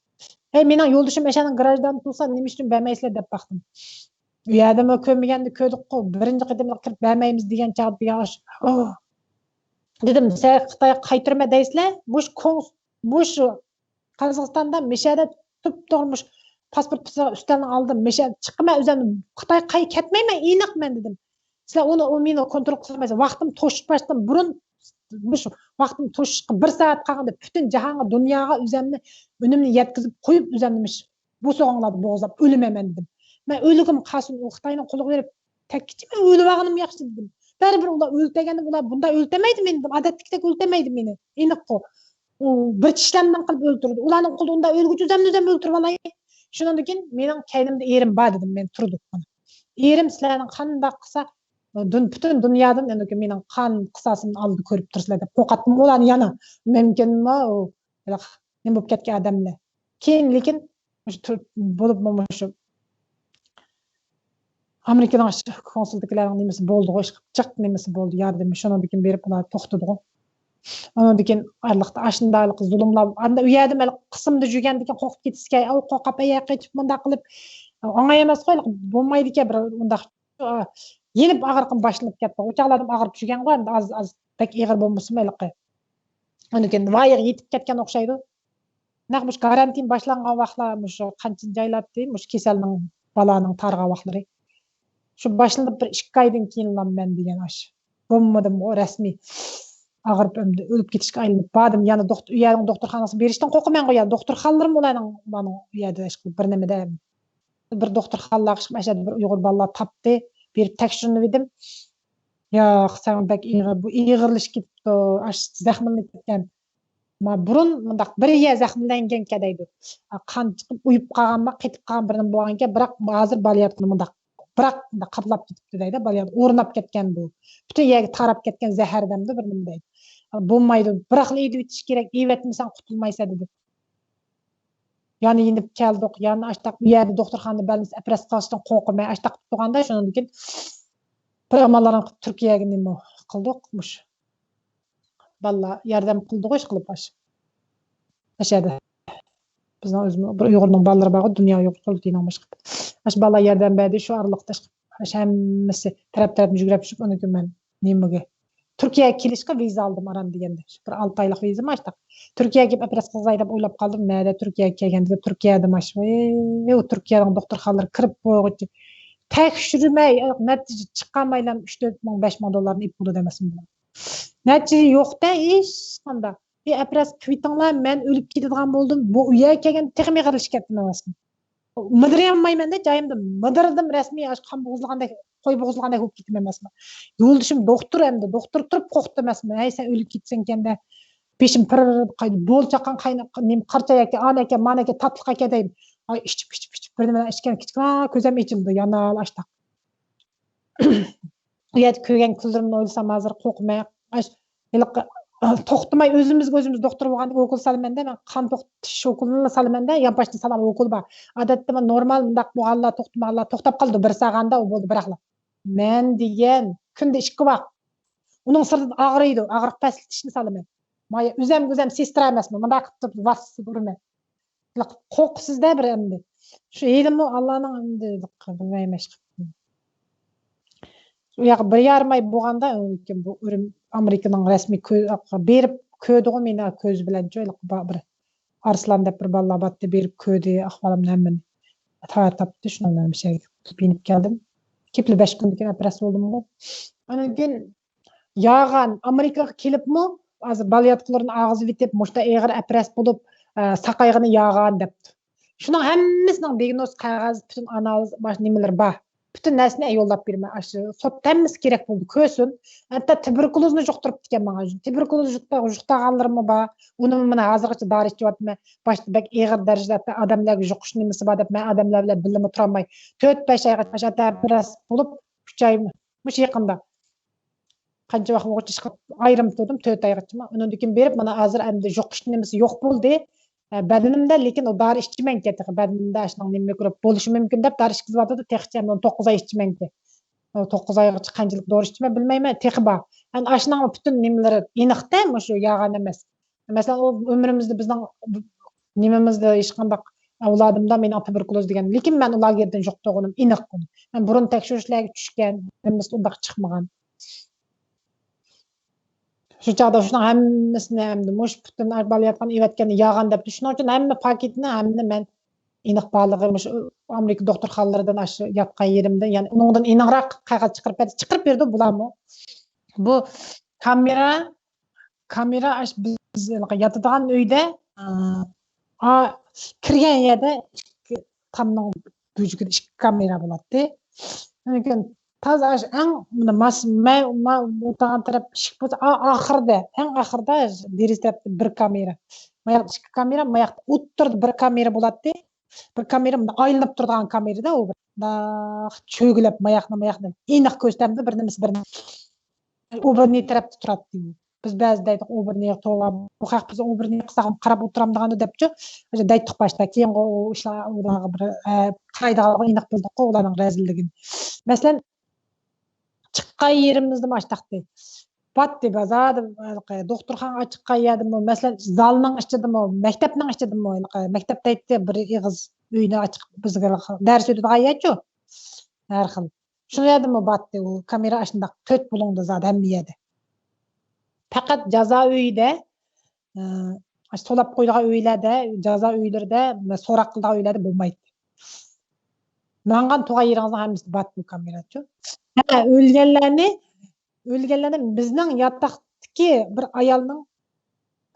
ھەي، مېنىڭ يولدىشىم ئەشەنىڭ گراژدانى تۇرسا، نېمە ئۈچۈن بەرمەيسىلەر دەپ باقتىم. ئۇ يەردىمۇ كۆرمىگەندە كۆردۇققۇ، بىرىنچى قېتىم كىرىپ بەرمەيمىز دېگەن چاغدا دېگەن ئاش-، ئوھ. دېدىم، سىلەر خىتايغا قايتۇرىمەن دەيسىلەر، مۇشۇ كونس-، مۇشۇ قازاقىستاندا مىشەدە تۇپتۇغرا مۇشۇ پاسپورت ئۈستەلنىڭ ئالدىدا مىشەدە چىقىمەن ئۆزۈمنى، خىتايغا قاي-، كەتمەيمەن، ئېنىق مەن دېدىم. سىلەر ئۇنى، ئۇ مېنى كونترول قىلالمايسىلەر. ۋاقتىم توشۇپ باشتىن بۇرۇن، مۇشۇ ۋاقتىم توشۇشقا بىر سائەت قالغاندا پۈتۈن جاھانغا، دۇنياغا ئۆزۈمنى، ئۈنۈمنى يەتكۈزۈپ قويۇپ ئۆزۈمنى مۇشۇ بوسۇغاڭلاردا بوغۇزلاپ ئۆلىمەن مەن دېدىم. مەن ئۆلگۈم قالسۇن، ئۇ خىتاينىڭ قولىغا بېرىپ تەگكىچە مەن ئۆلۈۋالغىنىم ياخشى دېدىم. بەرىبىر ئۇلار ئۆلتۈرگەندە ئۇلار بۇنداق ئۆلتۈرمەيدۇ مېنى دېدىم. ئادەتتىكىدەك ئۆلتۈرمەيدۇ مېنى. ئېنىققۇ. ئۇ بىر چىشلەمدىن قىلىپ ئۆلتۈرىدۇ. ئۇلارنىڭ قولىدا ئۇنداق ئۆلگۈچە ئۆزۈمنى ئۆزۈم ئۆلتۈرۈۋالاي. شۇنىڭدىن كېيىن مېنىڭ كەينىمدە ئېرىم بار دېدىم مەن تۇرۇپ. ئېرىم سىلەرنىڭ قانداق قىلسا، دۇن-، پۈتۈن دۇنيادىن ئەنە مېنىڭ قان قىساسىمنى ئالدىدا كۆرۈپ تۇرسىلەر دەپ قورقاتتىم. ئۇلارنى يەنە مۇمكىنمۇ، ئۇ ھېلىقى نېمە بولۇپ كەتكەن ئادەملەر. كېيىن لېكىن مۇشۇ تۈر-، بولۇپمۇ مۇشۇ ئامېرىكىنىڭ كونسۇلدىكىلەرنىڭ نېمىسى بولدىغۇ، ئىشقىلىپ جىق نېمىسى بولدى، ياردىمى. شۇنىڭدىن كېيىن بېرىپ ئۇلار توختىدىغۇ. ئۇنىڭدىن كېيىن ئارىلىقتا ئاشۇنداق زۇلۇملار، ئاندا ئۇ يەردە مەن قىسىمدا يۈرگەندىن كېيىن قورقۇپ كېتىسكەن، ئاۋۇ قورقۇپ ئەيە قېچىپ مۇنداق قىلىپ، ئوڭاي ئەمەسقۇ، بولمايدىكەن بىر ئۇنداق يېنىپ ئاغرىقىم باشلىنىپ كەتتى. ئۇ چاغلاردىن ئاغرىپ چۈشكەنغۇ، ئەمدى ئاز ئاز بەك ئېغىر بولمىسىمۇ ھېلىقى. ئاندىن كېيىن ۋايىغا يېتىپ كەتكەن ئوخشايدۇ. نەق مۇشۇ كارانتىن باشلانغان ۋاقىتلار، مۇشۇ قانچىنچى ئايلارتى، مۇشۇ كېسەلنىڭ، بالانىڭ تارىغان ۋاقىتلىرى. شۇ باشلىنىپ بىر ئىككى ئايدىن كېيىنلا مەن دېگەن ئاش. بولمىدىمغۇ رەسمىي. ئاغرىپ ئەمدى ئۆلۈپ كېتىشكە ئايلىنىپ باردىم. يەنە دوختۇر، ئۇ يەرنىڭ دوختۇرخانىسىغا بېرىشتىن قورقىمەنغۇ، يەنە دوختۇرخانىلىرىمۇ ئۇلارنىڭ، مانا ئۇ يەردە ئىشقىلىپ بىر نېمىدە. بىر دوختۇرخانىلارغا ئىشقىلىپ، ئەشەدە بىر ئۇيغۇر بالىلار تاپتى. بېرىپ تەكشۈرۈنۈۋىدىم. ياق، سەن بەك ئېغىر، بۇ ئېغىرلىشىپ كېتىپتۇ، ئاش زەخىملىنىپ كەتكەن. ما بۇرۇن مۇنداق بىر يەر زەخىملەنگەنكەن دەيدۇ. قان چىقىپ ئۇيۇپ قالغانما، قېتىپ قالغان بىر نېمە بولغانكەن، بىراق ھازىر بالىياتقىنى مۇنداق، بىراق مۇنداق قاپلاپ كېتىپتۇ دەيدۇ. بالىياتقۇ ئورناپ كەتكەن بۇ. پۈتۈن يەرگە تاراپ كەتكەن زەھەر دەمدۇ بىر نېمە دەيدۇ. بولمايدۇ، بىراقلا ئېدىۋېتىش كېرەك، ئېۋەتمىسەڭ قۇتۇلمايسەن دېدى. يەنە يېنىپ كەلدۇق، يەنە ئاشتاق بۇ يەردە دوختۇرخانىدا بەلگىسى ئەپرەس قالسىدىن قورقىمەن، ئاشتاق تۇرغاندا شۇنىڭدىن كېيىن بىر ئاماللارنى قىلىپ تۈركىيەگە نېمە قىلدۇق، مۇشۇ بالىلار ياردەم قىلدىغۇ ئىش قىلىپ ئاش. ئەشەدە. بىزنىڭ ئۆزىمىز بىر ئۇيغۇرنىڭ بالىلىرى بارغۇ، دۇنيا ئۇيغۇر قۇرۇلتىيىنىڭ باشقا. ئاشۇ بالىلار ياردەم بەردى، شۇ ئارىلىقتا ئاشۇ ھەممىسى تەرەپ-تەرەپتىن يۈگرەپ چۈشۈپ، ئۇنىڭ كېيىن مەن نېمىگە؟ تۈركىيەگە كېلىشكە ۋىزا ئالدىم ئاران دېگەندە. شۇ بىر ئالتە ئايلىق ۋىزا ماشتا. تۈركىيەگە كېلىپ ئەپرەس قىلغاي دەپ ئويلاپ قالدىم. مەدە تۈركىيەگە كەلگەندە تۈركىيەدە ماش. ئۇ تۈركىيەنىڭ دوختۇرخانىلىرى كىرىپ بولغۇچە تەكشۈرمەي، نەتىجە چىقارمايلا ئۈچ تۆت مىڭ، بەش مىڭ دوللارنى ئېلىپ بولىدۇ دەمەسمۇ بۇلار. نەتىجە يوق-دە، ھېچقانداق. ئى، ئەپرەس قىلىۋېتىڭلار، مەن ئۆلۈپ كېتىدىغان بولدۇم. بۇ ئۇ يەرگە كەلگەندە تېخىمۇ ئېغىرلىشىپ كەتتىم ئەمەسمۇ. مىدىرىيالمايمەن-دە، جايىمدا مىدىردىم، رەسمىي ئاشۇ قان بوغۇزلىغاندەك، قوي بوغۇزلىغاندەك بولۇپ كېتىمەن ئەمەسمۇ. يولدىشىم دوختۇر ئەمدى، دوختۇر تۇرۇپ قورقۇتتى ئەمەسمۇ. ھەي، سەن ئۆلۈپ كېتىسەنكەن-دە. بېشىم پىر، بول چاققان قايناق، نېمە، قارچا ياكى ئانا ئەكەن، مانا ئەكەن، تاتلىق ئەكەن دەيمەن. ئاي، ئىچىپ، ئىچىپ، ئىچىپ، بىر نېمە ئىچكەن، كىچىكلا كۆزۈم ئېچىلدى، يانار ئاشتاق. ئۇ يەردە كۆرگەن كۈنلىرىمنى ئويلىسام ھازىر قورقىمەن. ئاش-، ھېلىقى، توختىماي ئۆزىمىزگە ئۆزىمىز دوختۇر بولغاندەك ئوكۇل سالىمەن-دە، مەن قان توختىتىش ئوكۇلىنىلا سالىمەن-دە، يانپاشتىن سالغان ئوكۇل بار. ئادەتتە مانا نورمال مۇنداق بولغانلار، توختىمىغانلار توختاپ قالىدۇ، بىر سالغاندا ئۇ بولدى، بىراقلا. مەن دېگەن كۈندە ئىككى ۋاق. ئۇنىڭ سىرتىدا ئاغرىيدۇ، ئاغرىق پەسلىتىشنى سالىمەن. مايا ئۆزەمگە ئۆزەم سېسترا ئەمەسمەن، مۇنداق قىلىپ تۇرۇپ ۋاس ئۇرىمەن. قورقىسىز-دە بىر ئەمدى. شۇ ھېلىمۇ ئاللانىڭ ئەمدى بىلمەيمەن. ئۇ ياق بىر يارىم ئاي بولغاندا، بۇ ئۈرۈم-، ئامېرىكىنىڭ رەسمىي كۆ-، بېرىپ كۆردىغۇ مېنى كۆزى بىلەنچۇ، بىر ئارسلان دەپ بىر بالىلار بارتتى، بېرىپ كۆردى ئەھۋالىمنى ھەممىنى. تايار تاپتى، شۇنىڭ بىلەن بىر شەيگە يېنىپ كەلدىم. كېلىپلا بەش كۈندىن كېيىن ئەپرەس بولدۇمغۇ. ئاندىن كېيىن ياغان، ئامېرىكىغا كېلىپمۇ ھازىر بالىياتقۇلىرىنى ئاغزىۋېتىپ، مۇشتا ئېغىر ئەپرەس بولۇپ، ئە، ساقايغىنى ياغان دەپتۇ. شۇنىڭ ھەممىسىنىڭ دىگنوز قەغەز، پۈتۈن ئانالىز، باش نېمىلىرى بار. پۈتۈن نەرسىنى يوللاپ بېرىمەن. ئاشۇ سوت ھەممىسى كېرەك بولدى، كۆرسۇن. ھەتتا تۇبېركۇلوزنى يۇقتۇرۇپتىكەن ماڭا. تۇبېركۇلوز يۇقتا-، يۇقتۇرغانلىرىممۇ بار. ئۇنىمۇ مانا ھازىرغىچە دارى ئىچىۋاتىمەن. باشتا بەك ئېغىر دەرىجىلەردە ئادەملەرگە يۇقۇش نېمىسى بار دەپ، مەن ئادەملەر بىلەن بىللىمۇ تۇرالماي، تۆت-بەش ئايغىچە ئاشۇ يەردە بىراز بولۇپ، ئۈچ ئاي، مۇشۇ يېقىندا قانچە ۋاقىت بولغۇچە ئىشقا ئايرىم تۇردۇم، تۆت ئايغىچىمۇ. ئۇنىڭدىن كېيىن بېرىپ، مانا ھازىر ئەمدى يۇقۇش نېمىسى يوق بولدى. ئە، بەدىنىمدە، لېكىن ئۇ دارى ئىچىمەنكەن تېخى. بەدىنىمدە ئاشۇنىڭ نېمە مىكروب بولۇشى مۇمكىن دەپ دارى ئىچكۈزۈۋاتىدۇ. تېخىچە مەن توققۇز ئاي ئىچىمەنكەن. ئۇ توققۇز ئايغىچە قانچىلىك دورا ئىچىمەن بىلمەيمەن، تېخى بار. ئەمدى ئاشۇنىڭ پۈتۈن نېمىلىرى ئېنىقتە، مۇشۇ ياغان ئەمەس. مەسىلەن، ئۇ ئۆمرىمىزدە بىزنىڭ نېمىمىزدە ھېچقانداق ئەۋلادىمدا مېنىڭ تۇبېركۇلوز دېگەن، لېكىن مەن ئۇلارغا يەردىن يۇقتۇرغىنىم ئېنىق. مەن بۇرۇن تەكشۈرۈشلەرگە چۈشكەن، ھەممىسى ئۇنداق چىقمىغان. شۇ چاغدا شۇنىڭ ھەممىسىنى ئەمدى مۇشۇ پۈتۈن بالىياتقۇنى ئېۋەتكەن، ياغان دەپتۇ. شۇنىڭ ئۈچۈن ھەممە پاكىتنى، ھەممىنى مەن ئېنىق بارلىقى مۇشۇ ئامېرىكا دوختۇرخانىلىرىدىن ئاشۇ ياتقان يېرىمدىن، يەنى ئۇنىڭدىن ئېنىقراق قەغەز چىقىرىپ بەردى. چىقىرىپ بېرىدۇ بۇلارمۇ. بۇ كامېرا، كامېرا ئاشۇ بىز ياتىدىغان ئۆيدە، ئا، كىرگەن يەردە ئىككى تامنىڭ بۇجىكىدا ئىككى كامېرا بولاتتى. لېكىن تازا ئاشۇ ئەڭ ماس-، مەن، مەن ئولتۇرغان تەرەپ ئىشىك بولسا، ئا-، ئاخىرىدا، ئەڭ ئاخىرىدا دېرىزە تەرەپتە بىر كامېرا. ماياقتا ئىككى كامېرا، ماياقتا ئوتتۇرىدا بىر كامېرا بولاتتى. بىر كامېرا مۇنداق ئايلىنىپ تۇرىدىغان كامېرا-دە ئۇ. بىر مۇنداق چۆگىلەپ ماياقنى، ماياقنى ئېنىق كۆرسىتەمدۇ، بىر نېمىسى بىر. ئۇ بىر نى تەرەپتە تۇراتتى ئۇ. بىز بەزىدە دەيدۇق، ئۇ بىر نى توغرا، بۇ خەق بىز ئۇ بىر نى قىلساق قاراپ ئولتۇرامدىغاندۇ دەپچۇ. دەيتتۇق باشتا، كېيىن ئۇ ئىشلار ئۇلارغا بىر، ئە، قارايدىغانلىقى ئېنىق بىلدۇققۇ ئۇلارنىڭ رەزىللىكىنى. مەسىلەن، چىققان يېرىمىزدىمۇ ئاشتاقتى. باتتى بازاردا، ھېلىقى دوختۇرخانىغا چىققان يەردىمۇ، مەسىلەن، زالنىڭ ئىچىدىمۇ، مەكتەپنىڭ ئىچىدىمۇ، ھېلىقى مەكتەپ دەيتتى، بىر ئېغىز ئۆينى ئاچىق بىزگە دەرس ئۆتىدىغان يەرچۇ. ھەر خىل. شۇ يەردىمۇ باتتى ئۇ كامېرا، ئاشۇنداق تۆت بۇلۇڭدا زادى ھەممە يەردە. پەقەت جازا ئۆيىدە، ئە، ئاشۇ سولاپ قويىدىغان ئۆيلەردە، جازا ئۆيلىرىدە، سوراق قىلىدىغان ئۆيلەردە بولمايتتى. ماڭغان تۇرغان يېرىڭىزنىڭ ھەممىسىدە باتتى بۇ كامېرا، شۇ. ھە، ئۆلگەنلەرنى، ئۆلگەنلەرنى بىزنىڭ ياتاقتىكى بىر ئايالنىڭ،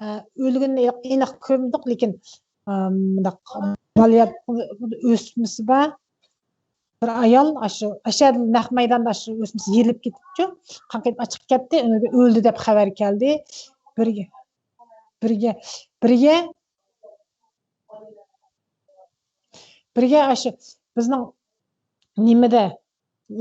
ئە، ئۆلگىنىنى ئېنىق كۆرمىدۇق، لېكىن، ئە، مۇنداق بالىياتقۇ ئۆسمىسى بار بىر ئايال ئاشۇ، ئەشەدە نەق مەيداندا ئاشۇ ئۆسمىسى يېرىلىپ كېتىپچۇ، قان قېتىپ ئاچىقىپ كەتتى، ئۆلدى دەپ خەۋەر كەلدى. بىرگە، بىرگە، بىرگە، بىرگە ئاشۇ بىزنىڭ نېمىدە،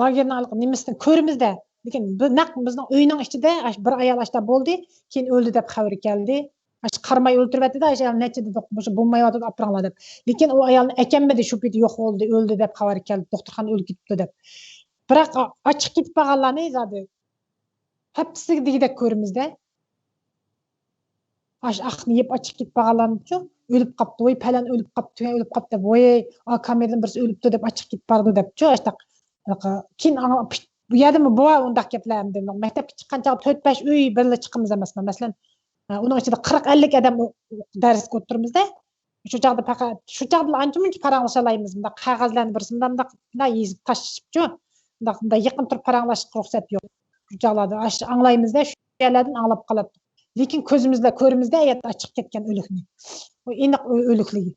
لاگېرنىڭ ھېلىقى نېمىسىدىن كۆرىمىز-دە. لېكىن بۇ نەق بىزنىڭ ئۆينىڭ ئىچىدە ئاشۇ بىر ئايال ئاشتا بولدى، كېيىن ئۆلدى دەپ خەۋىرى كەلدى. ئاشۇ قارىماي ئۆلتۈرۈۋەتتى-دە، ئاشۇ ئايال نەچچە دېدۇق، مۇشۇ بولمايۋاتىدۇ، ئاپىرىڭلار دەپ. لېكىن ئۇ ئايالنى ئەكەلمىدى، شۇ پېتى يوق بولدى، ئۆلدى دەپ خەۋەر كەلدى، دوختۇرخانىدا ئۆلۈپ كېتىپتۇ دەپ. بىراق ئا-، ئاچىقىپ كېتىپ قالغانلارنى زادى ھەپپىسىگە دېگۈدەك كۆرىمىز-دە. ئاشۇ ئاقنى يەپ ئاچىقىپ كېتىپ قالغانلارنىچۇ، ئۆلۈپ قاپتۇ، ۋاي، پەلەن ئۆلۈپ قاپتۇ، تۈگەن ئۆلۈپ قاپتۇ دەپ، ۋاي، ئاكامدىن بىرسى ئۆلۈپتۇ دەپ ئاچىقىپ كېتىپ بارىدۇ دەپچۇ، ئاشتاق. كېيىن ئاڭا-، بۇ يەردىمۇ بار ئۇنداق گەپلەر ئەمدى. مەكتەپكە چىققان چاغدا تۆت، بەش ئۆي بىللە چىقىمىز ئەمەسمۇ. مەسىلەن، ئۇنىڭ ئىچىدە قىرىق، ئەللىك ئادەم دەرسكە ئولتۇرىمىز-دە. شۇ چاغدا پەقەت، شۇ چاغدىلا ئانچە-مۇنچە پاراڭلىشالايمىز. مۇنداق قەغەزلەرنى بىرسى مۇنداق، مۇنداق، مۇنداق يېزىپ تاشلىشىپچۇ. مۇنداق، مۇنداق يېقىن تۇرۇپ پاراڭلاشقا رۇخسەت يوق. شۇ چاغلاردا ئاش-، ئاڭلايمىز-دە، شۇ يەرلەردىن ئاڭلاپ قالاتتۇق. لېكىن كۆزىمىز بىلەن كۆرىمىز-دە، ئايات ئاچىقىپ كەتكەن ئۆلۈكنى. ئۇ ئېنىق ئۆ-، ئۆلۈكلۈكى.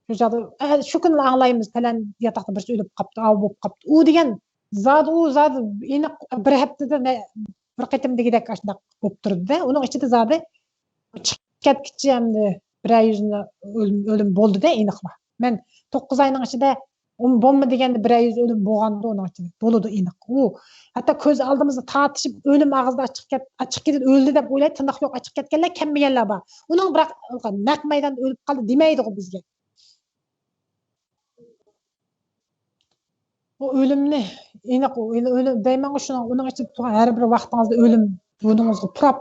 شۇ چاغدا، ئە، شۇ كۈنلا ئاڭلايمىز، پەلەن ياتاقتا بىرسى ئۆلۈپ قاپتۇ، ئاۋۇ بولۇپ قاپتۇ. ئۇ دېگەن زادى، ئۇ زادى ئېنىق بىر ھەپتىدە نە-، بىر قېتىم دېگۈدەك ئاشۇنداق بولۇپ تۇردى-دە. ئۇنىڭ ئىچىدە زادى چىقىپ كەتكۈچە ئەمدى بىرەر يۈز ئۆلۈم، ئۆلۈم بولدى-دە، ئېنىقلا. مەن توققۇز ئاينىڭ ئىچىدە ئون بولما دېگەندە بىرەر يۈز ئۆلۈم بولغانىدى ئۇنىڭ ئىچىدە. بولىدۇ ئېنىق. ئۇ ھەتتا كۆز ئالدىمىزدا تارتىشىپ، ئۆلۈم ئاغزىدا ئاچىقىپ كەت-، ئاچىقىپ كېتىدۇ، ئۆلدى دەپ ئويلايدۇ، تىرناق يوق ئاچىقىپ كەتكەنلەر كەممىگەنلەر بار. ئۇنىڭ بىراق نەق مەيداندا ئۆلۈپ قالدى دېمەيدىغۇ بىزگە. ئۇ ئۆلۈمنى ئېنىق، ئۆلۈم دەيمەنغۇ، شۇنىڭ، ئۇنىڭ ئىچىدە تۇرغان ھەر بىر ۋاقتىڭىزدا ئۆلۈم بۇرنىڭىزغا پۇراپ،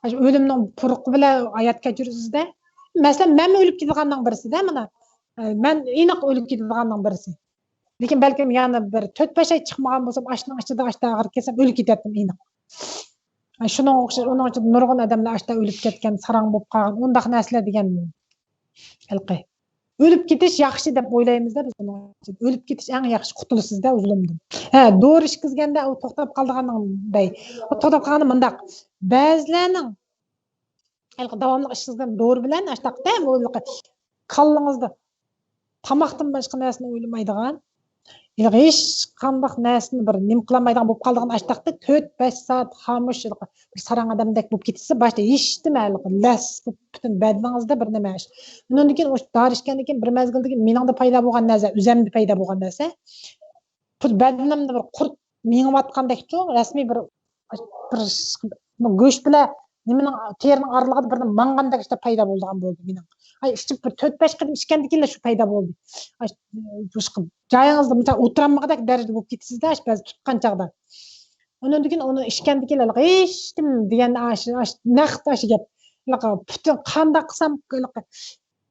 ئاشۇ ئۆلۈمنىڭ پۇرىقى بىلەن ھايات كەچۈرىسىز-دە. مەسىلەن، مەنمۇ ئۆلۈپ كېتىدىغاننىڭ بىرسى-دە، مانا. مەن ئېنىق ئۆلۈپ كېتىدىغاننىڭ بىرسى. لېكىن بەلكىم يەنە بىر تۆت، بەش ئاي چىقمىغان بولسام، ئاشۇنىڭ ئىچىدە ئاشتا ئاغرىپ كەتسەم، ئۆلۈپ كېتەتتىم ئېنىق. شۇنىڭغا ئوخشاش، ئۇنىڭ ئىچىدە نۇرغۇن ئادەملەر ئاشتا ئۆلۈپ كەتكەن، ساراڭ بولۇپ قالغان، ئۇنداق نەرسىلەر دېگەن ھېلىقى. ئۆلۈپ كېتىش ياخشى دەپ ئويلايمىز-دە بىز ئۇنىڭ ئۈچۈن. ئۆلۈپ كېتىش ئەڭ ياخشى، قۇتۇلىسىز-دە ئۇ زۇلۇمدىن. ھە، دورا ئىچكۈزگەندە ئۇ توختاپ قالىدىغاننىڭ دەي. ئۇ توختاپ قالغاندا مۇنداق. بەزىلەرنىڭ ھېلىقى داۋاملىق ئىچكۈزگەن دورا بىلەن ئاشتاق دەم ئۇ كاللىڭىزدا تاماقتىن باشقا نەرسىنى ئويلىمايدىغان، ھېلىقى ھېچقانداق نەرسىنى بىر نېمە قىلالمايدىغان بولۇپ قالىدىغان ئاشتاقتا تۆت، بەش سائەت خامۇش ھېلىقى بىر ساراڭ ئادەمدەك بولۇپ كېتىسىز، باشتا ھېچنېمە ھېلىقى لەس بولۇپ پۈتۈن بەدىنىڭىزدە بىر نېمە ئىش. ئۇنىڭدىن كېيىن ئۇ دارى ئىچكەندىن كېيىن بىر مەزگىلدىن كېيىن مېنىڭدە پەيدا بولغان نەرسە، ئۆزەمدە پەيدا بولغان نەرسە. خۇددى بەدىنىمدە بىر قۇرت مېڭىۋاتقاندەكچۇ، رەسمىي بىر، بىر گۆش بىلەن نېمىنىڭ، تېرىنىڭ ئارىلىقىدا بىر ماڭغاندەك ئىشتا پەيدا بولىدىغان بولدى مېنىڭ. ئاي، ئىچىپ بىر تۆت، بەش قېتىم ئىچكەندىن كېيىنلا شۇ پەيدا بولدى. ئاي، بۇ جايىڭىزدا مۇشۇنداق ئولتۇرالمىغۇدەك دەرىجىدە بولۇپ كېتىسىز-دە، ئاشۇ بەزى تۇتقان چاغدا. ئۇنىڭدىن كېيىن ئۇنى ئىچكەندىن كېيىن ھېلىقى ھېچنېمە دېگەن ئاشۇ، ئاشۇ نەق ئاشۇ گەپ. ھېلىقى پۈتۈن قانداق قىلسام، ھېلىقى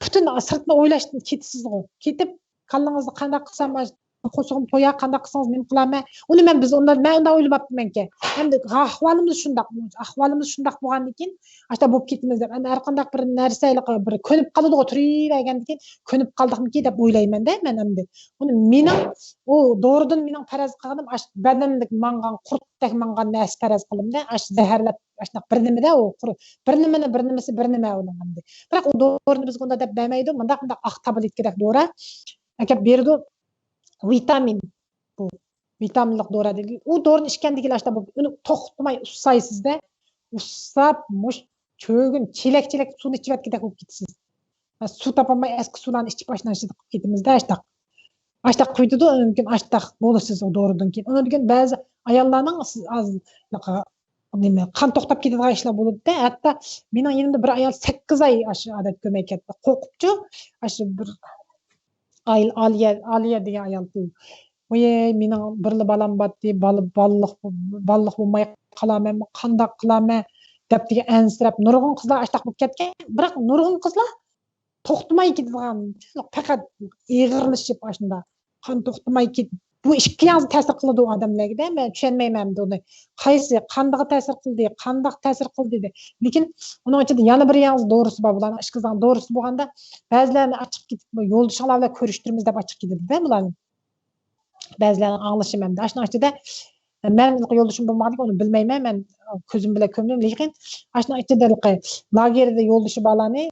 پۈتۈن سىرتنى ئويلاشتىن كېتىسىزغۇ. كېتىپ، كاللىڭىزدا قانداق قىلسام، قورسىقىم تويار، قانداق قىلسىڭىز نېمە قىلارمەن؟ ئۇنى مەن، بىز ئۇنداق، مەن ئۇنداق ئويلىماپتىمەنكەن. ئەمدى ئەھۋالىمىز شۇنداق، ئەھۋالىمىز شۇنداق بولغاندىن كېيىن، ئاشۇنداق بولۇپ كېتىمىز دەپ، ئەمدى ھەر قانداق بىر نەرسە، ھېلىقى بىر كۆنۈپ قالىدىغۇ، تۇرۇۋەرگەندىن كېيىن، كۆنۈپ قالدۇقمىكى دەپ ئويلايمەن-دە مەن ئەمدى. ئۇنى مېنىڭ، ئۇ دورىدىن مېنىڭ پەرەز قىلغىنىم، ئاشۇ بەدەندىكى ماڭغان، قۇرتتەك ماڭغان نەرسە پەرەز قىلدىمدە، ئاشۇ زەھەرلەپ، ئاشۇنداق بىر نېمىدە ئۇ، قۇر-، بىر نېمىنى، بىر نېمىسى، بىر نېمە ئۇنىڭ ئەمدى. بىراق ئۇ دورىنى بىزگە ئۇنداق دەپ بەرمەيدۇ، مۇنداق، مۇنداق ئاق تابلېتكىدەك دورا ئەكەپ بېرىدۇ. ۋىتامىن بۇ. ۋىتامىنلىق دورا دېدى. ئۇ دورىنى ئىچكەندىن كېيىن ئاشتا بۇ، ئۇنى توختىماي ئۇسسايسىز-دە. ئۇسساپ، مۇش چۆگۈن چېلەك-چېلەك سۇنى ئىچىۋەتكۈدەك بولۇپ كېتىسىز. سۇ تاپالماي ئەسكى سۇلارنى ئىچىپ ئاشۇنداق ئىچىدە قىلىپ كېتىمىز-دە، ئاشتاق. ئاشتاق قويدىدۇ، ئۇنىڭدىن كېيىن ئاشتاق بولىسىز ئۇ دورىدىن كېيىن. ئۇنىڭدىن كېيىن بەزى ئاياللارنىڭ سىز ئاز، نېمە، قان توختاپ كېتىدىغان ئىشلار بولىدۇ-دە. ھەتتا مېنىڭ يېنىمدا بىر ئايال سەككىز ئاي ئاشۇ ئادەت كۆرمەي كەتتى. قورقۇپچۇ، ئاشۇ بىر ئايال، ئالىيە، ئالىيە دېگەن ئايال. ۋوي، مېنىڭ بىرلا بالام باتتى، بالا، بالىلىق، بالىلىق بولماي قالامەن، قانداق قىلامەن دەپ دېگەن ئەنسىرەپ، نۇرغۇن قىزلار ئاشتاق بولۇپ كەتكەن. بىراق نۇرغۇن قىزلار توختىماي كېتىدىغان، پەقەت ئېغىرلىشىپ ئاشۇنداق قان توختىماي كېتىپ، بۇ ئىككى ياڭزا تەسىر قىلىدۇ ئادەملەرگە-دە. مەن چۈشەنمەيمەن ئەمدى ئۇنى. قايسى، قاندىقى تەسىر قىلدى، قانداق تەسىر قىلدى دېدى. لېكىن ئۇنىڭ ئىچىدە يەنە بىر ياڭزا دورىسى بار. بۇلارنىڭ ئىككىسىنىڭ دورىسى بولغاندا، بەزىلەرنى ئاچىقىپ كېتىپ، يولدىشىڭلار بىلەن كۆرۈشتۈرىمىز دەپ ئاچىقىپ كېتىدۇ-دە بۇلارنى. بەزىلەرنىڭ ئاڭلىشىم ئەمدى. ئاشۇنىڭ ئىچىدە مەن يولدىشىم بولمىغاندىكىن ئۇنى بىلمەيمەن. مەن كۆزۈم بىلەن كۆرمىدىم. لېكىن ئاشۇنىڭ ئىچىدە لاگېردا يولدىشى بارلارنى،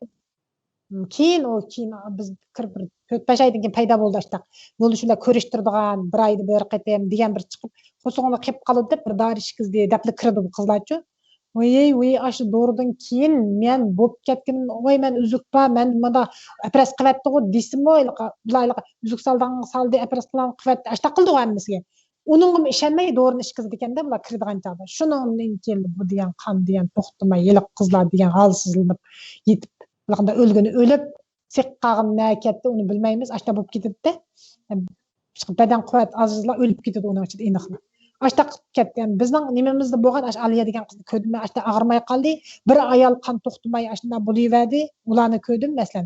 كېيىن ئۇ، كېيىن بىز كىرىپ بىر تۆت بەش ئايدىن كېيىن پەيدا بولدى ئاشۇنداق. يولدىشى بىلەن كۆرۈشتۈرىدىغان، بىر ئايدا بىر قېتىم دېگەن بىر چىقىپ، خوسۇڭدا قېلىپ قالىدۇ دەپ بىر دارى ئىچكۈزدى دەپلا كىرىدۇ بۇ قىزلارچۇ. ۋىي، ۋىي، ئاشۇ دورىدىن كېيىن مەن بولۇپ كەتكىنىم، ۋاي، مەن ئۈزۈك بار، مەن مۇندا ئەپرەس قىلىۋەتتىغۇ دېسىمۇ، ھېلىقى، بۇلار ھېلىقى ئۈزۈك سالىدىغان سالدى، ئەپرەس قىلغان قىلىۋەتتى، ئاشۇنداق قىلدىغۇ ھەممىسىگە. ئۇنىڭغىمۇ ئىشەنمەي دورىنى ئىچكۈزىدىكەن-دە بۇلار كىرىدىغان چاغدا. شۇنىڭدىن كېيىن بۇ دېگەن قان دېگەن توختىماي، ھېلىقى قىزلار دېگەن ھالسىزلىنىپ يېتىپ، ھېلىقىندا ئۆلگىنى ئۆلۈپ، سېقىپ قالغىنى نەگە كەتتى، ئۇنى بىلمەيمىز. ئاشۇنداق بولۇپ كېتىدىدە. بەدەن قۇۋۋەت ئازىزلا ئۆلۈپ كېتىدۇ ئۇنىڭ ئىچىدە ئېنىقلا. ئاشۇنداق كەتتى. يەنى بىزنىڭ نېمىمىزدە بولغان ئاشۇ ئالىيە دېگەن قىزنى كۆردۈم مەن. ئاشۇنداق ئاغرىماي قالدى. بىر ئايال قان توختىماي ئاشۇنداق بولۇۋەردى. ئۇلارنى كۆردۈم، مەسىلەن.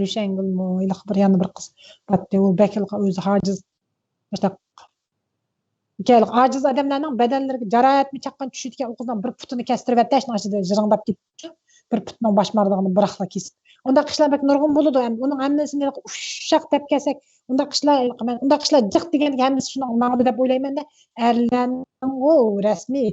روشەنگۈلمۇ، ھېلىقى بىر يەنە بىر قىز بارتتى. ئۇ بەك ھېلىقى ئۆزى ھاجىز. مۇشۇنداق ئاجىز ئادەملەرنىڭ بەدەنلىرىگە جاراھەتمۇ چاققان چۈشىدىكەن، ئۇ قىزنىڭ بىر پۇتىنى كەستۈرۈۋەتتى، شۇنىڭ ئىچىدە جىرىڭداپ كېتىپتۇ. بىر پۇتنىڭ باش مارىدىغىنى بىراقلا كېسىپ. ئۇنداق كىشىلەر بەك نۇرغۇن بولىدۇ. ئەمدى ئۇنىڭ ھەممىسىنى ئۇششاق دەپ كەلسەك، ئۇنداق كىشىلەر، مەن ئۇنداق كىشىلەر جىق دېگەندىكىن ھەممىسى شۇنىڭغا ماڭىدۇ دەپ ئويلايمەن-دە. ئەرلەرنىڭغۇ رەسمىي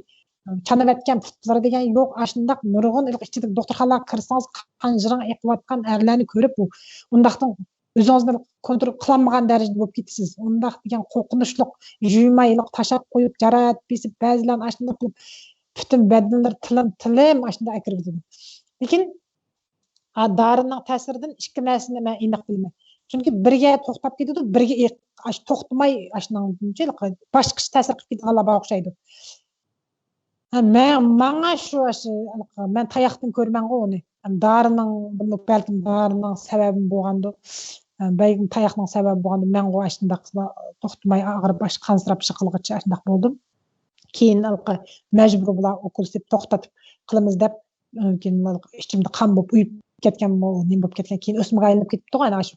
چانىۋەتكەن پۇتلىرى دېگەن يوق. ئاشۇنداق نۇرغۇن ئىچىدىكى دوختۇرخانىلارغا كىرسىڭىز، قان جىرىڭ ئېقىۋاتقان ئەرلەرنى كۆرۈپ، ئۇ ئۇنداقتىن ئۆزىڭىزنى كونترول قىلالمىغان دەرىجىدە بولۇپ كېتىسىز. ئۇنداق دېگەن قورقۇنچلۇق، يۇيماي ھېلىقى تاشلاپ قويۇپ، جاراھەت بېسىپ، بەزىلەرنى ئاشۇنداق قىلىپ، پۈتۈن بەدىنىلىرى تىلىم تىلىم ئاشۇنداق ئەكىرىۋېتىدۇ. لېكىن، ھا، دارىنىڭ تەسىرىدىن ئىككى نەرسىنى مەن ئېنىق بىلىمەن. چۈنكى بىرگە توختاپ كېتىدۇ، بىرگە ئېق-، ئاشۇ توختىماي، ئاشۇنىڭ باشقىچە تەسىر قىلىپ كېتىدىغانلار بار ئوخشايدۇ. ھە، مەن، ماڭا شۇ، شۇ، مەن تاياقتىن كۆرىمەنغۇ ئۇنى. ھەم دارىنىڭ، بەلكىم دارىنىڭ سەۋەبى بولغاندۇ. ھە، بەلكىم تاياقنىڭ سەۋەبى بولغاندۇ. مەنغۇ ئاشۇنداق توختىماي ئاغرىپ، باش قانسىراپ، شۇ قىلغۇچە ئاشۇنداق بولدۇم. كېيىن ھېلىقى مەجبۇرىي بۇلار ئوكۇل سېلىپ توختىتىپ قىلىمىز دەپ، كېيىن ھېلىقى ئىچىمدە قان بولۇپ ئۇيۇپ كەتكەنمۇ، نېمە بولۇپ كەتكەن، كېيىن ئۆسمىگە ئايلىنىپ كېتىپتۇ ئەنە شۇ.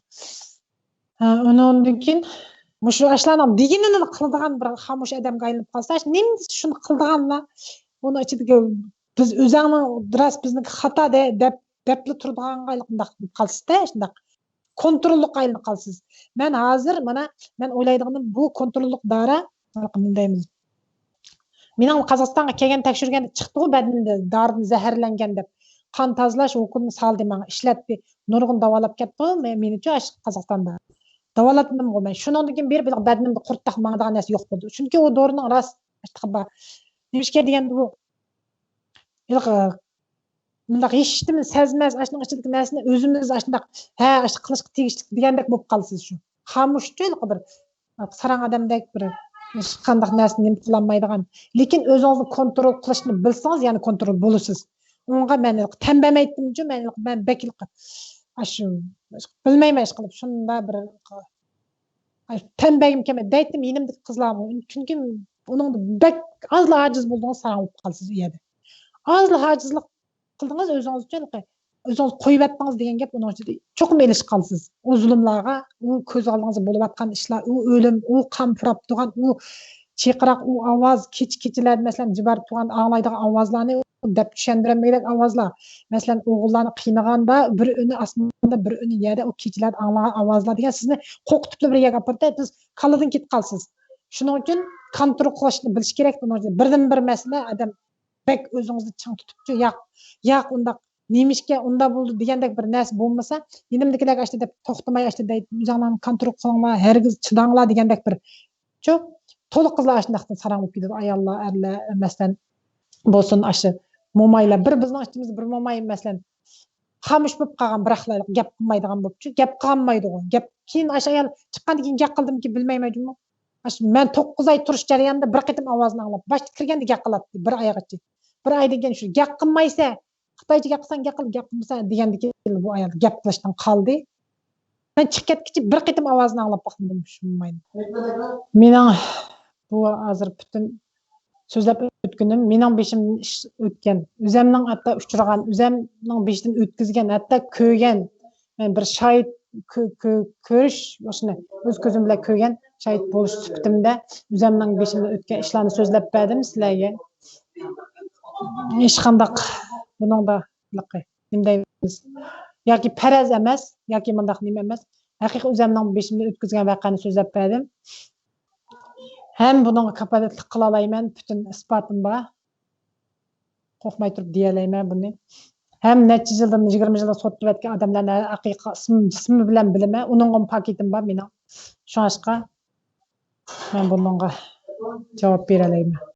ھە، ئۇنىڭدىن كېيىن مۇشۇ ئاشۇلارنىڭ دېگىنىنى قىلىدىغان بىر خامۇش ئادەمگە ئايلىنىپ قالسا، نېمە دېسە شۇنى قىلىدىغانلار، ئۇنىڭ ئىچىدىكى بىز ئۆزەڭنىڭ راست، بىزنىڭكى خاتا دە-، دەپ، دەپلا تۇرىدىغانغا ئايلىنىپ قالسىز-دە، شۇنداق كونتروللۇققا ئايلىنىپ قالسىز. مەن ھازىر، مانا، مەن ئويلايدىغىنىم بۇ كونتروللۇق دارا، مۇندايمىز. مېنىڭ قازاقىستانغا كەلگەن تەكشۈرگەندە چىقتىغۇ بەدىنىمدە دارىدىن زەھەرلەنگەن دەپ. قان تازىلاش ئوكۇلىنى سالدى ماڭا، ئىشلەتتى. نۇرغۇن داۋالاپ كەتتىغۇ مې-، مېنىچۇ ئاشۇ قازاقىستاندا. داۋالاتتىمغۇ مەن. شۇنىڭدىن كېيىن بېرى بۇلار بەدىنىمدە قۇرتتاق ماڭىدىغان نەرسە يوق بولدى. چۈنكى ئۇ دورىنىڭ راست، ئاشۇنداق بار. نېمىشقا دېگەندە بۇ، ھېلىقى، مۇنداق ھېچنېمە سەزمەس، ئاشۇنىڭ ئىچىدىكى نەرسىنى ئۆزىمىز ئاشۇنداق، ھە، ئاشۇ قىلىشقا تېگىشلىك دېگەندەك بولۇپ قالىسىز شۇ. خامۇشچۇ ھېلىقى بىر ساراڭ ئادەمدەك بىر ھېچقانداق نەرسىنى نېمە قىلالمايدىغان. لېكىن ئۆزىڭىزنى كونترول قىلىشنى بىلسىڭىز، يەنە كونترول بولىسىز. ئۇنىڭغا مەن ھېلىقى تەن بەرمەيتتىمچۇ، مەن ھېلىقى، مەن بەك ھېلىقى، ئاشۇ، بىلمەيمەن ئىشقىلىپ، شۇنداق بىر ئاي، تەن بەرگۈم كەلمەيدۇ. دەيتتىم، يېنىمدىكى قىزلارمۇ. چۈنكى ئۇنىڭدا بەك ئازلا ئاجىز بولدىڭىز، ساراڭ بولۇپ قالىسىز ئۇ يەردە. ئازلا ئاجىزلىق قىلدىڭىز ئۆزىڭىز ئۈچۈن، ئۆزىڭىز قويۇۋەتتىڭىز دېگەن گەپ ئۇنىڭ ئىچىدە. چوقۇم ئېلىشىپ قالىسىز. ئۇ زۇلۇملارغا، ئۇ كۆز ئالدىڭىزدا بولۇۋاتقان ئىشلار، ئۇ ئۆلۈم، ئۇ قان پۇراپ تۇرغان، ئۇ چىرقىراق، ئۇ ئاۋاز، كېچە-كېچىلەردە، مەسىلەن، جىبار تۇغان ئاڭلايدىغان ئاۋازلارنى دەپ چۈشەندۈرەلمىگۈدەك ئاۋازلار. مەسىلەن، ئوغۇللارنى قىينىغاندا، بىر ئۈنى ئاسماندا، بىر ئۈنى يەردە، ئۇ كېچىلەردە ئاڭلىغان ئاۋازلار دېگەن سىزنى قورقۇتۇپلا بىر يەرگە ئاپىرىدۇ، بىز كاللىدىن كېتىپ قالىسىز. شۇنىڭ ئۈچۈن كونترول قىلىشنى بىلىش كېرەك. بۇنىڭ ئۈچۈن بىردىن بىر مەسىلە، ئادەم بەك ئۆزىڭىزنى چىڭ تۇتۇپچۇ، ياق، ياق، ئۇنداق، نېمىشقا ئۇنداق بولدى دېگەندەك بىر نەرسە بولمىسا، يېنىمدىكىلەرگە ئاشۇنداق دەپ، توختىماي ئاشۇنداق دەيدۇ، ئۆزۈڭلارنى كونترول قىلىڭلار، ھەرگىز چىداڭلار دېگەندەك بىر، چۇ، تولا قىزلار ئاشۇنداقتىن ساراڭ بولۇپ كېتىدۇ، ئاياللار، ئەرلەر، مەسىلەن، بولسۇن، ئاشۇ مومايلار، بىر بىزنىڭ ئىچىمىزدە بىر موماي، مەسىلەن، خامۇش بولۇپ قالغان، بىراقلا گەپ قىلمايدىغان بولۇپچۇ، گەپ قىلالمايدىغۇ، گەپ، كېيىن ئاشۇ ئايال چىققاندىن كېيىن گەپ قىلدىمىكىن بىلمەيمەن جۇمۇ. ئاشۇ مەن توققۇز ئاي تۇرۇش جەريانىدا بىر قېتىم ئاۋازىنى ئاڭلاپ، باشتا كىرگەندە گەپ قىلاتتى، بىر ئايغىچە. بىر ئايدىن كېيىن شۇ گەپ قىلمايسەن، خىتايچە گەپ قىلساڭ گەپ قىل، گەپ قىلمىساڭ دېگەندىكىن بۇ ئايال گەپ قىلىشتىن قالدى. مەن چىقىپ كەتكۈچە بىر قېتىم ئاۋازىنى ئاڭلاپ باقمىدىم شۇ موماينىڭ. مېنىڭ بۇ ھازىر پۈتۈن سۆزلەپ ئۆتكىنىم، مېنىڭ بېشىمدىن ئىش ئۆتكەن، ئۆزەمنىڭ ھەتتا ئۇچرىغان، ئۆزەمنىڭ بېشىدىن ئۆتكۈزگەن، ھەتتا كۆرگەن، مەن بىر شاھىت كۆ-، كۆ-، كۆرۈش، مۇشۇنى ئۆز كۆزۈم بىلەن كۆرگەن، شاھىت بولۇش سۈپىتىمدە ئۆزەمنىڭ بېشىمدىن ئۆتكەن ئىشلارنى سۆزلەپ بەردىم سىلەرگە. ھېچقانداق بۇنىڭدا نېمە دەيمىز، ياكى پەرەز ئەمەس، ياكى مۇنداق نېمە ئەمەس، ھەقىقىي ئۆزەمنىڭ بېشىمدىن ئۆتكۈزگەن ۋەقەنى سۆزلەپ بەردىم. ھەم بۇنىڭغا كاپالەتلىك قىلالايمەن، پۈتۈن ئىسپاتىم بار. قورقماي تۇرۇپ دېيەلەيمەن بۇنى. ھەم نەچچە يىلدىن، يىگىرمە يىلدىن سوتلىۋەتكەن ئادەملەرنى ھەقىقىي ئىسمى، ئىسمى بىلەن بىلىمەن. ئۇنىڭغىمۇ پاكىتىم بار مېنىڭ. شۇڭلاشقا مەن بۇنىڭغا جاۋاب بېرەلەيمەن.